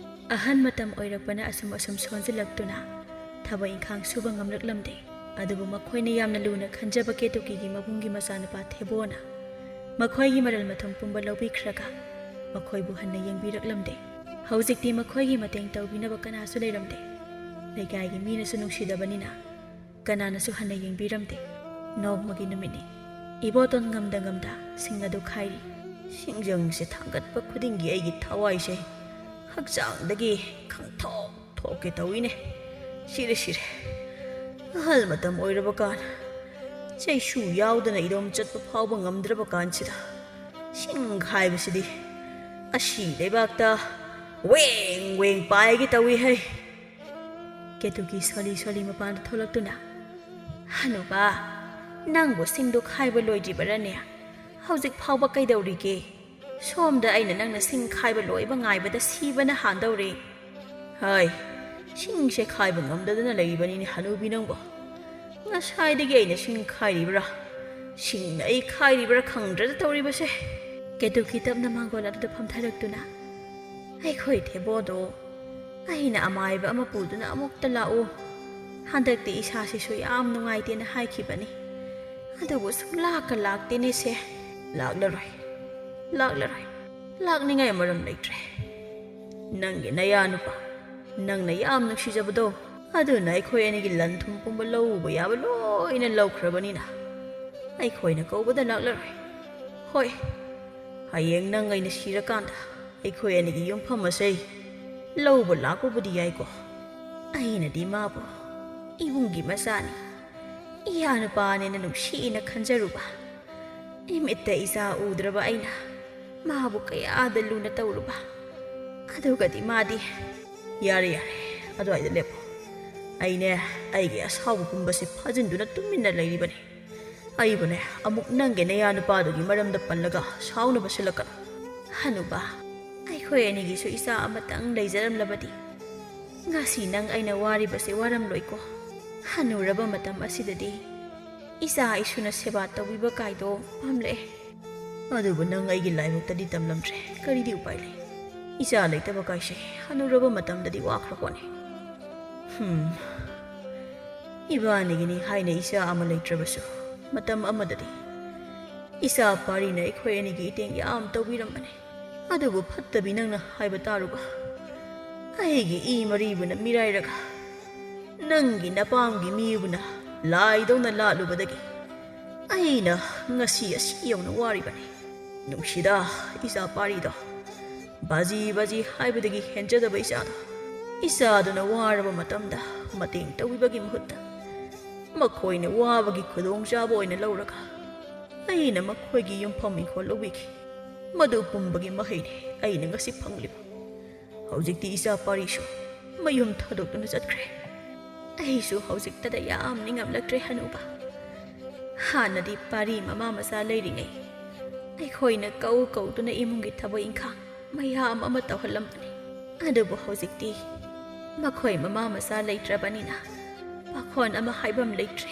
ꯑꯍꯟ ꯃꯇꯝ ꯑꯣꯏꯔꯛꯄꯅ ꯑꯁꯨꯝ ꯑꯁꯨꯝ ꯁꯣꯟꯖꯤꯜꯂꯛꯇꯨꯅ ꯊꯕꯛ ꯏꯪꯈꯥꯡ ꯁꯨꯕ ꯉꯝꯂꯛꯂꯝꯗꯦ꯫ ꯑꯗꯨꯕꯨ ꯃꯈꯣꯏꯅ ꯌꯥꯝꯅ ꯂꯨꯅ ꯈꯟꯖꯕ ꯀꯦꯇꯨꯀꯤꯒꯤ ꯃꯕꯨꯡꯒꯤ ꯃꯆꯥꯅꯨꯄꯥ ꯊꯦꯕꯣꯅ ꯃꯈꯣꯏꯒꯤ ꯃꯔꯜ ꯃꯊꯨꯝ ꯄꯨꯝꯕ ꯂꯧꯕꯤꯈ꯭ꯔꯒ ꯃꯈꯣꯏꯕꯨ ꯍꯟꯅ ꯌꯦꯡꯕꯤꯔꯛꯂꯝꯗꯦ꯫ ꯍꯧꯖꯤꯛꯇꯤ ꯃꯈꯣꯏꯒꯤ ꯃꯇꯦꯡ ꯇꯧꯕꯤꯅꯕ ꯀꯅꯥꯁꯨ ꯂꯩꯔꯝꯗꯦ꯫ ꯂꯩꯀꯥꯏꯒꯤ ꯃꯤꯅꯁꯨ ꯅꯨꯡꯁꯤꯗꯕꯅꯤꯅ ꯀꯅꯥꯅꯁꯨ ꯍꯟꯅ ꯌꯦꯡꯕꯤꯔꯝꯗꯦ꯫ ꯅꯣꯡꯃꯒꯤ ꯅꯨꯃꯤꯠꯅꯤ꯫ ꯏꯕꯣꯇꯣꯟ ꯉꯝꯗ ꯉꯝꯗ ꯁꯤꯡ ꯑꯗꯨ ꯈꯥꯏꯔꯤ꯫ "ꯁꯤꯡꯖꯪꯁꯦ ꯊꯥꯡꯒꯠꯄ ꯈꯨꯗꯤꯡꯒꯤ ꯑꯩꯒꯤ ꯊꯋꯥꯏꯁꯦ ꯍꯛꯆꯥꯡꯗꯒꯤ ꯈꯪꯊꯣꯛ ꯊꯣꯛꯀꯦ ꯇꯧꯏꯅꯦ꯫ ꯁꯤꯔꯦ, ꯁꯤꯔꯦ꯫ ꯑꯍꯜ ꯃꯇꯝ ꯑꯣꯏꯔꯕ ꯀꯥꯟ, ꯆꯩꯁꯨ ꯌꯥꯎꯗꯅ ꯏꯔꯣꯝ ꯆꯠꯄ ꯐꯥꯎꯕ ꯉꯝꯗ꯭ꯔꯕ ꯀꯥꯟꯁꯤꯗ ꯁꯤꯡ ꯈꯥꯏꯕꯁꯤꯗꯤ ꯑꯁꯤ ꯂꯩꯕꯥꯛꯇ ꯋꯦꯡ ꯋꯦꯡ ꯄꯥꯏꯒꯦ ꯇꯧꯏ ꯍꯩ꯫" ꯀꯦꯇꯨꯀꯤ ꯁꯣꯂꯤ ꯁꯣꯂꯤ ꯃꯄꯥꯟꯗ ꯊꯣꯛꯂꯛꯇꯨꯅ, "ꯍꯅꯨꯕ, ꯅꯪꯕꯨ ꯁꯤꯡꯗꯨ ꯈꯥꯏꯕ ꯂꯣꯏꯗ꯭ꯔꯤꯕꯔꯅꯦ? ꯍꯧꯖꯤꯛ ꯐꯥꯎꯕ ꯀꯩꯗꯧꯔꯤꯒꯦ? ꯁꯣꯝꯗ ꯑꯩꯅ ꯅꯪꯅ ꯁꯤꯡ ꯈꯥꯏꯕ ꯂꯣꯏꯕ ꯉꯥꯏꯕꯗ ꯁꯤꯕꯅ ꯍꯥꯟꯗꯧꯔꯦ꯫" "ꯍꯩ, ꯁꯤꯡꯁꯦ ꯈꯥꯏꯕ ꯉꯝꯗꯗꯅ ꯂꯩꯔꯤꯕꯅꯤꯅꯦ ꯍꯅꯨꯕꯤ ꯅꯪꯕꯣ꯫ ꯉꯁꯥꯏꯗꯒꯤ ꯑꯩꯅ ꯁꯤꯡ ꯈꯥꯏꯔꯤꯕ꯭ꯔꯥ, ꯁꯤꯡꯅ ꯑꯩ ꯈꯥꯏꯔꯤꯕ꯭ꯔꯥ ꯈꯪꯗ꯭ꯔꯦꯗ ꯇꯧꯔꯤꯕꯁꯦ꯫ ꯀꯦꯇꯨꯀꯤ ꯇꯞꯅ ꯃꯥꯡꯒꯣꯜ ꯑꯗꯨꯗ ꯐꯝꯊꯔꯛꯇꯨꯅ, "ꯑꯩꯈꯣꯏ ꯊꯦꯕꯣꯗꯣ ꯑꯩꯅ ꯑꯃꯥꯏꯕ ꯑꯃ ꯄꯨꯗꯨꯅ ꯑꯃꯨꯛꯇ ꯂꯥꯛꯎ, ꯍꯟꯗꯛꯇꯤ ꯏꯁꯥꯁꯤꯁꯨ ꯌꯥꯝ ꯅꯨꯡꯉꯥꯏꯇꯦꯅ ꯍꯥꯏꯈꯤꯕꯅꯤ, ꯑꯗꯨꯕꯨ ꯁꯨꯡꯂꯥꯛꯀ ꯂꯥꯛꯇꯦꯅꯦꯁꯦ꯫ ꯂꯥꯛꯂꯔꯣꯏ, ꯂꯥꯛꯂꯔꯣꯏ, ꯂꯥꯛꯅꯤꯡꯉꯥꯏ ꯃꯔꯝ ꯂꯩꯇ꯭ꯔꯦ꯫ ꯅꯪꯒꯤ ꯅꯌꯥ ꯅꯨꯄꯥ, ꯅꯪꯅ ꯌꯥꯝ ꯅꯨꯡꯁꯤꯖꯕꯗꯣ, ꯑꯗꯨꯅ ꯑꯩꯈꯣꯏ ꯑꯅꯤꯒꯤ ꯂꯟ ꯊꯨꯝ ꯄꯨꯝꯕ ꯂꯧꯕ ꯌꯥꯕ ꯂꯣꯏꯅ ꯂꯧꯈ꯭ꯔꯕꯅꯤꯅ ꯑꯩꯈꯣꯏꯅ ꯀꯧꯕꯗ ꯂꯥꯛꯂꯔꯣꯏ꯫ ꯍꯣꯏ, ꯍꯌꯦꯡ ꯅꯪ ꯑꯩꯅ ꯁꯤꯔꯀꯥꯟꯗ ꯑꯩꯈꯣꯏ ꯑꯅꯤꯒꯤ ꯌꯨꯝꯐꯝ ꯑꯁꯦ ꯂꯧꯕ ꯂꯥꯛꯄꯕꯨꯗꯤ ꯌꯥꯏꯀꯣ꯫ ꯑꯩꯅꯗꯤ ꯃꯥꯕꯨ ꯏꯃꯨꯡꯒꯤ ꯃꯆꯥꯅꯤ, ꯏꯌꯥ ꯅꯨꯄꯥꯅꯦꯅ ꯅꯨꯡꯁꯤꯅ ꯈꯟꯖꯔꯨꯕ, ꯏꯃꯤꯠꯇ ꯏꯆꯥ ꯎꯗ꯭ꯔꯕ ꯑꯩꯅ ꯃꯥꯕꯨ ꯀꯌꯥꯗ ꯂꯨꯅ ꯇꯧꯔꯨꯕ, ꯑꯗꯨꯒꯗꯤ ꯃꯥꯗꯤ, "ꯌꯥꯔꯦ, ꯌꯥꯔꯦ, ꯑꯗꯨꯋꯥꯏꯗ ꯂꯦꯞꯄꯣ꯫ ꯑꯩꯅꯦ, ꯑꯩꯒꯤ ꯑꯁꯥꯎꯕ ꯄꯨꯝꯕꯁꯦ ꯐꯥꯖꯤꯟꯗꯨꯅ ꯇꯨꯃꯤꯟꯅ ꯂꯩꯔꯤꯕꯅꯤ꯫ ꯑꯩꯕꯨꯅꯦ, ꯑꯃꯨꯛ ꯅꯪꯒꯤ ꯅꯌꯥ ꯅꯨꯄꯥꯗꯨꯒꯤ ꯃꯔꯝꯗ ꯄꯜꯂꯒ ꯁꯥꯎꯅꯕ ꯁꯤꯜꯂꯛꯀꯅꯨ꯫ ꯍꯅꯨꯕ, ꯑꯩꯈꯣꯏ ꯑꯅꯤꯒꯤꯁꯨ ꯏꯆꯥ ꯑꯃꯇꯪ ꯂꯩꯖꯔꯝꯂꯕꯗꯤ ꯉꯁꯤ ꯅꯪ ꯑꯩꯅ ꯋꯥꯔꯤꯕꯁꯦ ꯋꯥꯔꯝꯂꯣꯏꯀꯣ꯫ ꯍꯅꯨꯔꯕ ꯃꯇꯝ ꯑꯁꯤꯗꯗꯤ ꯏꯆꯥ ꯏꯁꯨꯅ ꯁꯦꯕꯥ ꯇꯧꯕꯤꯕ ꯀꯥꯏꯗꯣ ꯄꯥꯝꯂꯛꯑꯦ꯫ ꯑꯗꯨꯕꯨ ꯅꯪ ꯑꯩꯒꯤ ꯂꯥꯏꯕꯛꯇꯗꯤ ꯇꯝꯂꯝꯗ꯭ꯔꯦ, ꯀꯔꯤꯗꯤ ꯎꯄꯥꯏ ꯂꯩ? ꯏꯆꯥ ꯂꯩꯇꯕ ꯀꯥꯏꯁꯦ ꯍꯅꯨꯔꯕ ꯃꯇꯝꯗꯗꯤ ꯋꯥꯈ꯭ꯔ ꯄꯣꯠꯅꯤ꯫ ꯍꯝ, ꯏꯕꯥꯅꯤꯒꯤꯅꯤ ꯍꯥꯏꯅ ꯏꯆꯥ ꯑꯃ ꯂꯩꯇ꯭ꯔꯕꯁꯨ, ꯃꯇꯝ ꯑꯃꯗꯗꯤ ꯏꯆꯥ ꯄꯥꯔꯤꯅ ꯑꯩꯈꯣꯏ ꯑꯅꯤꯒꯤ ꯏꯇꯦꯡ ꯌꯥꯝ ꯇꯧꯕꯤꯔꯝꯕꯅꯤ꯫ ꯑꯗꯨꯕꯨ ꯐꯠꯇꯕꯤ ꯅꯪꯅ ꯍꯥꯏꯕ ꯇꯥꯔꯨꯕ, ꯑꯩꯒꯤ ꯏ ꯃꯔꯤꯕꯨꯅ ꯃꯤꯔꯥꯏꯔꯒ ꯅꯪꯒꯤ ꯅꯄꯥꯝꯒꯤ ꯃꯤꯕꯨꯅ ꯂꯥꯏꯗꯧꯅ ꯂꯥꯠꯂꯨꯕꯗꯒꯤ ꯑꯩꯅ ꯉꯁꯤ ꯑꯁꯤ ꯌꯧꯅ ꯋꯥꯔꯤꯕꯅꯤ꯫ ꯅꯨꯡꯁꯤꯗ, ꯏꯆꯥ ꯄꯥꯔꯤꯗꯣ꯫ ꯕꯥꯖꯤ ꯕꯥꯖꯤ ꯍꯥꯏꯕꯗꯒꯤ ꯍꯦꯟꯖꯗꯕ ꯏꯆꯥꯗꯣ꯫ ꯏꯆꯥꯗꯨꯅ ꯋꯥꯔꯕ ꯃꯇꯝꯗ ꯃꯇꯦꯡ ꯇꯧꯕꯤꯕꯒꯤ ꯃꯍꯨꯠꯇ ꯃꯈꯣꯏꯅ ꯋꯥꯕꯒꯤ ꯈꯨꯗꯣꯡꯆꯥꯕ ꯑꯣꯏꯅ ꯂꯧꯔꯒ ꯑꯩꯅ ꯃꯈꯣꯏꯒꯤ ꯌꯨꯝꯐꯝ ꯏꯪꯈꯣꯜ ꯂꯧꯕꯤꯈꯤ꯫ ꯃꯗꯨ ꯄꯨꯝꯕꯒꯤ ꯃꯍꯩꯅꯤ ꯑꯩꯅ ꯉꯁꯤ ꯐꯪꯂꯤꯕ꯫ ꯍꯧꯖꯤꯛꯇꯤ ꯏꯆꯥ ꯄꯥꯔꯤꯁꯨ ꯃꯌꯨꯝ ꯊꯥꯗꯣꯛꯇꯨꯅ ꯆꯠꯈ꯭ꯔꯦ꯫ ꯑꯩꯁꯨ ꯍꯧꯖꯤꯛꯇꯗ ꯌꯥꯝ ꯅꯤꯡꯉꯝꯂꯛꯇ꯭ꯔꯦ ꯍꯅꯨꯕ꯫ ꯍꯥꯟꯅꯗꯤ ꯄꯥꯔꯤ ꯃꯃꯥ ꯃꯆꯥ ꯂꯩꯔꯤꯉꯩ ꯑꯩꯈꯣꯏꯅ ꯀꯧ ꯀꯧꯗꯨꯅ ꯏꯃꯨꯡꯒꯤ ꯊꯕꯛ ꯏꯪꯈꯥꯡ ꯃꯌꯥꯝ ꯑꯃ ꯇꯧꯍꯜꯂꯝꯕꯅꯤ꯫ ꯑꯗꯨꯕꯨ ꯍꯧꯖꯤꯛꯇꯤ ꯃꯈꯣꯏ ꯃꯃꯥ ꯃꯆꯥ ꯂꯩꯇ꯭ꯔꯕꯅꯤꯅ ꯄꯥꯈꯣꯟ ꯑꯃ ꯍꯥꯏꯐꯝ ꯂꯩꯇ꯭ꯔꯦ꯫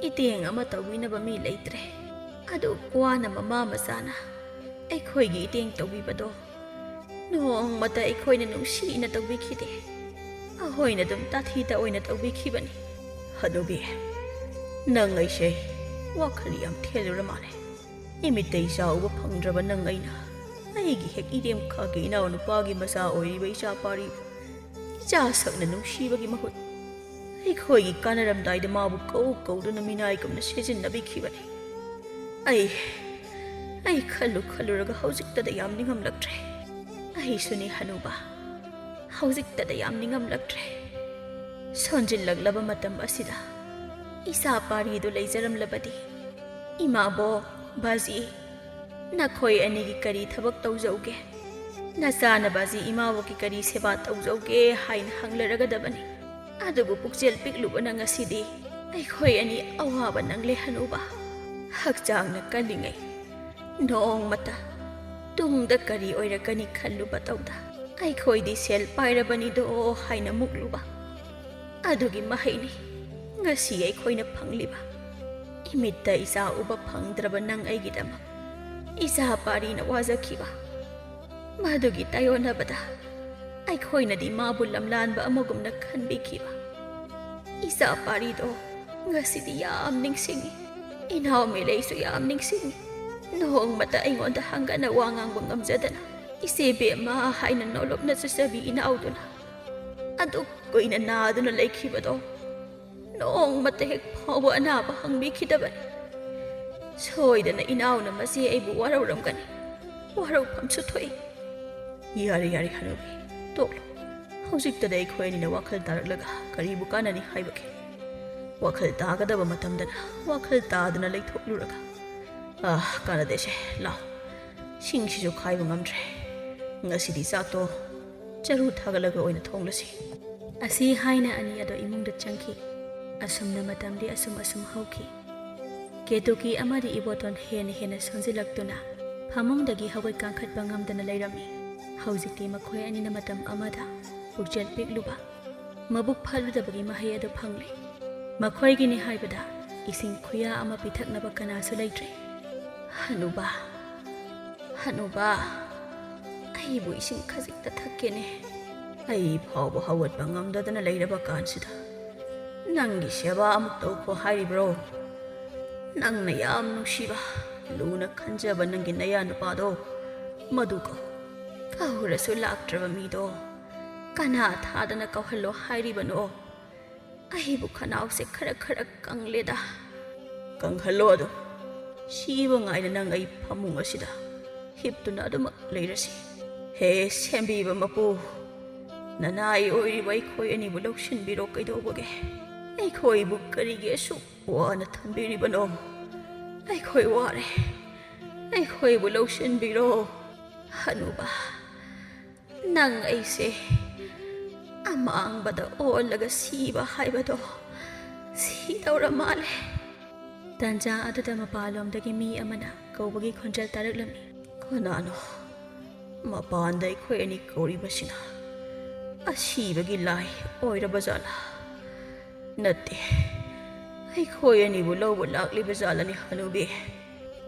ꯏꯇꯦꯡ ꯑꯃ ꯇꯧꯕꯤꯅꯕ ꯃꯤ ꯂꯩꯇ꯭ꯔꯦ꯫ ꯑꯗꯨ ꯋꯥꯅ ꯃꯃꯥ ꯃꯆꯥꯅ ꯑꯩꯈꯣꯏꯒꯤ ꯏꯇꯦꯡ ꯇꯧꯕꯤꯕꯗꯣ ꯅꯣꯡꯃꯇ ꯑꯩꯈꯣꯏꯅ ꯅꯨꯡꯁꯤꯅ ꯇꯧꯕꯤꯈꯤꯗꯦ꯫ ꯑꯩꯈꯣꯏꯅ ꯑꯗꯨꯝ ꯇꯥꯊꯤ ꯇꯥꯑꯣꯏꯅ ꯇꯧꯕꯤꯈꯤꯕꯅꯤ꯫ ꯍꯅꯨꯕꯤ, ꯅꯪ ꯑꯩꯁꯦ ꯋꯥꯈꯜ ꯌꯥꯝ ꯊꯦꯜꯂꯨꯔ ꯃꯥꯜꯂꯦ꯫ ꯏꯃꯤꯠꯇ ꯏꯆꯥ ꯎꯕ ꯐꯪꯗ꯭ꯔꯕ ꯅꯪ ꯑꯩꯅ ꯑꯩꯒꯤ ꯍꯦꯛ ꯏꯔꯦꯝꯈꯥꯒꯤ ꯏꯅꯥꯎꯅꯨꯄꯥꯒꯤ ꯃꯆꯥ ꯑꯣꯏꯔꯤꯕ ꯏꯆꯥ ꯄꯥꯔꯤꯕꯨ ꯏꯆꯥ ꯁꯛꯅ ꯅꯨꯡꯁꯤꯕꯒꯤ ꯃꯍꯨꯠ ꯑꯩꯈꯣꯏꯒꯤ ꯀꯥꯟꯅꯔꯝꯗꯥꯏꯗ ꯃꯥꯕꯨ ꯀꯧ ꯀꯧꯗꯨꯅ ꯃꯤꯅꯥꯏꯒꯨꯝꯅ ꯁꯤꯖꯤꯟꯅꯕꯤꯈꯤꯕꯅꯤ꯫ ꯑꯩ, ꯑꯩ ꯈꯜꯂꯨ ꯈꯜꯂꯨꯔꯒ ꯍꯧꯖꯤꯛꯇꯗ ꯌꯥꯝ ꯅꯤꯡꯉꯝꯂꯛꯇ꯭ꯔꯦ꯫ ꯑꯩꯁꯨꯅꯤ ꯍꯅꯨꯕ, ꯍꯧꯖꯤꯛꯇꯗ ꯌꯥꯝ ꯅꯤꯡꯉꯝꯂꯛꯇ꯭ꯔꯦ꯫ ꯁꯣꯟꯖꯤꯜꯂꯛꯂꯕ ꯃꯇꯝ ꯑꯁꯤꯗ ꯏꯆꯥ ꯄꯥꯔꯤꯗꯨ ꯂꯩꯖꯔꯝꯂꯕꯗꯤ꯫ ꯏꯃꯥꯕꯣꯛ, ꯕꯥꯖꯤ, ꯅꯈꯣꯏ ꯑꯅꯤꯒꯤ ꯀꯔꯤ ꯊꯕꯛ ꯇꯧꯖꯧꯒꯦ? ꯅꯆꯥꯅ ꯕꯥꯖꯤ ꯏꯃꯥꯕꯣꯛꯀꯤ ꯀꯔꯤ ꯁꯦꯕꯥ ꯇꯧꯖꯧꯒꯦ ꯍꯥꯏꯅ ꯍꯪꯂꯔꯒꯗꯕꯅꯤ꯫ ꯑꯗꯨꯕꯨ ꯄꯨꯛꯆꯦꯜ ꯄꯤꯛꯂꯨꯕꯅ ꯉꯁꯤꯗꯤ ꯑꯩꯈꯣꯏ ꯑꯅꯤ ꯑꯋꯥꯕ ꯅꯪꯂꯦ ꯍꯅꯨꯕ꯫ ꯍꯛꯆꯥꯡꯅ ꯀꯜꯂꯤꯉꯩ ꯅꯣꯡꯃꯇ ꯇꯨꯡꯗ ꯀꯔꯤ ꯑꯣꯏꯔꯛꯀꯅꯤ ꯈꯜꯂꯨꯕ ꯇꯧꯗ꯫ ꯑꯩꯈꯣꯏꯗꯤ ꯁꯦꯜ ꯄꯥꯏꯔꯕꯅꯤꯗꯣ ꯍꯥꯏꯅ ꯃꯨꯛꯂꯨꯕ꯫ ꯑꯗꯨꯒꯤ ꯃꯍꯩꯅꯤ ꯉꯁꯤ ꯑꯩꯈꯣꯏꯅ ꯐꯪꯂꯤꯕ꯫ ꯏꯃꯤꯠꯇ ꯏꯆꯥ ꯎꯕ ꯐꯪꯗ꯭ꯔꯕ ꯅꯪ ꯑꯩꯒꯤꯗꯃꯛ ꯏꯆꯥ ꯄꯥꯔꯤꯅ ꯋꯥꯖꯈꯤꯕ꯫ ꯃꯗꯨꯒꯤ ꯇꯥꯏꯌꯣꯟꯅꯕꯗ ꯑꯩꯈꯣꯏꯅꯗꯤ ꯃꯥꯕꯨ ꯂꯝꯂꯥꯟꯕ ꯑꯃꯒꯨꯝꯅ ꯈꯟꯕꯤꯈꯤꯕ꯫ ꯏꯆꯥ ꯄꯥꯔꯤꯗꯣ ꯉꯁꯤꯗꯤ ꯌꯥꯝ ꯅꯤꯡꯁꯤꯡꯉꯤ꯫ ꯏꯅꯥꯎ ꯃꯤꯂꯩꯁꯨ ꯌꯥꯝ ꯅꯤꯡꯁꯤꯡꯉꯤ꯫ ꯅꯣꯡꯃꯇ ꯑꯩꯉꯣꯟꯗ ꯍꯪꯒꯠꯅ ꯋꯥ ꯉꯥꯡꯕ ꯉꯝꯖꯗꯅ ꯏꯆꯦ ꯕꯦꯝꯃ ꯍꯥꯏꯅ ꯅꯣꯂꯨꯛꯅ ꯆꯠꯆꯕꯤ ꯏꯅꯥꯎꯗꯨꯅ ꯑꯗꯨꯛ ꯀꯨꯏꯅ ꯅꯥꯗꯨꯅ ꯂꯩꯈꯤꯕꯗꯣ ꯅꯣꯡꯃꯇ ꯍꯦꯛ ꯐꯥꯎꯕ ꯑꯅꯥꯕ ꯍꯪꯕꯤꯈꯤꯗꯕꯅꯤ꯫ ꯁꯣꯏꯗꯅ ꯏꯅꯥꯎꯅ ꯃꯆꯦ ꯑꯩꯕꯨ ꯋꯥꯔꯧꯔꯝꯒꯅꯤ꯫ ꯋꯥꯔꯧꯐꯝꯁꯨ ꯊꯣꯛꯏ꯫ ꯌꯥꯔꯦ, ꯌꯥꯔꯦ, ꯍꯅꯨꯕꯤ, ꯇꯣꯛꯂꯣ꯫ ꯍꯧꯖꯤꯛꯇꯗ ꯑꯩꯈꯣꯏ ꯑꯅꯤꯅ ꯋꯥꯈꯜ ꯇꯥꯔꯛꯂꯒ ꯀꯔꯤꯕꯨ ꯀꯥꯟꯅꯅꯤ ꯍꯥꯏꯕꯒꯦ? ꯋꯥꯈꯜ ꯇꯥꯒꯗꯕ ꯃꯇꯝꯗꯅ ꯋꯥꯈꯜ ꯇꯥꯗꯅ ꯂꯩꯊꯣꯛꯂꯨꯔꯒ꯫ ꯑꯥ, ꯀꯥꯟꯅꯗꯦꯁꯦ, ꯂꯥꯎ꯫ ꯁꯤꯡꯁꯤꯁꯨ ꯈꯥꯏꯕ ꯉꯝꯗ꯭ꯔꯦ꯫ ꯉꯁꯤꯗꯤ ꯆꯥꯛꯇꯣ ꯆꯔꯨ ꯊꯥꯒꯠꯂꯒ ꯑꯣꯏꯅ ꯊꯣꯡꯂꯁꯤ꯫ ꯑꯁꯤ ꯍꯥꯏꯅ ꯑꯅꯤ ꯑꯗꯣ ꯏꯃꯨꯡꯗ ꯆꯪꯈꯤ꯫ ꯑꯁꯨꯝꯅ ꯃꯇꯝꯗꯤ ꯑꯁꯨꯝ ꯑꯁꯨꯝ ꯍꯧꯈꯤ꯫ ꯀꯦꯇꯨꯀꯤ ꯑꯃꯗꯤ ꯏꯕꯣꯇꯣꯟ ꯍꯦꯟꯅ ꯍꯦꯟꯅ ꯁꯣꯟꯖꯤꯜꯂꯛꯇꯨꯅ ꯐꯃꯨꯡꯗꯒꯤ ꯍꯧꯒꯠ ꯀꯥꯡꯈꯠꯄ ꯉꯝꯗꯅ ꯂꯩꯔꯝꯃꯤ꯫ ꯍꯧꯖꯤꯛꯇꯤ ꯃꯈꯣꯏ ꯑꯅꯤꯅ ꯃꯇꯝ ꯑꯃꯗ ꯄꯨꯛꯆꯦꯜ ꯄꯤꯛꯂꯨꯕ, ꯃꯕꯨꯛ ꯐꯠꯂꯨꯗꯕꯒꯤ ꯃꯍꯩ ꯑꯗꯨ ꯐꯪꯂꯦ꯫ ꯃꯈꯣꯏꯒꯤꯅꯤ ꯍꯥꯏꯕꯗ ꯏꯁꯤꯡ ꯈꯨꯌꯥ ꯑꯃ ꯄꯤꯊꯛꯅꯕ ꯀꯅꯥꯁꯨ ꯂꯩꯇ꯭ꯔꯦ꯫ "ꯍꯅꯨꯕ, ꯍꯅꯨꯕ, ꯑꯩꯕꯨ ꯏꯁꯤꯡ ꯈꯖꯤꯛꯇ ꯊꯛꯀꯦꯅꯦ꯫ ꯑꯩ ꯐꯥꯎꯕ ꯍꯧꯒꯠꯄ ꯉꯝꯗꯗꯅ ꯂꯩꯔꯕ ꯀꯥꯟꯁꯤꯗ ꯅꯪꯒꯤ ꯁꯦꯕꯥ ꯑꯃꯨꯛ ꯇꯧꯈꯣ ꯍꯥꯏꯔꯤꯕ꯭ꯔꯣ? ꯅꯪꯅ ꯌꯥꯝ ꯅꯨꯡꯁꯤꯕ, ꯂꯨꯅ ꯈꯟꯖꯕ ꯅꯪꯒꯤ ꯅꯌꯥ ꯅꯨꯄꯥꯗꯣ ꯃꯗꯨ ꯀꯧ꯫ ꯀꯧꯔꯁꯨ ꯂꯥꯛꯇ꯭ꯔꯕ ꯃꯤꯗꯣ ꯀꯅꯥ ꯊꯥꯗꯅ ꯀꯧꯍꯜꯂꯣ ꯍꯥꯏꯔꯤꯕꯅꯣ? ꯑꯩꯕꯨ ꯈꯅꯥꯎꯁꯦ ꯈꯔ ꯈꯔ ꯀꯪꯂꯦꯗ꯫" "ꯀꯪꯍꯜꯂꯣ ꯑꯗꯨꯝ꯫ ꯁꯤꯕ ꯉꯥꯏꯅ ꯅꯪ ꯑꯩ ꯐꯃꯨꯡ ꯑꯁꯤꯗ ꯍꯤꯞꯇꯨꯅ ꯑꯗꯨꯃꯛ ꯂꯩꯔꯁꯤ꯫ ꯍꯦ ꯁꯦꯝꯕꯤꯕ ꯃꯄꯨ, ꯅꯅꯥꯏ ꯑꯣꯏꯔꯤꯕ ꯑꯩꯈꯣꯏ ꯑꯅꯤꯕꯨ ꯂꯧꯁꯤꯟꯕꯤꯔꯣ꯫ ꯀꯩꯗꯧꯕꯒꯦ? ꯑꯩꯈꯣꯏꯕꯨ ꯀꯔꯤꯒꯤ ꯑꯁꯨꯛ ꯋꯥꯅ ꯊꯝꯕꯤꯔꯤꯕꯅꯣ? ꯑꯩꯈꯣꯏ ꯋꯥꯔꯦ꯫ ꯑꯩꯈꯣꯏꯕꯨ ꯂꯧꯁꯤꯟꯕꯤꯔꯣ꯫" "ꯍꯅꯨꯕ, ꯅꯪ ꯑꯩꯁꯦ ꯑꯃꯥꯡꯕꯗ ꯑꯣꯜꯂꯒ ꯁꯤꯕ ꯍꯥꯏꯕꯗꯣ ꯁꯤꯗꯧꯔ ꯃꯥꯜꯂꯦ꯫" ꯇꯥꯟꯖꯥ ꯑꯗꯨꯗ ꯃꯄꯥꯟꯂꯣꯝꯗꯒꯤ ꯃꯤ ꯑꯃꯅ ꯀꯧꯕꯒꯤ ꯈꯣꯟꯖꯦꯜ ꯇꯥꯔꯛꯂꯝꯃꯤ꯫ "ꯀꯅꯥꯅꯣ ꯃꯄꯥꯟꯗ ꯑꯩꯈꯣꯏ ꯑꯅꯤ ꯀꯧꯔꯤꯕꯁꯤꯅ? ꯑꯁꯤꯕꯒꯤ ꯂꯥꯏ ꯑꯣꯏꯔꯕ ꯖꯥꯠꯂꯥ? ꯅꯠꯇꯦ, ꯑꯩꯈꯣꯏ ꯑꯅꯤꯕꯨ ꯂꯧꯕ ꯂꯥꯛꯂꯤꯕ ꯖꯥꯠꯂꯅꯤ ꯍꯅꯨꯕꯤ꯫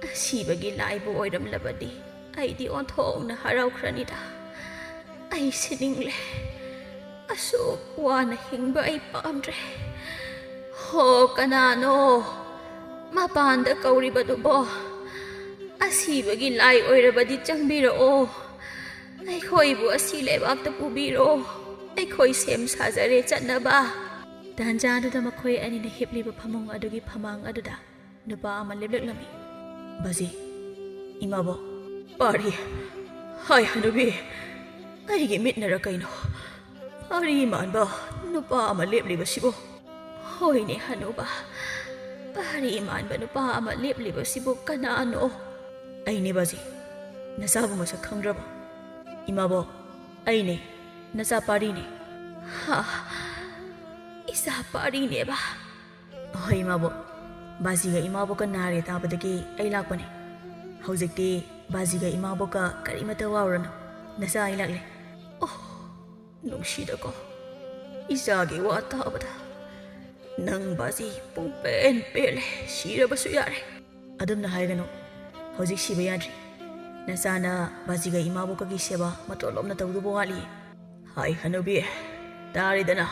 ꯑꯁꯤꯕꯒꯤ ꯂꯥꯏꯕꯨ ꯑꯣꯏꯔꯝꯂꯕꯗꯤ ꯑꯩꯗꯤ ꯑꯣꯟꯊꯣꯛꯅ ꯍꯔꯥꯎꯈ꯭ꯔꯅꯤꯗ꯫ ꯑꯩ ꯁꯤꯅꯤꯡꯂꯦ꯫ ꯑꯁꯨꯛ ꯋꯥꯅ ꯍꯤꯡꯕ ꯑꯩ ꯄꯥꯝꯗ꯭ꯔꯦ꯫ ꯍꯣ, ꯀꯅꯥꯅꯣ ꯃꯄꯥꯟꯗ ꯀꯧꯔꯤꯕꯗꯨꯕꯣ? ꯑꯁꯤꯕꯒꯤ ꯂꯥꯏ ꯑꯣꯏꯔꯕꯗꯤ ꯆꯪꯕꯤꯔꯛꯑꯣ꯫ ꯑꯩꯈꯣꯏꯕꯨ ꯑꯁꯤ ꯂꯩꯕꯥꯛꯇ ꯄꯨꯕꯤꯔꯣ꯫ ꯑꯩꯈꯣꯏ ꯁꯦꯝ ꯁꯥꯖꯔꯦ ꯆꯠꯅꯕ꯫" ꯇꯥꯟꯖꯥꯗꯨꯗ ꯃꯈꯣꯏ ꯑꯅꯤꯅ ꯍꯤꯞꯂꯤꯕ ꯐꯃꯨꯡ ꯑꯗꯨꯒꯤ ꯐꯃꯥꯡ ꯑꯗꯨꯗ ꯅꯨꯄꯥ ꯑꯃ ꯂꯦꯞꯂꯛꯂꯝꯃꯤ꯫ "ꯕꯥꯖꯤ, ꯏꯃꯥꯕꯣꯛ, ꯄꯥꯔꯤ, ꯍꯥꯏ ꯍꯅꯨꯕꯤ, ꯑꯩꯒꯤ ꯃꯤꯠꯅꯔ ꯀꯩꯅꯣ? ꯄꯥꯔꯤ ꯃꯥꯟꯕ ꯅꯨꯄꯥ ꯑꯃ ꯂꯦꯞꯂꯤꯕꯁꯤꯕꯨ?" "ꯍꯣꯏꯅꯦ ꯍꯅꯨꯕ, ꯄꯥꯔꯤ ꯃꯥꯟꯕ ꯅꯨꯄꯥ ꯑꯃ ꯂꯦꯞꯂꯤꯕꯁꯤꯕꯨ ꯀꯅꯥꯅꯣ?" "ꯑꯩꯅꯦ ꯕꯥꯖꯤ, ꯅꯆꯥꯕꯨ ꯃꯁꯛ ꯈꯪꯗ꯭ꯔꯕꯣ? ꯏꯃꯥꯕꯣꯛ, ꯑꯩꯅꯦ, ꯅꯆꯥ ꯄꯥꯔꯤꯅꯦ꯫" "ꯍꯥ, ꯏꯆꯥ ꯄꯥꯔꯤꯅꯦꯕ?" "ꯍꯣꯏ ꯏꯃꯥꯕꯣꯛ, ꯕꯥꯖꯤꯒ ꯏꯃꯥꯕꯣꯛꯀ ꯅꯥꯔꯦ ꯇꯥꯕꯗꯒꯤ ꯑꯩ ꯂꯥꯛꯄꯅꯦ꯫ ꯍꯧꯖꯤꯛꯇꯤ ꯕꯥꯖꯤꯒ ꯏꯃꯥꯕꯣꯛꯀ ꯀꯔꯤꯃꯇ ꯋꯥꯔꯨꯔꯅꯨ, ꯅꯆꯥ ꯑꯩ ꯂꯥꯛꯂꯦ꯫" "ꯑꯣ, ꯅꯨꯡꯁꯤꯗꯀꯣ, ꯏꯆꯥꯒꯤ ꯋꯥ ꯇꯥꯕꯗ ꯅꯪ ꯕꯥꯖꯤ ꯄꯨꯡꯄꯦꯟ ꯄꯦꯜꯂꯦ, ꯁꯤꯔꯕꯁꯨ ꯌꯥꯔꯦ꯫ ꯑꯗꯨꯝꯅ ꯍꯥꯏꯒꯅꯨ, ꯍꯧꯖꯤꯛ ꯁꯤꯕ ꯌꯥꯗ꯭ꯔꯤ꯫ ꯅꯆꯥꯅ ꯕꯥꯖꯤꯒ ꯏꯃꯥꯕꯣꯛꯀꯒꯤ ꯁꯦꯕꯥ ꯃꯇꯣꯟ ꯂꯣꯝꯅ ꯇꯧꯗꯧꯕ ꯋꯥꯠꯂꯤ꯫ ꯍꯥꯏ ꯍꯅꯨꯕꯤ, ꯇꯥꯔꯦꯗꯅ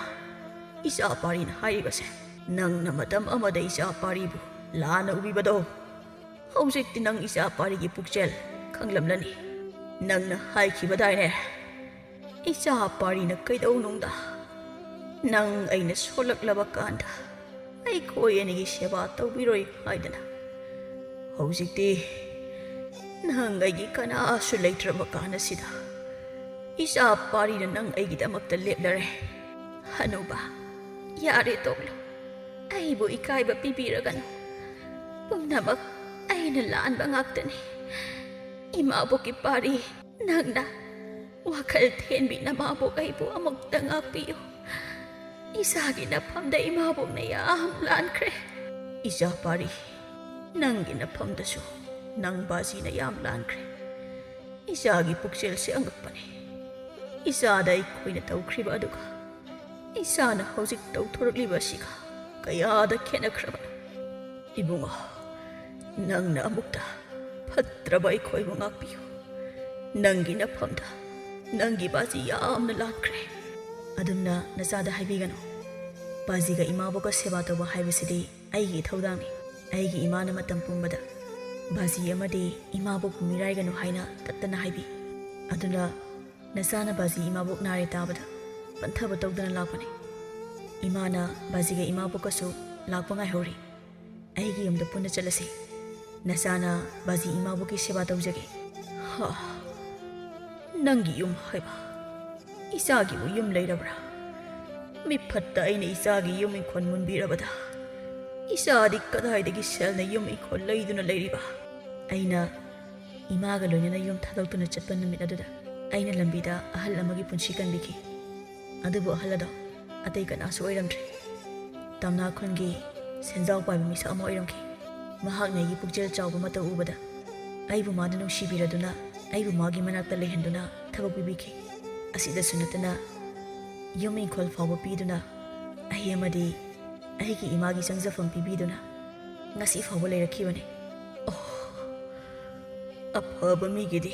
ꯏꯆꯥ ꯄꯥꯔꯤꯅ ꯍꯥꯏꯔꯤꯕꯁꯦ꯫ ꯅꯪꯅ ꯃꯇꯝ ꯑꯃꯗ ꯏꯆꯥ ꯄꯥꯔꯤꯕꯨ ꯂꯥꯟꯅ ꯎꯕꯤꯕꯗꯣ, ꯍꯧꯖꯤꯛꯇꯤ ꯅꯪ ꯏꯆꯥ ꯄꯥꯔꯤꯒꯤ ꯄꯨꯛꯆꯦꯜ ꯈꯪꯂꯝꯂꯅꯤ꯫ ꯅꯪꯅ ꯍꯥꯏꯈꯤꯕꯗꯥꯏꯅꯦ, ꯏꯆꯥ ꯄꯥꯔꯤꯅ ꯀꯩꯗꯧꯅꯨꯡꯗ ꯅꯪ ꯑꯩꯅ ꯁꯣꯜꯂꯛꯂꯕ ꯀꯥꯟꯗ ꯑꯩꯈꯣꯏ ꯑꯅꯤꯒꯤ ꯁꯦꯕꯥ ꯇꯧꯕꯤꯔꯣꯏ ꯍꯥꯏꯗꯅ꯫ ꯍꯧꯖꯤꯛꯇꯤ ꯅꯪ ꯑꯩꯒꯤ ꯀꯅꯥꯁꯨ ꯂꯩꯇ꯭ꯔꯕ ꯀꯥꯟ ꯑꯁꯤꯗ ꯏꯆꯥ ꯄꯥꯔꯤꯅ ꯅꯪ ꯑꯩꯒꯤꯗꯃꯛꯇ ꯂꯦꯞꯂꯔꯦ꯫ ꯍꯅꯨꯕ, ꯌꯥꯔꯦ, ꯇꯣꯛꯂꯣ꯫ ꯑꯩꯕꯨ ꯏꯀꯥꯏꯕ ꯄꯤꯕꯤꯔꯒꯅꯨ꯫ ꯄꯨꯝꯅꯃꯛ ꯑꯩꯅ ꯂꯥꯟꯕ ꯉꯥꯛꯇꯅꯤ꯫ ꯏꯃꯥꯕꯣꯛꯀꯤ ꯄꯥꯔꯤ, ꯅꯪꯅ ꯋꯥꯈꯜ ꯊꯦꯟꯕꯤ ꯅꯃꯥꯕꯣꯛ ꯑꯩꯕꯨ ꯑꯃꯨꯛꯇ ꯉꯥꯛꯄꯤꯌꯨ꯫ ꯏꯆꯥꯒꯤ ꯅꯐꯝꯗ ꯏꯃꯥꯕꯣꯛꯅ ꯌꯥꯝ ꯂꯥꯟꯈ꯭ꯔꯦ꯫ ꯏꯆꯥ ꯄꯥꯔꯤ, ꯅꯪꯒꯤ ꯅꯐꯝꯗꯁꯨ ꯅꯪ ꯕꯥꯖꯤꯅ ꯌꯥꯝ ꯂꯥꯟꯈ꯭ꯔꯦ꯫ ꯏꯆꯥꯒꯤ ꯄꯨꯛꯆꯦꯜꯁꯦ ꯑꯉꯛꯄꯅꯤ꯫ ꯏꯆꯥꯗ ꯑꯩꯈꯣꯏꯅ ꯇꯧꯈ꯭ꯔꯤꯕ ꯑꯗꯨꯒ ꯏꯆꯥꯅ ꯍꯧꯖꯤꯛ ꯇꯧꯊꯣꯔꯛꯂꯤꯕ ꯑꯁꯤꯒ ꯀꯌꯥꯗ ꯈꯦꯠꯅꯈ꯭ꯔꯕꯅꯣ꯫ ꯏꯕꯨꯡꯉꯣ, ꯅꯪꯅ ꯑꯃꯨꯛꯇ ꯐꯠꯇ꯭ꯔꯕ ꯑꯩꯈꯣꯏꯕꯨ ꯉꯥꯛꯄꯤꯌꯨ꯫ ꯅꯪꯒꯤ ꯅꯐꯝꯗ ꯅꯪꯒꯤ ꯕꯥꯖꯤ ꯌꯥꯝꯅ ꯂꯥꯟꯈ꯭ꯔꯦ꯫ ꯑꯗꯨꯝꯅ ꯅꯆꯥꯗ ꯍꯥꯏꯕꯤꯒꯅꯨ꯫ ꯕꯥꯖꯤꯒ ꯏꯃꯥꯕꯣꯛꯀ ꯁꯦꯕꯥ ꯇꯧꯕ ꯍꯥꯏꯕꯁꯤꯗꯤ ꯑꯩꯒꯤ ꯏꯊꯧꯗꯥꯡꯅꯤ꯫ ꯑꯩꯒꯤ ꯏꯃꯥꯅ ꯃꯇꯝ ꯄꯨꯝꯕꯗ ꯕꯥꯖꯤ ꯑꯃꯗꯤ ꯏꯃꯥꯕꯣꯛꯄꯨ ꯃꯤꯔꯥꯏꯒꯅꯨ ꯍꯥꯏꯅ ꯇꯠꯇꯅ ꯍꯥꯏꯕꯤ꯫ ꯑꯗꯨꯅ ꯅꯆꯥꯅ ꯕꯥꯖꯤ ꯏꯃꯥꯕꯣꯛ ꯅꯥꯔꯦ ꯇꯥꯕꯗ ꯄꯟꯊꯕ ꯇꯧꯗꯅ ꯂꯥꯛꯄꯅꯤ꯫ ꯏꯃꯥꯅ ꯕꯥꯖꯤꯒ ꯏꯃꯥꯕꯣꯛꯀꯁꯨ ꯂꯥꯛꯄ ꯉꯥꯏꯍꯧꯔꯤ꯫ ꯑꯩꯒꯤ ꯌꯨꯝꯗ ꯄꯨꯟꯅ ꯆꯠꯂꯁꯤ꯫ ꯅꯆꯥꯅ ꯕꯥꯖꯤ ꯏꯃꯥꯕꯣꯛꯀꯤ ꯁꯦꯕꯥ ꯇꯧꯖꯒꯦ꯫ ꯍꯥ, ꯅꯪꯒꯤ ꯌꯨꯝ ꯍꯥꯏꯕ? ꯏꯆꯥꯒꯤꯕꯨ ꯌꯨꯝ ꯂꯩꯔꯕ꯭ꯔꯥ? ꯃꯤꯐꯠꯇ ꯑꯩꯅ ꯏꯆꯥꯒꯤ ꯌꯨꯝ ꯏꯪꯈꯣꯜ ꯃꯨꯟꯕꯤꯔꯕꯗ ꯏꯆꯥꯗꯤ ꯀꯗꯥꯏꯗꯒꯤ ꯁꯦꯜꯅ ꯌꯨꯝ ꯏꯪꯈꯣꯜ ꯂꯩꯗꯨꯅ ꯂꯩꯔꯤꯕ? ꯑꯩꯅ ꯏꯃꯥꯒ ꯂꯣꯏꯅꯅ ꯌꯨꯝ ꯊꯥꯗꯣꯛꯇꯨꯅ ꯆꯠꯄ ꯅꯨꯃꯤꯠ ꯑꯗꯨꯗ ꯑꯩꯅ ꯂꯝꯕꯤꯗ ꯑꯍꯜ ꯑꯃꯒꯤ ꯄꯨꯟꯁꯤ ꯀꯟꯕꯤꯈꯤ꯫ ꯑꯗꯨꯕꯨ ꯑꯍꯜ ꯑꯗꯣ ꯑꯇꯩ ꯀꯅꯥꯁꯨ ꯑꯣꯏꯔꯝꯗ꯭ꯔꯦ꯫ ꯇꯝꯅꯥ ꯈꯨꯟꯒꯤ ꯁꯦꯟꯖꯥꯎ ꯄꯥꯏꯕ ꯃꯤꯁꯛ ꯑꯃ ꯑꯣꯏꯔꯝꯈꯤ꯫ ꯃꯍꯥꯛꯅ ꯑꯩꯒꯤ ꯄꯨꯛꯆꯦꯜ ꯆꯥꯎꯕ ꯃꯇꯧ ꯎꯕꯗ ꯑꯩꯕꯨ ꯃꯥꯅ ꯅꯨꯡꯁꯤꯕꯤꯔꯗꯨꯅ ꯑꯩꯕꯨ ꯃꯥꯒꯤ ꯃꯅꯥꯛꯇ ꯂꯩꯍꯟꯗꯨꯅ ꯊꯕꯛ ꯄꯤꯕꯤꯈꯤ꯫ ꯑꯁꯤꯗꯁꯨ ꯅꯠꯇꯅ ꯌꯨꯝ ꯏꯪꯈꯣꯜ ꯐꯥꯎꯕ ꯄꯤꯗꯨꯅ, ꯑꯩ ꯑꯃꯗꯤ ꯑꯩꯒꯤ ꯏꯃꯥꯒꯤ ꯆꯪꯖꯐꯝ ꯄꯤꯕꯤꯗꯨꯅ ꯉꯁꯤ ꯐꯥꯎꯕ ꯂꯩꯔꯛꯈꯤꯕꯅꯤ꯫ ꯑꯣ, ꯑꯐꯕ ꯃꯤꯒꯤꯗꯤ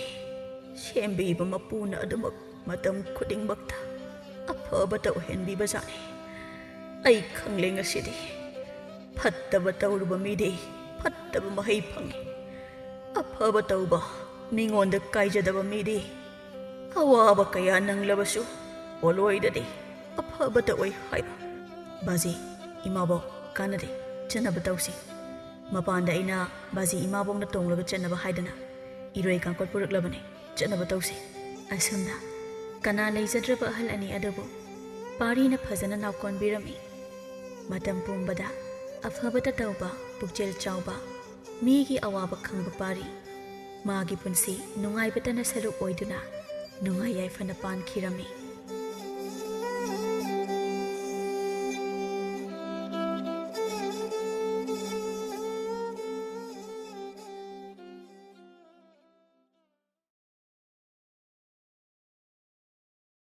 ꯁꯦꯝꯕꯤꯕ ꯃꯄꯨꯅ ꯑꯗꯨꯃꯛ ꯃꯇꯝ ꯈꯨꯗꯤꯡꯃꯛꯇ ꯑꯐꯕꯇ ꯑꯣꯏꯍꯟꯕꯤꯕꯖꯥꯠꯅꯤ꯫ ꯑꯩ ꯈꯪꯂꯦ ꯉꯁꯤꯗꯤ, ꯐꯠꯇꯕ ꯇꯧꯔꯨꯕ ꯃꯤꯗꯤ ꯐꯠꯇꯕ ꯃꯍꯩ ꯐꯪꯏ꯫ ꯑꯐꯕ ꯇꯧꯕ ꯃꯤꯉꯣꯟꯗ ꯀꯥꯏꯖꯗꯕ ꯃꯤꯗꯤ ꯑꯋꯥꯕ ꯀꯌꯥ ꯅꯪꯂꯕꯁꯨ ꯄꯣꯠꯂꯣꯏꯗꯗꯤ ꯑꯐꯕꯇ ꯑꯣꯏ ꯍꯥꯏꯕ꯫ ꯕꯥꯖꯤ, ꯏꯃꯥꯕꯣꯛ, ꯀꯥꯟꯅꯗꯦ, ꯆꯠꯅꯕ ꯇꯧꯁꯤ꯫ ꯃꯄꯥꯟꯗ ꯑꯩꯅ ꯕꯥꯖꯤ ꯏꯃꯥꯕꯣꯛꯅ ꯇꯣꯡꯂꯒ ꯆꯠꯅꯕ ꯍꯥꯏꯗꯅ ꯏꯔꯣꯏ ꯀꯥꯡꯈꯣꯠ ꯄꯨꯔꯛꯂꯕꯅꯤ, ꯆꯠꯅꯕ ꯇꯧꯁꯤ꯫ ꯑꯁꯨꯝꯅ ꯀꯅꯥ ꯂꯩꯖꯗ꯭ꯔꯕ ꯑꯍꯜ ꯑꯅꯤ ꯑꯗꯨꯕꯨ ꯄꯥꯔꯤꯅ ꯐꯖꯅ ꯅꯥꯎꯀꯣꯟꯕꯤꯔꯝꯃꯤ꯫ ꯃꯇꯝ ꯄꯨꯝꯕꯗ ꯑꯐꯕꯇ ꯇꯧꯕ, ꯄꯨꯛꯆꯦꯜ ꯆꯥꯎꯕ, ꯃꯤꯒꯤ ꯑꯋꯥꯕ ꯈꯪꯕ ꯄꯥꯔꯤ ꯃꯥꯒꯤ ꯄꯨꯟꯁꯤ ꯅꯨꯡꯉꯥꯏꯕꯇꯅ ꯁꯔꯨꯛ ꯑꯣꯏꯗꯨꯅ ꯅꯨꯡꯉꯥꯏ ꯌꯥꯏꯐꯅ ꯄꯥꯟꯈꯤꯔꯝꯃꯤ꯫